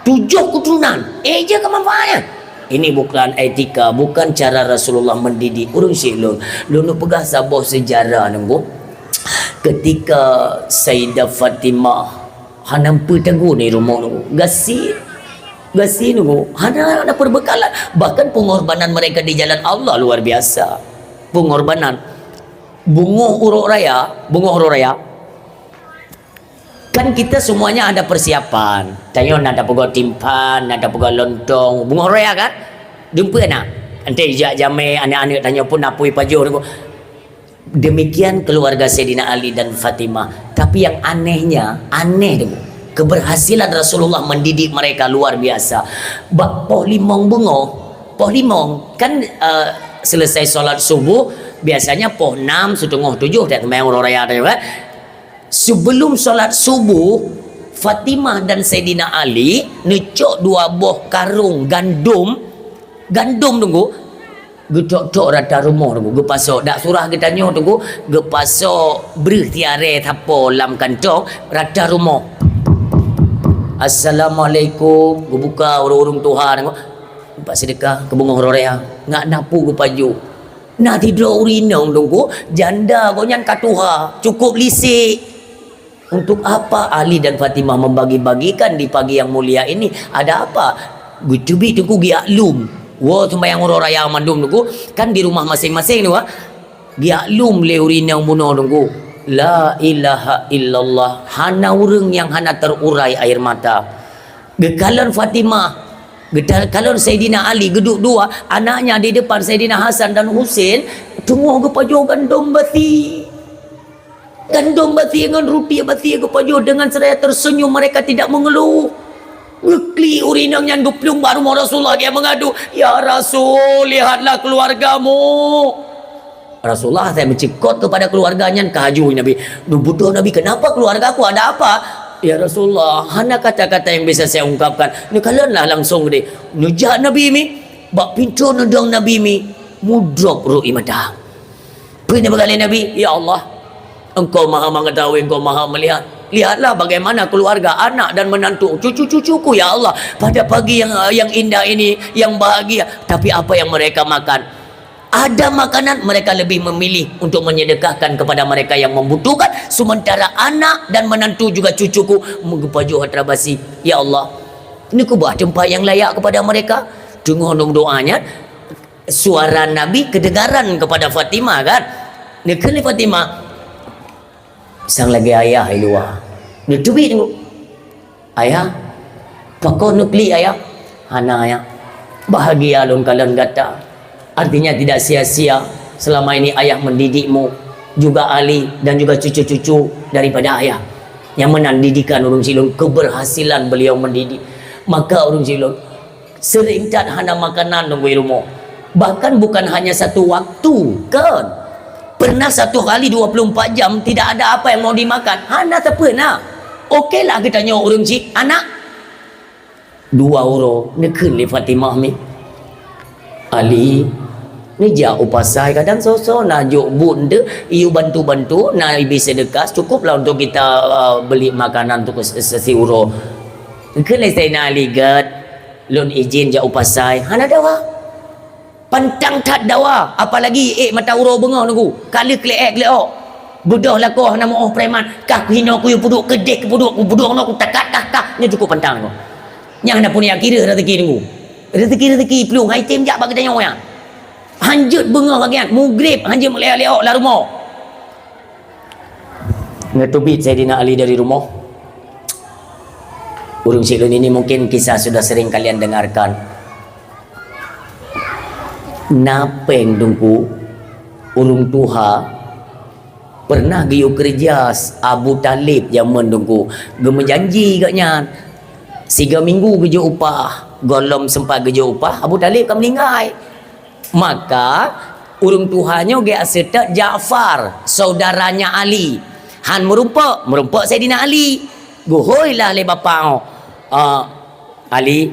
Tujoh keturunan. Eh, je ke manfaatnya." Ini bukan etika, bukan cara Rasulullah mendidik. Ureueng syik lôn, lôn peugah saboh sejarah nunggu. Ketika Sayyidah Fatimah hana peue tagun di rumoh nunggu. Gasien. Gasien nunggu. Hana ada perbekalan. Bahkan pengorbanan mereka di jalan Allah luar biasa. Pengorbanan. Beungoh uroe raya, beungoh uroe raya. Kan kita semuanya ada persiapan. Tanyoe na tapeugöt timphan, na tapeugöt lontong. Beungoh uroe raya kan? Dumpeue na. Enteuk jak jamé aneuk-aneuk tanyoe pun apui pajoh nunggu. Demikian keluarga Saidina Ali dan Fatimah. Tapi yang anehnya, aneh tu, keberhasilan Rasulullah mendidik mereka luar biasa. Bak poh limong beungoh, poh limong, kan, eh, selesai solat subuh, biasanya poh enam, siteungoh tujoh, dak seumayang uroe raya tu, kan? Sebelum solat subuh, Fatimah dan Saidina Ali neucok dua boh karung gandum, gandum tunggu, geutok-tok rata rumoh tunggu, geupasok. Dak surah geutanyoe tunggu, geupasok breuh tiaré sapo lam kantong rata rumoh. "Assalamualaikum," geubuka ureueng-ureueng tuha tunggu. Empat sedekah keu beungoh uroe raya, ngat na peue geupajoh. Na sidroe ureueng inong tunggu, janda gobnyan ka tuha, cukup lisek. Untuk apa Ali dan Fatimah membagi-bagikan di pagi yang mulia ini? Ada apa? Geuteubiet tunggu geujak lom. Woe seumayang uroe raya mandum tunggu, kan di rumah masing-masing tu, ha? Geujak lom lé ureueng inong bunoe tunggu. La ilaha illallah. Hana ureueng nyang hana terurai air mata. Geukalon Fatimah, geukalon Saidina Ali, geuduek dua, anaknya di depan Saidina Hasan dan Husein, teungoh geupajoh gandom basi. Gandom basi ngon ruti basi geupajoh dengan seraya tersenyum, mereka tidak mengeluh. Geuklik ureueng inong nyan geuplueng bak rumoh Rasulullah, dia mengadu, "Ya Rasul, lihatlah keluargamu." Rasulullah saya mencekot kepada keluarga nyan, ka haju Nabi. Neubutoh Nabi, "Kenapa keluarga aku? Ada apa?" "Ya Rasulullah, hana kata-kata yang bisa saya ungkapkan." Neukalonlah langsung deh. Neujak Nabi mi, bak pintoe neudong Nabi mi, mudrop rot ie mata. Peue neupeugah lé Nabi, "Ya Allah, Engkau Maha Mengetahui, Engkau Maha Melihat. Lihatlah bagaimana keluarga, anak dan menantu, cucu-cucuku, ya Allah, pada pagi yang, yang indah ini, yang bahagia. Tapi apa yang mereka makan? Ada makanan, mereka lebih memilih untuk menyedekahkan kepada mereka yang membutuhkan, sementara anak dan menantu juga cucuku meugeupajôh atra basi. Ya Allah, neukeubah teumpat yang layak kepada mereka." Teungoh neudoa nyan, suara Nabi kedengaran kepada Fatimah, kan? Neukheun lé Fatimah, "Sang lagèe ayah i luwa." Neuteubiet teungku. "Ayah, pakon neuklik, Ayah?" "Hana, Ayah. Bahagia lôn kalon gata. Artinya tidak sia-sia Selama ini ayah mendidikmu, juga Ali dan juga cucu-cucu daripada ayah. Nyang meunan didikan ureuëng syiek lôn, keberhasilan beliau mendidik. Maka ureuëng syiek lôn sering that hana makanan nunggu di rumoh. Bahkan bukan hanya satu waktu, kan? Pernah satu kali dua puluh empat jam tidak ada apa yang mau dimakan. Hana teupeu na. Okeylah geutanyoe ureuëng syiek, anak. Dua uroe, neukheun lé Fatimah mi. Ali, neujak u pasai, kadang soe-soe na jok buet enteuk, yue bantu-bantu, na ibi seudeukah, cukuplah untuk kita, uh, beli makanan untuk se-, se-, siuroe. Neukheun lé Saidina Ali, "Gét, lôn izin jak u pasai." Hana dawa. Pantang that dawa, apalagi ék mata uroe beungoh nunggu, ka lheueh kleuet-kleuet. Beudôh lakoe hana meu óh preman, kah kuhinoe kuyue peuduek, keudeh kupeuduek, kupeuduek nyoe kutakat kah kah, nyoe cukôp pantang nyoe. Nyang hana peureulée kira rezeki nunggu. Rezeki-rezeki plueng hai tem jak bak geutanyoe nyan. Hanjeuet beungoh lagée nyan, mugreb hanjeuet meuleuek-leuek lam rumoh. Neuteubiet Saidina Ali dari rumoh. Ureuëng syiek lôn, ini mungkin kisah sudah sering kalian dengarkan. Na péng teungku, ureuëng tuha pernah geuyue keureuja Abu Thalib jameun teungku, geumeujanji gobnyan sigoe minggu geujok upah, gohlom sempat geujok upah, Abu Thalib ka meuninggai. Maka ureuëng tuha nyoe geuseutôt Ja'far, saudaranya Ali. Han meurumpok, meurumpok Saidina Ali. Geuhôi lah lé bapak nyoe, "Ah, Ali,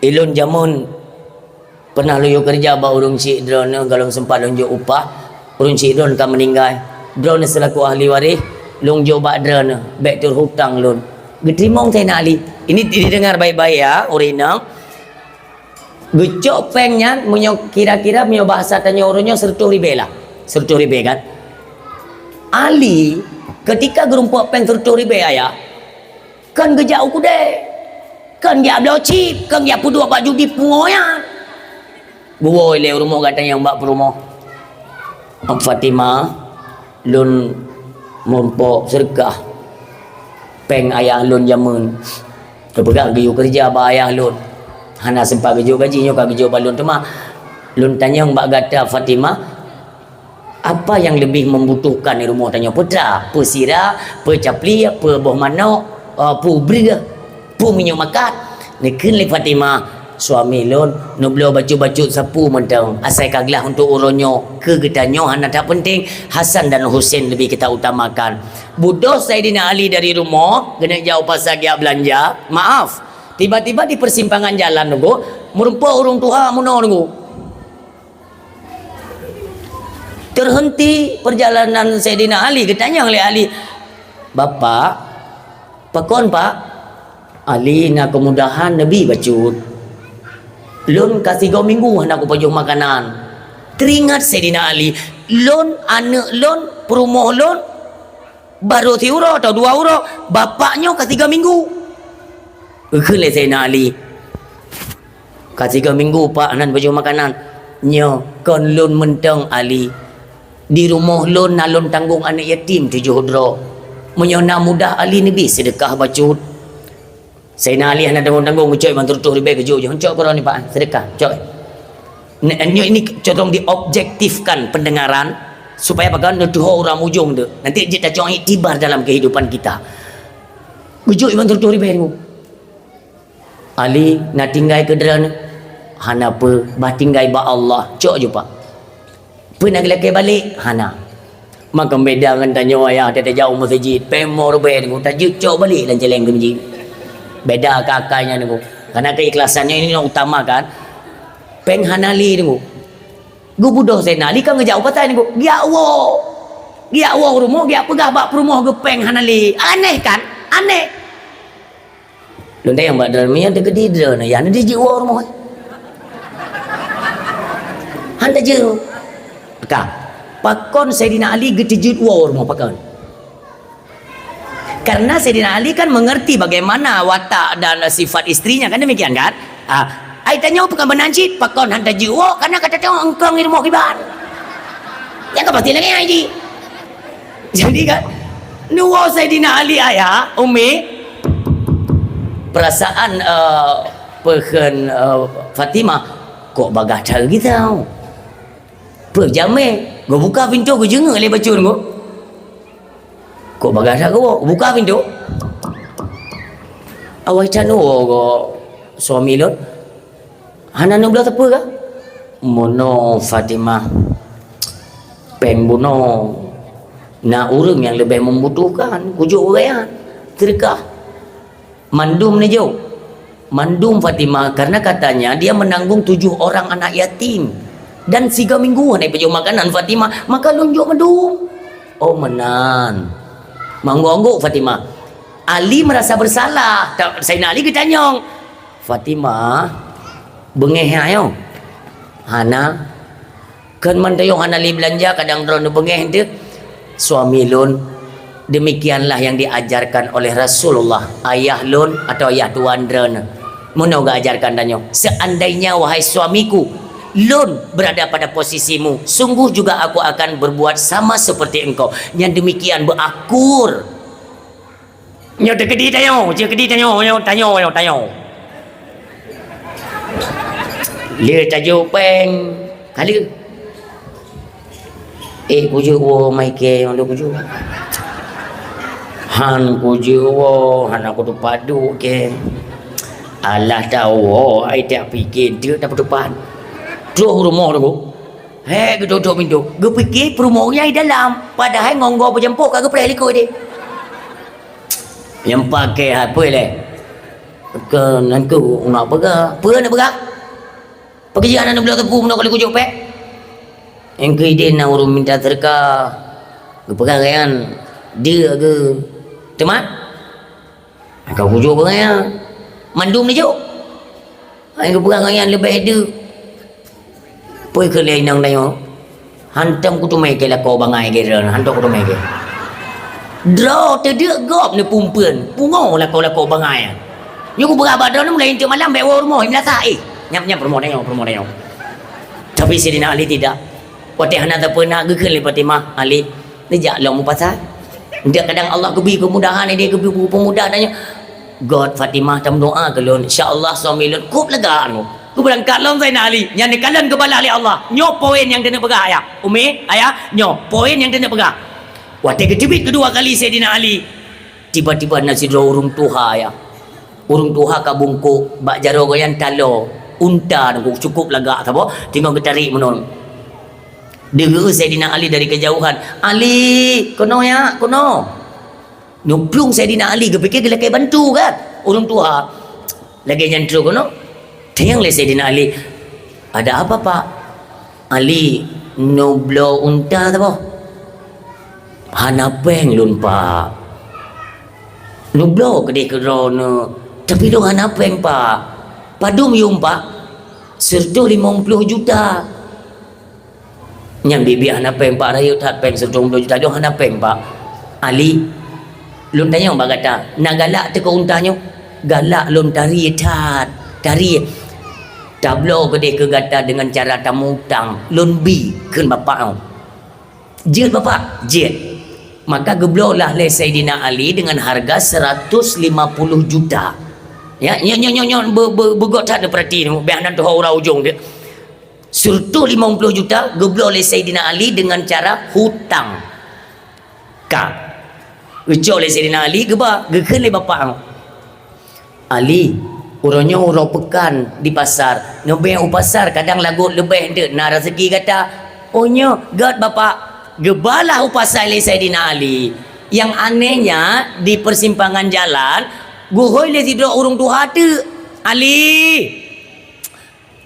ilôn jameun pernah lôn yue keureuja bak ureuëng syiek droeneuh, gohlom sempat lôn jok upah, ureuëng syiek droeneuh ka meuninggai. Droeneuh seulaku ahli waréh, lôn jok bak droeneuh, bék teuhutang lôn." Geuteurimong Saidina Ali. Ini didengar baik-baik ya, ureuëng inong. Geucok péng nyan, meunyoe kira-kira, meunyoe bahasa tanyoe uroe nyoe, seureutôh ribée lah. Seureutôh ribée kan? Ali, keutika geurumpok péng seureutôh ribée ayah, kon geujak u keudè, kon geujak bloe chip, kon geujak peuduek bak judi pungo nyan. Geuwoe lé ureuëng gata nyang bak peurumoh. Fatimah, lôn meurumpok seudeukah péng ayah lôn jameun. Teupeugah geuyue keureuja bak ayah lôn. Hana sempat geujok gaji, nyoe ka geujok bak lôn teuma. Lôn tanyong bak gata, Fatimah, apa yang lebih membutuhkan di rumoh tanyoe? Peue tra, peue sira, peue capli, peue boh manok, eh, peue breueh, peue minyeuk makan? Neukheun lé Fatimah, "Suami lôn neubloe bacut-bacut sapeue mantong, asai ka glah untuk uroe nyoe, keu geutanyoe hana that penting, Hasan dan Husein lebih kita utamakan." Beudôh Saidina Ali dari rumoh, geuneuk jak u pasai geujak beulanja. Maaf, tiba-tiba di persimpangan jalan teungku, meurumpok ureuëng tuha meunoe teungku. Terhenti perjalanan Saidina Ali, geutanyong lé Ali, "Bapak, pakon, Pak?" "Ali na keumudahan neubi bacut. Lôn ka sigoe minggu hana kupajoh makanan." Teuringat Saidina Ali, "Lôn, aneuëk lôn, peurumoh lôn, barô siuroe atawa dua uroe, bapak nyoe ka sigoe minggu." Geukheun lé Saidina Ali, "Ka sigoe minggu, Pak, hana pajoh makanan. Nyoe kon lôn mantong, Ali. Di rumoh lôn na lôn tanggong aneuëk yatim tujoh droe. Meunyoe na mudah, Ali, neubi seudeukah bacut." Saidina Ali hana tanggong-tanggong, geucok imam teureutôh ribée geujok, "Cok keudroe nyoe, Pak, seudeukah, cok." N-, nyoe ini condong diobjektifkan pendengaran, supaya bagaimana neutuho ureuëng ujong tu. Nanti jeuet tacok iktibar dalam kehidupan kita. Geujok imam teureutôh ribée nyoe. "Ali, na tinggai keu droeneuh?" "Hana peue, bah tinggai bak Allah." "Cok ju, Pak." "Peue na geulakée balek?" "Hana." Maka beda ngon tanyoe ayah, tajak u meuseujid, péng limong ribée nyoe, tajeuet cok balek lam céléng keu meuseujid. Beda akai-akai nyan nyoe. Karena keikhlasan nyoe ini nyang utama kan. Péng hana lé nyoe. Geubeudôh Saidina Ali ka geujak u pasai nyoe. Geujak woe. Geujak woe u rumoh, geujak peugah bak peurumoh geuh péng hana lé. Aneh kan? Aneh. Lôn tanyong bak droeneuh, meunyo teukeudi droeneuh, ya, na jeuet woe u rumoh. Han tajeuet. Ka. Pakon Saidina Ali geuteujeuet woe u rumoh, pakon? Karena Saidina Ali kan mengerti bagaimana watak dan sifat istrinya, kan demikian, kan? Ah, ai tanyoe bukan meunan cit, pakon han tajeuet woe, karena ka tateueng eungkong di rumoh kiban. Nyan ka pasti lagée nyan jih. Jadi kan, neuwoe Saidina Ali ayah, Umi, perasaan, eh, peukheun, eh, Fatimah, kok bagah that geutanyoe. Peue jamé? Geubuka pintoe, geujeungeuk lé bacut nyoe. Kok bagah that geuwoe? Buka pintoe. Awai that neuwoe goe suami lôn. Hana neubloe sapeue kah? Meunoe Fatimah, péng bunoe na ureuëng nyang leubeh membutuhkan, kujok ureuëng nyan. Seudeukah. Mandum neujok. Mandum Fatimah, karena katanya dia menanggung tujuh orang anak yatim. Dan tiga minggu hana ipajok makanan Fatimah, maka lôn jok mandum. Oh, meunan. Meuanggôk-anggôk Fatimah. Ali merasa bersalah. Ta-, Saidina Ali geutanyong, "Fatimah, beungéh nyoe?" "Hana." "Kon mantong hana lé beulanja, kadang droeneuh beungéh teuh?" "Suami lôn, demikianlah yang diajarkan oleh Rasulullah, ayah lôn atau ayah tuan droeneuh." Meunoe geuajarkan tanyoe, "Seandainya, wahai suamiku, lôn berada pada posisimu, sungguh juga aku akan berbuat sama seperti engkau." Nyang demikian beuakur. Nyoe teukeudi tanyoe, teukeudi tanyoe, nyoe tanyoe, nyoe tanyoe. Lé tajok péng, ka lheueh. Eh, kujok woe mai kèe, nyoe kujok. Han kujok woe, hana kutupat duek kèe. Alah tawoe, ai tak pikir, deuk tapeutupat. Troh rumoh tu. Hék, geututup pintoe. Geupike peurumoh nyang di dalam. Padahai ngon goe peujampôh ka geupreh likot deh. Nyang pakai hai peue lé? Keu nan keu nak peugah. Peue nak peugah? Peugah jih hana neubloe teupeu meunoe kali kujok péng. Nyang keu ideh na ureuëng minta seudeukah. Geupeugah gobnyan, "Deuk geu." Teuma? Ka kujok peugah nyan. Mandum neujok. Hai geupeugah gobnyan leubeh deuk. Peue keu lé inong tanyoe? Hantom kuteumé keu lakoe bangai keu droeneuh, hantom kuteumé keu. Droe teudeuk gob neupumpeuen, pungoh lakoe-lakoe bangai. Nyoe kupeugah bak droeneuh mulai enteuk malam bèk woe rumoh, meulasak, eh. Nyam-nyam peurumoh tanyoe, peurumoh tanyoe. Tapi Saidina Ali tidak. Watèe hana sapeue na geukheun lé Fatimah, "Ali, neujak lom u pasai." Ndak kadang Allah geubri keumudahan, dia geubri peumudah tanyoe. Göt Fatimah tameudoa keu lôn, insya Allah suami lôn kôp lega nyoe. Geubeurangkat lom Zainal Ali, nyan neukalon geubalah lé Allah. Nyoe poin nyang keuneuk peugah, Ayah. Umi, Ayah, nyoe poin nyang keuneuk peugah. Watèe geuteubiet keudua kali Saidina Ali, tiba-tiba na sidroe ureueng tuha, Ayah. Ureueng tuha ka bungkôk, bak jaroe gobnyan taloe, unta nyoe cukôp lagak saboh, teungoh geutarek meunoe. Deungoe Saidina Ali dari kejauhan, "Ali, keunoe ya, keunoe." Nyuplung Saidina Ali, geupike geulakèe bantu kan, ureueng tuha. Lagèe nyan trok keunoe. Tanyong lé Saidina Ali, "Ada apa, Pak?" "Ali, neubloe unta saboh?" "Hana péng lôn, Pak." "Neubloe keudeh keu droeneuh, tapi lôn hana péng, Pak." "Padum yuem, Pak?" "Sireutoh limong ploh juta." Nyan biet-biet hana péng, Pak, rayeuk that péng sireutoh limong ploh juta, lôn hana péng, Pak. "Ali, lôn tanyong bak gata, na galak teuh keu unta nyoe?" "Galak lôn, tarie that, tarie." "Tabloe keudeh keu gata deungon cara tamutang, lôn bi kheun bapak nyoe." "Jeuet, Bapak, jeuet." Maka geubloe lah lé Saidina Ali deungon harga seratus lima puluh juta. Ya, nyoe, nyoe, nyoe, nyoe, be-, be-, beugöt that neupeurati nyoe, bèk hana teuho uroe ujong teuh. Sireutoh limong ploh juta geubloe lé Saidina Ali deungon cara hutang. Ka. Geucok lé Saidina Ali geuba, geukheun lé bapak nyoe, "Ali, uroe nyoe uroe peukan di pasar. Neubèe u pasar kadang lagot leubeh deuek na raseuki gata." "Oh nyoe, göt bapak." Geuba lah u pasai lé Saidina Ali. Nyang anehnya, di persimpangan jalan, geuhôi lé sidroe ureueng tuha teuk, "Ali,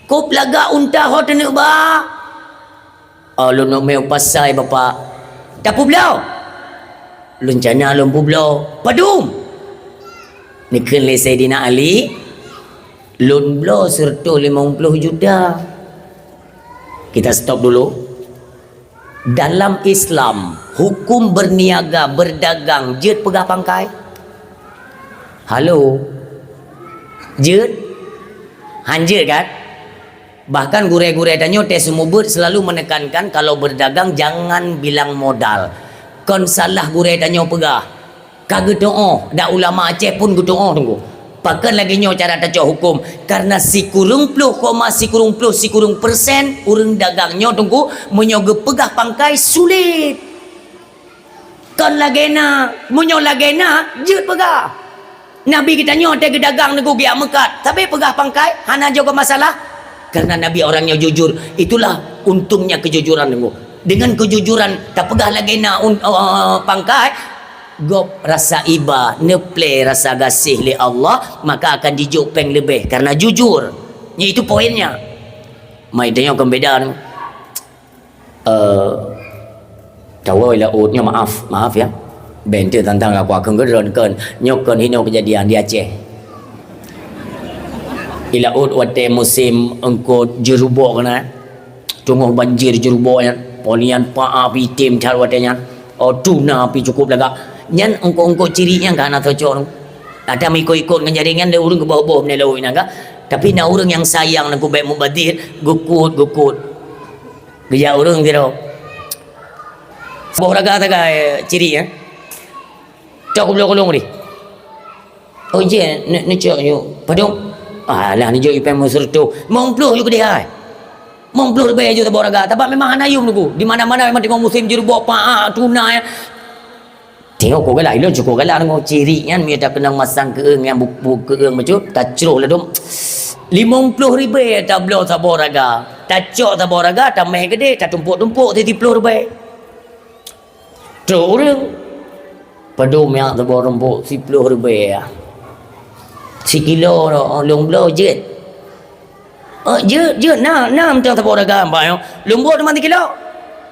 kôb lagak unta ho teuneuk ba?" "Oh, lôn neuk mé u pasai, Bapak." "Tapeubloe?" "Lôn cana lôn peubloe." "Padum?" Neukheun lé Saidina Ali, "Lôn bloe sireutoh limong ploh juta." Kita stop dulu. Dalam Islam, hukum berniaga, berdagang, jeuet peugah pangkai? Halo? Jeuet? Han jeuet kan? Bahkan gurèe-gurèe tanyoe teuh seumeubeuet selalu menekankan kalau berdagang jangan bilang modal. Kon salah gurèe tanyoe peugah, ka geutu'oh, dan ulama Aceh pun geutu'oh teungku. Pakon lagée nyoe cara tacok huköm? Karena sikureueng ploh koma sikureueng ploh sikureueng persen ureuëng dagang nyoe, Teungku, meunyoe geupeugah pangkai sulet. Kon lagée na, meunyoe lagée na, jeuet peugah. Nabi geutanyoe watée geudagang, Teungku, geujak meukat, sabe peugah pangkai, hana jeuet keu masalah. Karena Nabi orang nyang jujur, itulah untungnya kejujuran, Teungku. Dengan kejujuran, tapeugah lagée na un-, eh, pangkai, gob rasa iba, neuplé rasa gaséh lé Allah, maka akan jijok péng leubeh karena jujur. Nyan itu poinnya. Mai tanyoe kon beda, Teungku. Eh, tawoe laôt nyoe, maaf, maaf ya. Bèk teuh tantang aku akan keudroe kon. Nyoe kon hinoe keujadian di Aceh. I laôt watée musim eungkôt jeurubok keunan. Teungoh banjir jeurubok nyan. Po nyan pah pih item that watée nyan. Oh, tuna pih cukup lagak. Nyan eungkôt-eungkôt cirik nyan ka hana cocok. Ada meuikot-ikot ngon jaringan lé ureuëng keuboh-boh meunan laôt nyan ka. Tapi na ureuëng nyang sayang, Teungku, bèk mubazir, geukôt, geukôt. Geujak ureuëng sidroe. Saboh raga sagai cirik, eh. Cok kubloe keu lôn deh. Oh, jeuet, ne-, neucok yue. Padum? Alah, neujok yue péng meuseureutôh. Limong ploh yue keudeh hai. Limong ploh ribèe yue saboh raga. Tapi memang hana yum, Teungku. Di mana-mana memang teungoh musim jeurubok, pah, tuna, ya. Teungoh ku galak, ilôn cukôp galak deungoe cirik nyan, meunyoe takeunong masang keueung nyang bu-, bu-, keueung bacut, tacroh ladôm. Limong ploh ribèe tabloe saboh raga. Tacok saboh raga, tamè keudeh, tatumpôk-tumpôk siploh ribèe. Trôk ureuëng. Padum nyak saboh rumpok siploh ribèe. Sikilo lôn bloe jeuet. Oh, jeuet, jeuet, na, na mantong saboh raga, Pak, nyoe. Lôn buet teuma sikilo.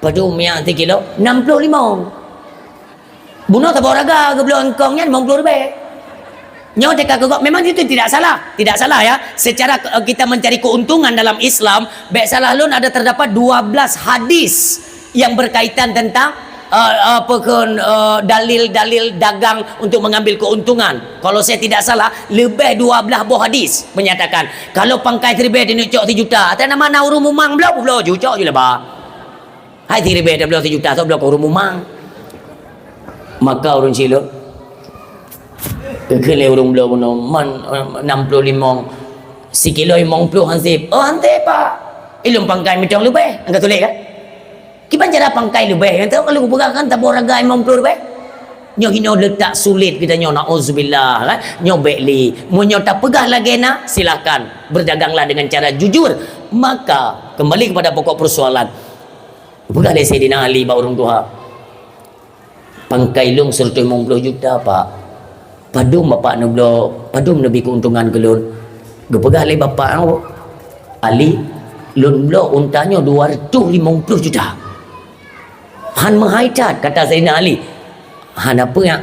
Padum nyak sikilo, enam puluh lima. Bunoe saboh raga geubloe eungkong nyan limong puluh ribèe. Nyoe teuka keu gob, memang itu tidak salah. Tidak salah, ya. Secara, eh, kita mencari keuntungan dalam Islam, bèk salah lôn ada terdapat dua belas hadis yang berkaitan tentang, eh, apa ke, eh, dalil-dalil dagang untuk mengambil keuntungan. Kalau saya tidak salah, leubeh dua belas boh hadis menyatakan, kalau pangkai siribèe teuneuk cok sijuta, ata nama na ureuëng mumang bloe, bloe ju cok ju laba. Hai siribèe tabloe sijuta, sok bloe keu ureuëng mumang. Maka ureuëng silot, geukheun lé ureuëng bloe bunoe, man, eh, enam puluh lima, sikilo limong puluh han sép. Oh, han sép, Pak. Ilôn pangkai mantong leubeh, angka tuléh kan? Kiban cara pangkai leubeh, nyang teuka lôn peugah kan saboh raga limong puluh ribèe. Nyoe hinoe letak sulet geutanyoe, naudzubillah, kan? Nyoe bèk lé. Meunyoe tapeugah lagèe na, silahkan. Berdaganglah dengan cara jujur. Maka, kembali kepada pokok persoalan. Peugah lé Saidina Ali bak ureuëng tuha. Pangkai lôn seureutôh limong puluh juta, Pak. Padum Bapak neubloe, padum neubri keuntungan keu lôn? Geupeugah lé Bapak, "Oh, Ali, lôn bloe unta nyoe dua reutôh limong puluh juta." Han meuhai that, kata Saidina Ali. Hana peue nyak.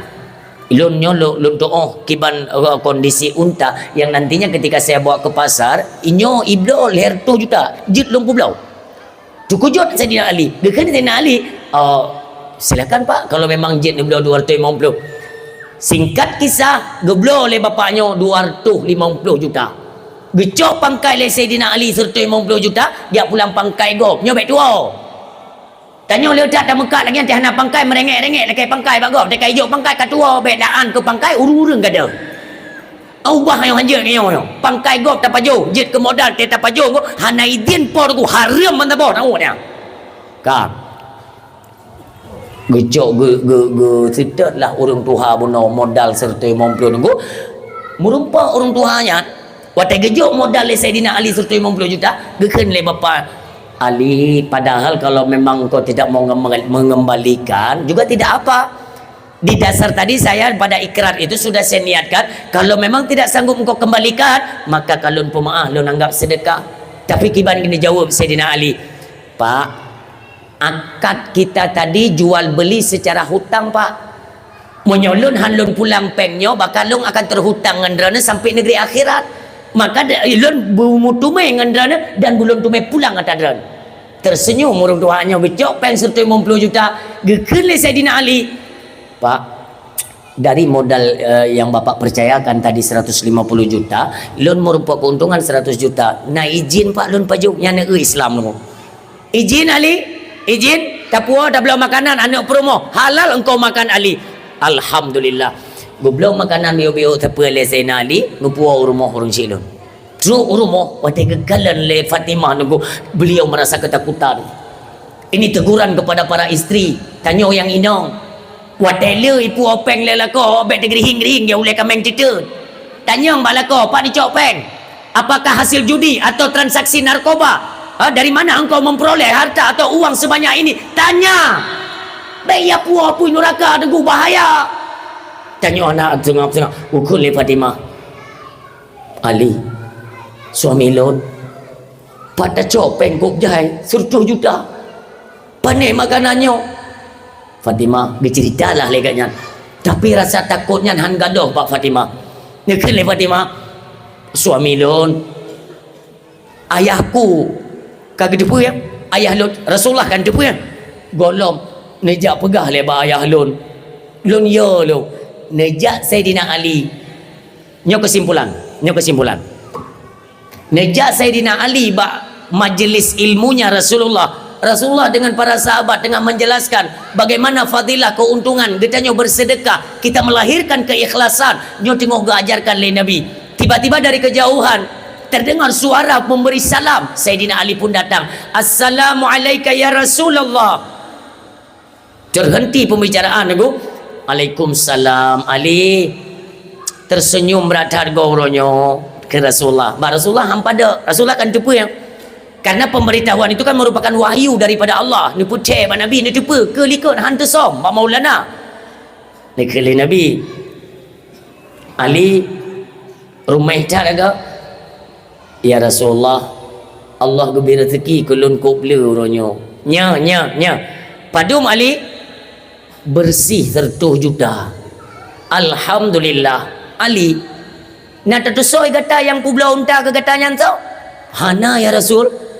Lôn nyoe lôn, lôn tuoh kiban, eh, kondisi unta yang nantinya ketika saya bawa ke pasar, inyoe ibloe lhèe reutôh juta, jeuet lôn peubloe. Teukujut Saidina Ali. Geukheun Saidina Ali, "Oh, silakan, Pak, kalau memang jeuet neubloe dua reutôh limong puluh." Singkat kisah, geubloe lé bapak nyoe dua reutôh limong puluh juta. Geucok pangkai lé Saidina Ali seureutôh limong puluh juta, jak pulang pangkai gob. Nyoe bèk tuwoe. Tanyoe le that tameukat lagèe nyan, hana pangkai, meurengek-rengek lakèe pangkai bak gob. Teuka ijok pangkai ka tuwoe, bèk daan keu pangkai, ureueng-ureueng gadôh. Ubah nyoe hanjeuet nyoe, nyoe. Pangkai gob tapajoh, jeuet keu modal teuh tapajoh, hana idhin po Teungku, hareuem mantong boh tahu nyan. Ka. Geucok geu-, geu-, geuseutôt lah ureueng tuha bunoe modal seureutôh limong puluh Teungku. Meureumpok ureueng tuha nyan, watèe geujok modal lé Saidina Ali seureutôh limong puluh juta, geukheun lé bapak Ali, "Padahal kalau memang engkau tidak mau ngembal-, mengembalikan, juga tidak apa." Di dasar tadi saya pada ikrar itu sudah saya niatkan, kalau memang tidak sanggup engkau kembalikan, maka ka lôn peumeu'ah, lôn anggap sedekah. Tapi kiban geujaweueb Saidina Ali, "Pak, akad kita tadi jual beli secara hutang, Pak. Meunyoe lôn han lôn pulang péng nyoe, maka lôn akan terhutang ngon droeneuh sampai negeri akhirat. Maka da-, lôn beumeuteumé ngon droeneuh dan beulôn teumé pulang ata droeneuh." Tersenyum ureueng tuha nyoe, geucok péng seureutôh limong puluh juta, geukheun lé Saidina Ali, "Pak, dari modal, eh, yang Bapak percayakan tadi seratus lima puluh juta, lôn meureumpok keuntungan seratus juta. Na idhin, Pak, lôn pajoh?" Nyan na Islam lôn. "Idhin, Ali? Idhin? Tapuwoe, tabloe makanan aneuk peurumoh. Halal engkau makan, Ali." "Alhamdulillah." Geubloe makanan miyueb-miyueb sapeue lé Saidina Ali, geupuwoe u rumoh ureuëng syiek lôn. Trok u rumoh, watée geukalon lé Fatimah nunggu, beliau merasa ketakutan. Ini teguran kepada para istri, tanyoe nyang inong. Watée le ipuwoe péng lé lakoe, bék teugeurihing-geurihing, ya ulée kaméng teuteut. Tanyong bak lakoe, pat neucok péng? Apakah hasil judi atau transaksi narkoba? Ha, dari mana engkau memperoleh harta atau uang sebanyak ini? Tanya. Bék ya puwoe apui nuraka teungku, bahaya. Tanyoe aneuk seungab-seungab, geukheun lé Fatimah. Ali, suami lôn, pat tacok péng kôb jai sireutoh juta. Pané makanan nyoe? Fatimah geuceurita lah lé gobnyan. Tapi rasa takot nyan han gadôh bak Fatimah. Geukheun lé Fatimah, suami lôn, ayahku ka geuteupeue, ayah lôn, Rasulullah kan teupeue. Gohlom neujak peugah lé bak ayah lôn, lôn yo lôn, neujak Saidina Ali. Nyoe kesimpulan, nyoe kesimpulan. Neujak Saidina Ali bak majelis ilmunya Rasulullah. Rasulullah dengan para sahabat tengah menjelaskan bagaimana fadilah keuntungan geutanyoe bersedekah, kita melahirkan keikhlasan. Nyoe teungoh geuajarkan lé Nabi. Tiba-tiba dari kejauhan terdengar suara memberi salam. Saidina Ali pun datang. "Assalamualaika ya Rasulullah." Terhenti pembicaraan, Teungku. "Alaikumsalam, Ali." Tersenyum brat that goe uroe nyoe keu Rasulullah. Bak Rasulullah hampa deuek. Rasulullah kan teupeue. Karena pemberitahuan itu kan merupakan wahyu daripada Allah. Neupeucaya bak Nabi, neuteupeue, keu likot han teusöm bak Maulana. Neukheun lé Nabi, "Ali, ruméh that agak?" "Ya Rasulullah, Allah geubri rezeki keu lôn kôb le uroe nyoe." "Nya, nya, nya." "Padum, Ali?" "Bersih sireutoh juta." "Alhamdulillah." "Ali, na tatusoe gata nyang peubloe unta keu gata nyan soe?" "Hana, ya Rasul.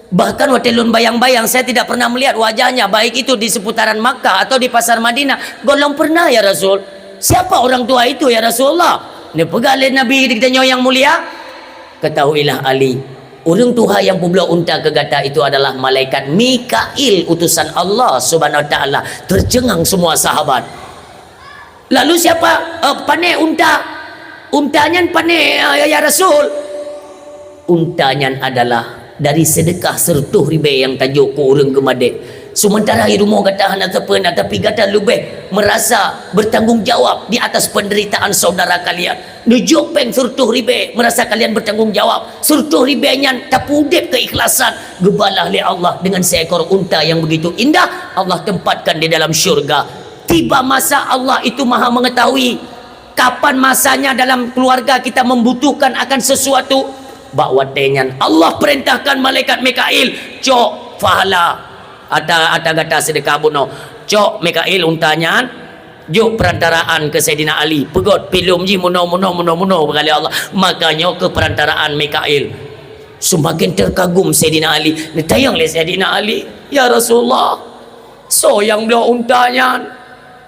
Bahkan watée lôn bayang-bayang, saya tidak pernah melihat wajahnya, baik itu di seputaran Makkah atau di pasar Madinah." "Gohlom pernah, ya Rasul." "Siapa orang tua itu, ya Rasulullah?" Neupeugah lé Nabi di geutanyoe nyang mulia, "Ketahuilah Ali, ureuëng tuha nyang peubloe unta keu gata itu adalah malaikat Mikail, utusan Allah Subhanahu Wa Taala." Tercengang semua sahabat. "Lalu siapa, eh, pané unta? Unta nyan pané, eh, ya Rasul?" "Unta nyan adalah dari sedekah sireutoh ribée nyang tajok keu ureuëng geumadé. Sementara i rumoh gata hana sapeue na, tapi gata leubeh merasa bertanggung jawab di atas penderitaan saudara kalian. Neujok péng sireutoh ribée, merasa kalian bertanggung jawab. Sireutoh ribée nyan tapeuudeb keikhlasan, geubalah lé Allah dengan seekor unta yang begitu indah, Allah tempatkan di dalam syurga." Tiba masa Allah itu Maha Mengetahui. Kapan masanya dalam keluarga kita membutuhkan akan sesuatu, bak watée nyan Allah perintahkan malaikat Mikail, "Cok pahala ata, ata gata seudeukah bunoe. Cok Mikail unta nyan, jok perantaraan keu Saidina Ali. Peugét pilom jih munoe, munoe, munoe, munoe," bak lé Allah. Maka nyoe keuh perantaraan Mikail. Seumaken teukagum Saidina Ali. Neutanyong lé Saidina Ali, "Ya Rasulullah, soe nyang bloe unta nyan?"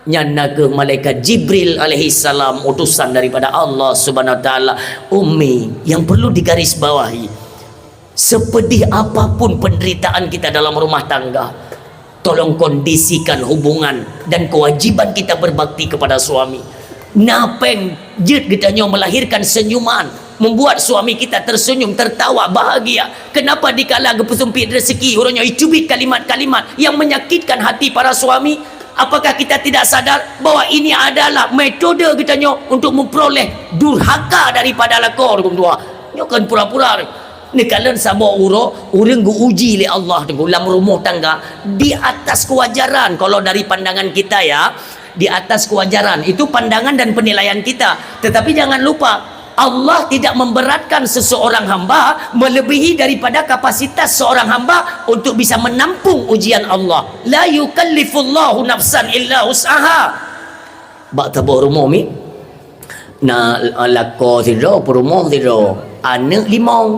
"Nyan na kheueh malaikat Jibril alaihissalam, utusan daripada Allah Subhanahu wa Taala." Ummi, yang perlu digarisbawahi, sepedih apapun penderitaan kita dalam rumah tangga, tolong kondisikan hubungan dan kewajiban kita berbakti kepada suami. Na péng jeuet geutanyoe melahirkan senyuman, membuat suami kita tersenyum, tertawa, bahagia. Kenapa dikala geupeuseumpit rezeki, uroe nyoe icubit kalimat-kalimat yang menyakitkan hati para suami? Apakah kita tidak sadar bahwa ini adalah metode geutanyoe untuk memperoleh durhaka daripada lakoe, Teungku, dua? Nyoe kan pura-pura. Neukalon saboh uroe, ureuëng geuuji lé Allah, Teungku, lam rumoh tangga, di atas kewajaran kalau dari pandangan kita, ya, di atas kewajaran. Itu pandangan dan penilaian kita. Tetapi jangan lupa, Allah tidak memberatkan seseorang hamba melebihi daripada kapasitas seorang hamba untuk bisa menampung ujian Allah. "La yukallifullahu nafsan illa wus'aha." Bak saboh rumoh mi, na, eh, lakoe sidroe, peurumoh sidroe, aneuëk limong.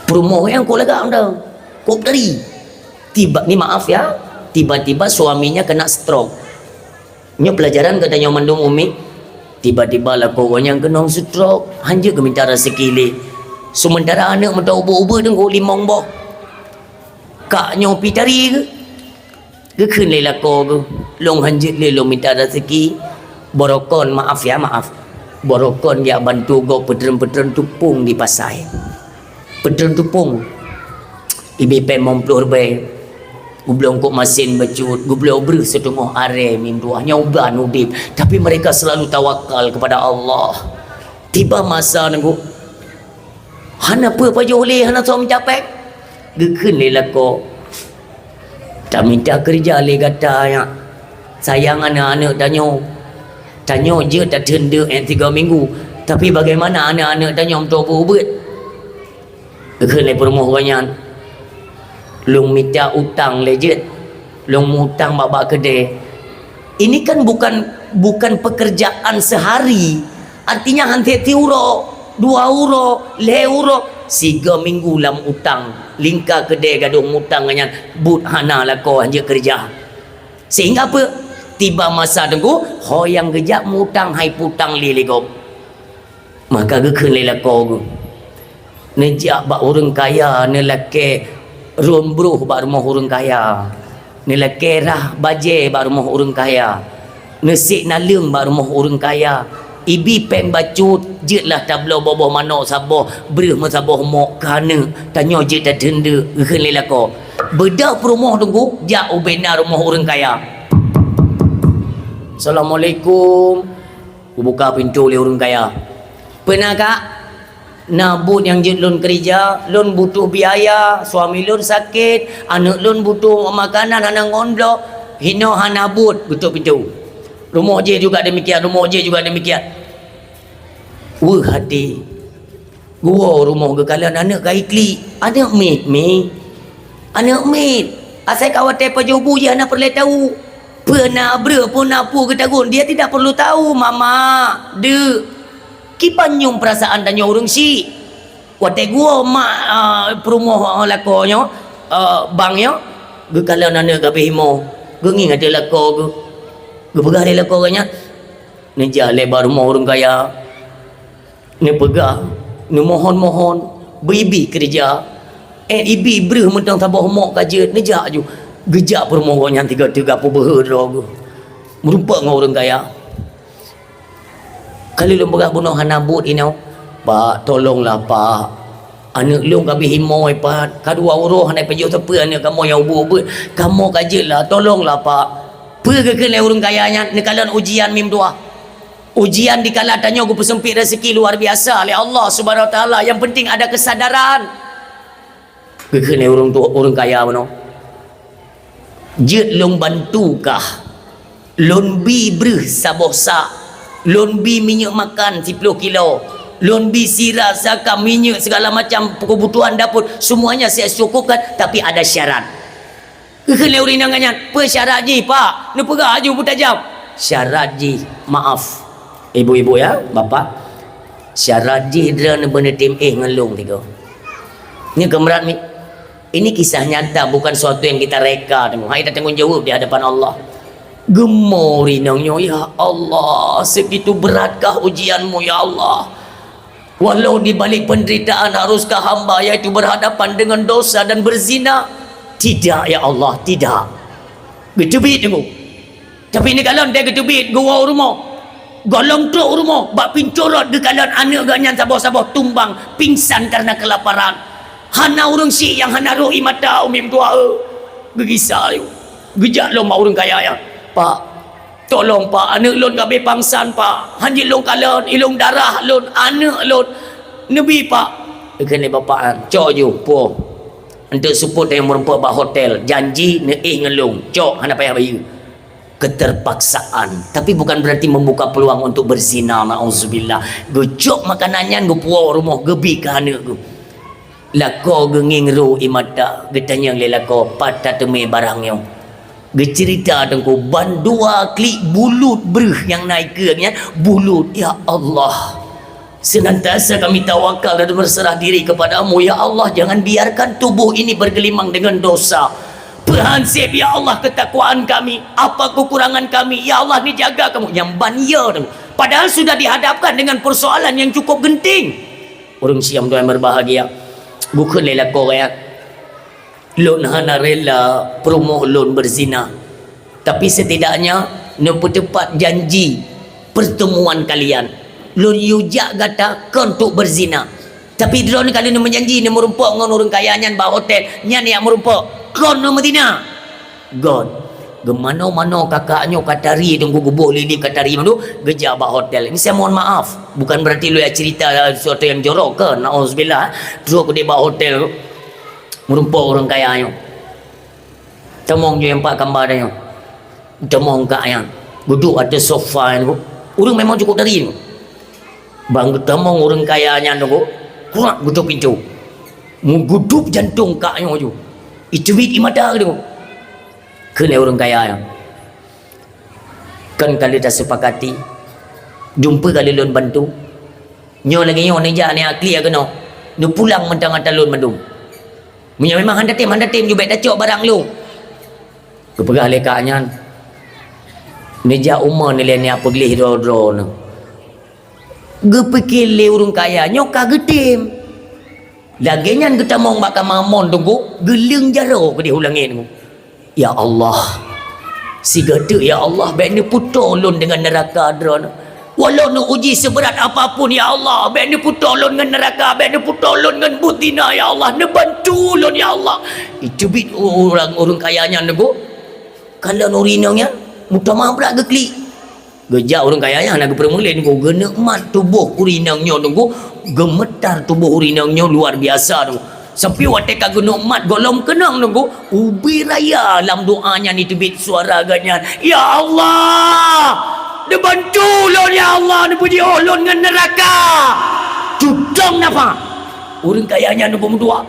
Peurumoh nyang kôb lagak mantong, kôb tari. Tiba, ni maaf ya, tiba-tiba suaminya kena stroke. Nyoe pelajaran geutanyoe mandum, Ummi. Tiba-tiba lakoe gobnyan keunong stroke, hanjeuet geuminta rezeki lé. Sementara aneuëk meuta ubeut-ubeut, Teungku, limong boh. Kak nyoe pi tari geuh. Geukheun lé lakoe geuh, "Lôn hanjeuet lé lôn minta rezeki, Borokon, maaf ya, maaf. Borokon jak bantu gob peutreun-peutreun tupông di pasai. Peutreun tupông. Ibi péng limong ploh ribèe. Geubloe eungkôt masin bacut, geubloe breuh siteungoh arè meutuah, nyoe ban udép. Tapi mereka selalu tawakal kepada Allah. Tiba masa nangku, hana peue pajoh lé, hana soe meucapèe. Geukheun lé lakoe, "Tamita keureuja lé gata nyak. Sayang aneuk-aneuk tanyoe. Tanyoe jeuet tatheun deuk nyang tiga minggu. Tapi bagaimana aneuk-aneuk tanyoe meutuah ubeuet?" Geukheun lé peurumoh gobnyan, "Lôn mita utang lé jeuet. Lôn meu-utang bak-bak keudè." Ini kan bukan, bukan pekerjaan sehari. Artinya, han sép siuroe, dua uroe, lhèe uroe, sigoe minggu lam utang. Lingka keudè gadôh meu-utang nyan, buet hana lakoe, han jeuet keureuja. Sehingga peue? Tiba masa teungku, ho nyang geujak meu-utang han jipeutang lé lé gob. Maka geukheun lé lakoe geuh, neujak bak ureueng kaya, neulakèe rhôn broh bak rumoh ureueng kaya, neulakèe rhah bajèe bak rumoh ureueng kaya, neusék naleueng bak rumoh ureueng kaya, ibi péng bacut, jeuetlah tabloe boh-boh manok saboh, breuh meusaboh mok keu aneuk, tanyoe jeuet tatheun deuk, geukheun lé lakoe. Beudôh peurumoh teungku, jak ubé na rumoh ureueng kaya. "Assalamualaikum." Geubuka pintoe lé ureueng kaya. "Peue na, Kak?" "Na buet nyang jeuet lôn keureuja, lôn butuh biaya, suami lôn sakét, aneuk lôn butuh makanan hana ngon bloe, hinoe hana buet," geutok pintoe. "Rumoh jih juga demikian, rumoh jih juga demikian." Weueh até. Geuwoe rumoh geukalon aneuk ka jiklik. Aneuk miet, Mi. Aneuk miet. Asai ka watèe pajoh bu jih hana peureulèe tau. Peue na breuh, peue na peue geutagun, dia tidak perlu tahu, Mama, Deuk. Kiban nyum peurasaan tanyoe ureueng syik. Watèe geuwoe mak, ah, peurumoh, ah, lakoe nyoe, ah, bang nyoe, geukalon aneuk ka abéh imoe. Geungieng até lakoe geuh. Geupeugah lé lakoe geuh nyan, neujak lé bak rumoh ureueng kaya. Neupeugah, neumohon-mohon, beu ibi keureuja. Eh, ibi breuh mantong saboh mok ka jeuet, neujak aju. Geujak peurumoh gobnyan tiga-tiga peubeuhe droe geuh. Meurumpok ngon ureueng kaya. Ka lheueh lôn peugah bunoe hana buet inoe. "Pak, tolonglah, Pak. Aneuk lôn ka abéh imoe, Pak. Ka dua uroe hana pajoh sapeue aneuk kamoe nyang ubeuet-ubeuet. Kamoe ka jeuet lah, tolonglah, Pak." Peue geukheun lé ureueng kaya nyan, neukalon ujian mim dua. Ujian dikala tanyoe geupeuseumpit rezeki luar biasa lé Allah Subhanahu Wa Taala. Yang penting ada kesadaran. Geukheun lé ureueng tu, ureueng kaya bunoe, "Jeuet lôn bantu kah? Lôn bi breuh saboh sak. Lôn bi minyeuk makan siploh kilo. Lôn bi sira, saka, minyeuk, segala macam kebutuhan dapur. Semuanya saya cukupkan, tapi ada syarat." Geukheun lé ureueng inong nyan, "Peue syarat jih, Pak?" Neupeugah aju beutajam. "Syarat jih, maaf, ibu-ibu ya, bapak, syarat jih droeneuh beuneutém éh ngon lôn tiga." Nyoe keumerat mi. Ini kisah nyata, bukan suatu yang kita reka, teungku. Hai, kita tanggung jawab di hadapan Allah. Geumo ureueng inong nyoe, "Ya Allah, segitu beratkah ujianmu, ya Allah? Walau di balik penderitaan, haruskah hamba yaitu berhadapan dengan dosa dan berzina? Tidak, ya Allah, tidak." Geuteubiet teungku. Tapi neukalon deh geuteubiet, geuwoe u rumoh. Gohlom trok u rumoh, bak pintoe rot geukalon aneuk geuh nyan saboh-saboh tumbang, pingsan karena kelaparan. Hana ureueng syik nyang hana rhot ie mata, umi meutuah, eh. Geugisa ayue. Geujak lom bak ureueng kaya nyan. "Pak, tolong, Pak, aneuk lôn ka abéh pangsan, Pak. Han jeuet lôn kalon, ilôn darah lôn, aneuk lôn. Neubi, Pak." Geukheun lé bapak nyan, "Cok ju, puwoe. Eunteuk seupôt nyang meurumpok bak hotel, janji neuéh ngon lôn. Cok, hana payah bayeue." Keterpaksaan, tapi bukan berarti membuka peluang untuk berzina, naudzubillah. Geucok makanan nyan, geupuwoe u rumoh, geubi keu aneuk geuh. Lakoe geungieng rhot ie mata, geutanyong lé lakoe, "Pat tateumé barang nyoe?" Geuceurita teungku, ban dua klik bulut breuh nyang na ikeue nyan, bulut, ya Allah. Senantiasa kami tawakal dan berserah diri kepada-Mu, ya Allah, jangan biarkan tubuh ini bergelimang dengan dosa. Peuhan seb, ya Allah, ketakwaan kami, apa kekurangan kami, ya Allah, neujaga Kamoe, nyang ban ya teungku. Padahal sudah dihadapkan dengan persoalan yang cukup genting. Ureueng siam tuan berbahagia, geukheun lé lakoe nyan, "Lôn hana rela peurumoh lôn beuzina, tapi setidaknya neupeuteupat janji pertemuan kalian. Lôn yue jak gata kon untuk berzina. Tapi droeneuh ka lheueh meujanji neumeurumpok ngon ureuëng kaya nyan bak hotel, nyan jak meurumpok, kon neumeuzina. Gon. Geumanoe-manoe kakak nyoe ka tari, teungku geuboh lilip ka tari mandum, geujak bak hotel. Ini saya mohon maaf, bukan berarti lôn cerita sesuatu yang jorok ke, naudzubillah. Trok udeb bak hotel, meurumpok ureuëng kaya nyoe. Tamong jih empat kamba tanyoe. Tamong kak nyan. Geuduek ateueh sofa nyan. Ureuëng memang cukup tari tu. Bang geutamong ureuëng kaya nyan tu, kurak geuduek pintoe. Meugudup jantong kak nyoe ju. Iteubiet ie mata tu. Kheun lé ureuëng kaya nyan. Kan ka lheueh tasepakati. Jumpa ka lheueh lôn bantu. Nyoe lagée nyoe neujak neujak klik keunoe. Neupulang mantong ata lôn mandum. Meunyoe memang hana tem, hana tem ju bék tacok barang lôn. Geupeugah lé kak nyan, neujak uma nilai neujak peugleh droe-droe nyoe. Geupike lé ureuëng kaya nyoe ka geutem. Lagée nyan geutamong bak kama mon teungku, geuleueng jaroe keudeh u langét nyoe. Ya Allah, sigoe teuk ya Allah, bék neupeutoe lôn deungon neuraka droeneuh. Walau neuuji seberat apapun ya Allah, bék neupeutoe lôn ngon neuraka, bék neupeutoe lôn ngon buet zina ya Allah, neubantu lôn ya Allah. Iteubiet ureuëng, ureuëng kaya nyan teungku. Kalon ureuëng inong nyan, meutamah brat geuklik. Geujak ureuëng kaya nyan hana geupeureumeulén teungku, geunikmat tuboh ureuëng inong nyoe teungku, geumeutar tuboh ureuëng inong nyoe luar biasa teungku. Sampai watée ka geunikmat gohlom keunong teungku, ubé raya lam doa nyan iteubiet suara geuh nyan, "Ya Allah, neubantu lôn ya Allah, neupeujiôh lôn ngon neuraka." Tudong nafah. Ureuëng kaya nyan teungku meudoa.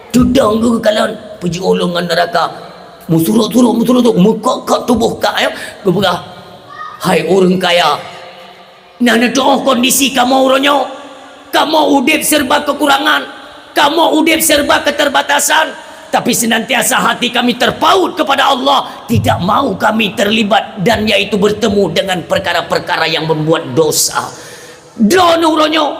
Tudong geuh kalon, "Peujiôh lôn ngon neuraka." Meusurot-surot, meusurot-surot, meukok-kok tuboh kak nyan, geupeugah, "Hai ureuëng kaya, na neutuoh kondisi kamoe uroe nyoe. Kamoe udeb serba kekurangan, kamoe udeb serba keterbatasan, tapi senantiasa hati kami terpaut kepada Allah, tidak mau kami terlibat dan yaitu bertemu dengan perkara-perkara yang membuat dosa." Droeneuh uroe nyoe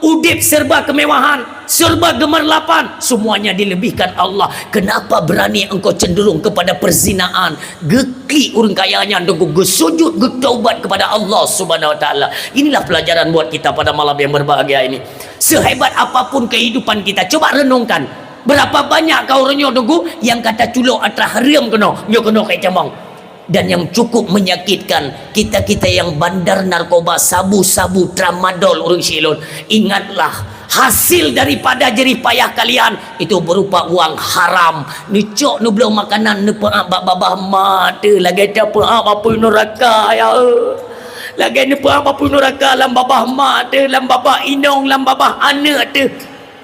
udeb serba kemewahan, serba gemerlapan, semuanya dilebihkan Allah. Kenapa berani engkau cenderung kepada perzinaan? Geuklik ureuëng kaya nyan teungku geusujud, geutaubat kepada Allah Subhanahu wa Taala. Inilah pelajaran buat kita pada malam yang berbahagia ini. Sehebat apapun kehidupan kita, coba renungkan. Berapa banyak kah uroe nyoe teungku nyang ka taculok atra hareuem keunoe, nyoe keunoe keu tamong. Dan yang cukup menyakitkan, kita-kita yang bandar narkoba, sabu-sabu, tramadol ureuëng Silon. Ingatlah, hasil daripada jerih payah kalian itu berupa uang haram. Neucok neubloe makanan, neupeuab bak babah mak teuh, lagée tapeuab apui neuraka, ya. Lagée neupeuab apui neuraka lam babah mak teuh, lam babah inong, lam babah aneuëk teuh.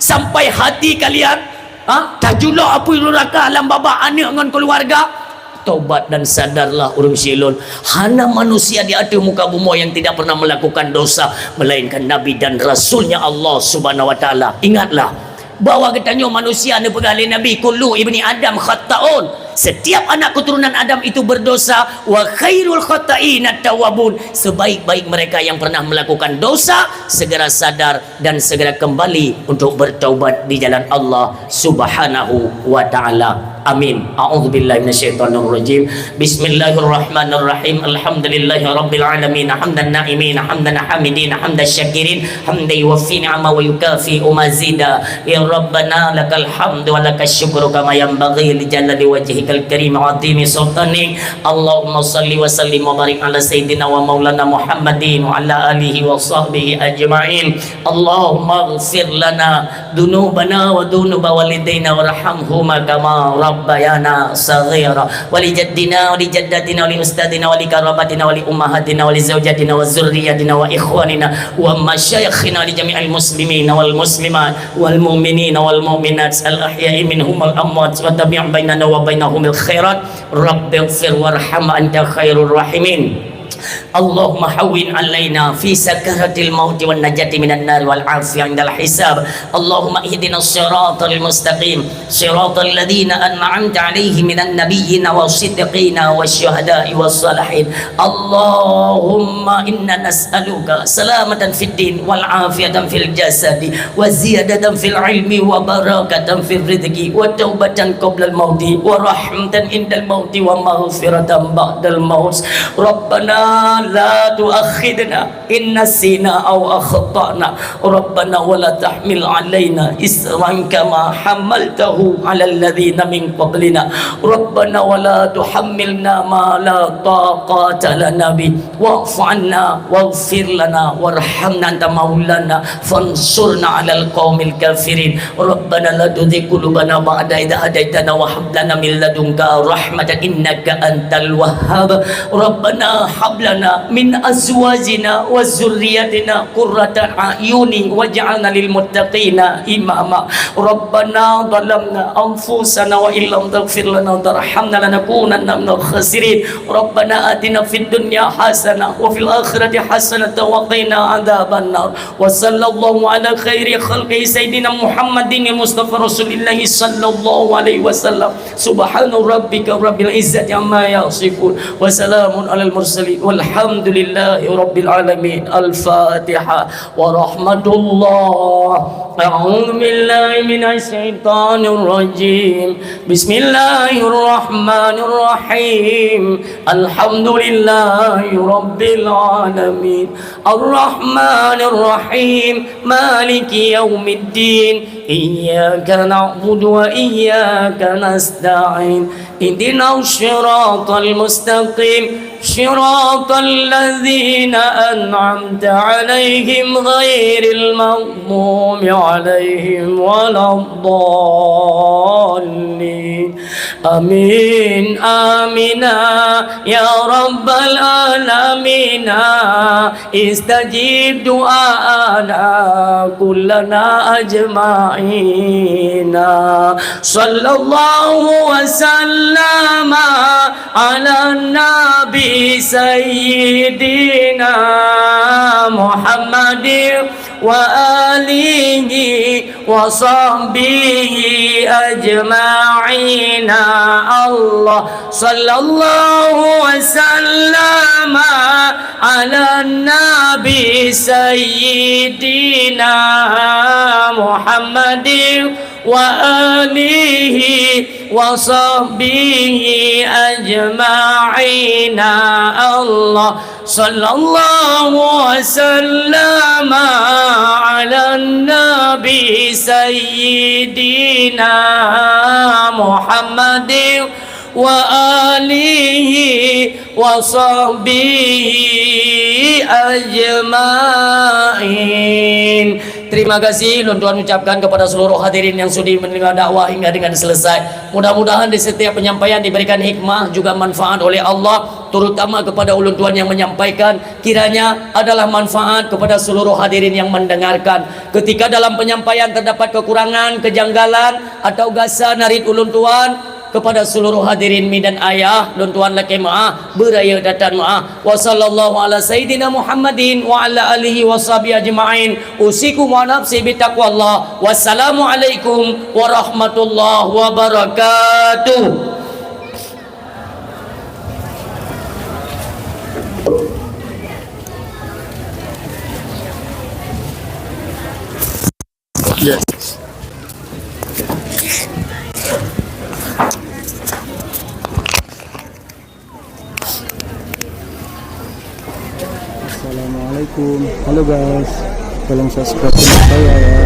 Sampai hati kalian, ha, taculok apui neuraka lam babah aneuëk ngon keluarga. Taubat dan sadarlah ureuëng Silon. Hana manusia di ateueh muka bumoe yang tidak pernah melakukan dosa, melainkan Nabi dan Rasulnya Allah Subhanahu wa Taala. Ingatlah bahwa geutanyoe manusia, neupeugah lé Nabi, "Kullu ibni Adam khatta'un." Setiap anak keturunan Adam itu berdosa. "Wa khairul khatta'ina tawwabun." Sebaik-baik mereka yang pernah melakukan dosa segera sadar dan segera kembali untuk bertaubat di jalan Allah Subhanahu wa Taala. Amin. A'udzubillahi minasyaitonirrajim. Bismillahirrahmanirrahim. Alhamdulillahirabbil alamin. Hamdan na'imin, hamdan hamidin, hamdan syakirin, hamdan yuwaffi ni'ama wa yukafi'u mazida. Ya Rabbana lakal hamdu wa lakasy syukru kama yanbaghi li jalali wajhikal karim wa 'azimi sultanik. Allahumma shalli wa sallim wa barik ala sayyidina wa maulana Muhammadin wa ala alihi wa sahbihi ajma'in. Allahumma ighfir lana dzunubana wa dzunuba walidaina warhamhuma kama rabbayana shaghira. Wa li jaddina wa li jaddatina wa li ustadzina wa li qarabatina wa li ummahatina wa li zaujatina wa dzurriyyatina wa ikhwanina wa masyayikhina wa li jami'il muslimina wal muslimat wal mu'minina wal mu'minat al ahya'i minhum wal amwat wa tabi' bainana wa bainahumul khairat. Rabbighfir warham anta khairur rahimin. Allahumma hawwin alaina fi sakaratil mauti wan najati minan nar wal afiyah indal hisab. Allahumma ihdinas siratal mustaqim, siratal ladzina an'amta 'alaihim minan nabiyyina was siddiqina wasy syuhada'i was salihin. Allahumma inna nas'aluka salamatan fid din wal afiyatan fil jasadi wa ziyadatan fil ilmi wa barakatan fir rizqi wa taubatan qablal mauti wa rahmatan indal mauti wa maghfiratan ba'dal maut. Rabbana لا تؤاخذنا إن نسينا أو أخطأنا. ربنا ولا تحمل علينا إصرا كما حملته على الذين من قبلنا. ربنا ولا تحملنا ما لا طاقة لنا به. واعف عنا واغفر لنا وارحمنا أنت مولانا فانصرنا على القوم الكافرين. ربنا لا تزغ قلوبنا بعد إذ هديتنا وهب لنا من لدنك رحمة إنك أنت الوهاب. ربنا هب لنا من أزواجنا وذرياتنا قرة أعين واجعلنا للمتقين إماما. ربنا ظلمنا أنفسنا وإن لم تغفر لنا وترحمنا لنكونن من الخاسرين. ربنا آتنا في الدنيا حسنة وفي الآخرة حسنة وقنا عذاب النار. وصلى الله على خير خلقه سيدنا محمد المصطفى رسول الله صلى الله عليه وسلم. سبحان ربك رب العزة عما يصفون. وسلام على المرسلين. والحمد لله رب العالمين. الفاتحة. ورحمة الله. أعوذ بالله من الشيطان الرجيم. بسم الله الرحمن الرحيم. الحمد لله رب العالمين. الرحمن الرحيم. مالك يوم الدين. إياك نعبد وإياك نستعين. اهدنا الصراط المستقيم. صراط الذين أنعمت عليهم غير المغضوب عليهم ولا الضالين. آمين، آمين، يا رب العالمين. استجب دعاءنا كلنا أجمعين. صلى الله وسلم على النبي سيدنا محمد وآله وصحبه أجمعين. الله صلى الله وسلم على النبي سيدنا محمد وآله وصحبه أجمعين. الله صلى الله وسلم على النبي سيدنا محمد وآله وصحبه أجمعين. Terima kasih lôn tuan ucapkan kepada seluruh hadirin yang sudi mendengar dakwah hingga dengan selesai. Mudah-mudahan di setiap penyampaian diberikan hikmah juga manfaat oleh Allah, terutama kepada ulôn tuan yang menyampaikan, kiranya adalah manfaat kepada seluruh hadirin yang mendengarkan. Ketika dalam penyampaian terdapat kekurangan, kejanggalan, atau gasa narit ulôn tuan, kepada seluruh hadirin mi dan ayah, lôn tuan lakée meu'ah, beuraya that-that meu'ah. Wa sallallahu ala sayyidina Muhammadin wa ala alihi wa sahbihi ajma'in. Usikum wa nafsi bitaqwallah. Wassalamualaikum warahmatullahi wabarakatuh. Yes. Assalamualaikum. Halo guys. Tolong subscribe channel saya ya.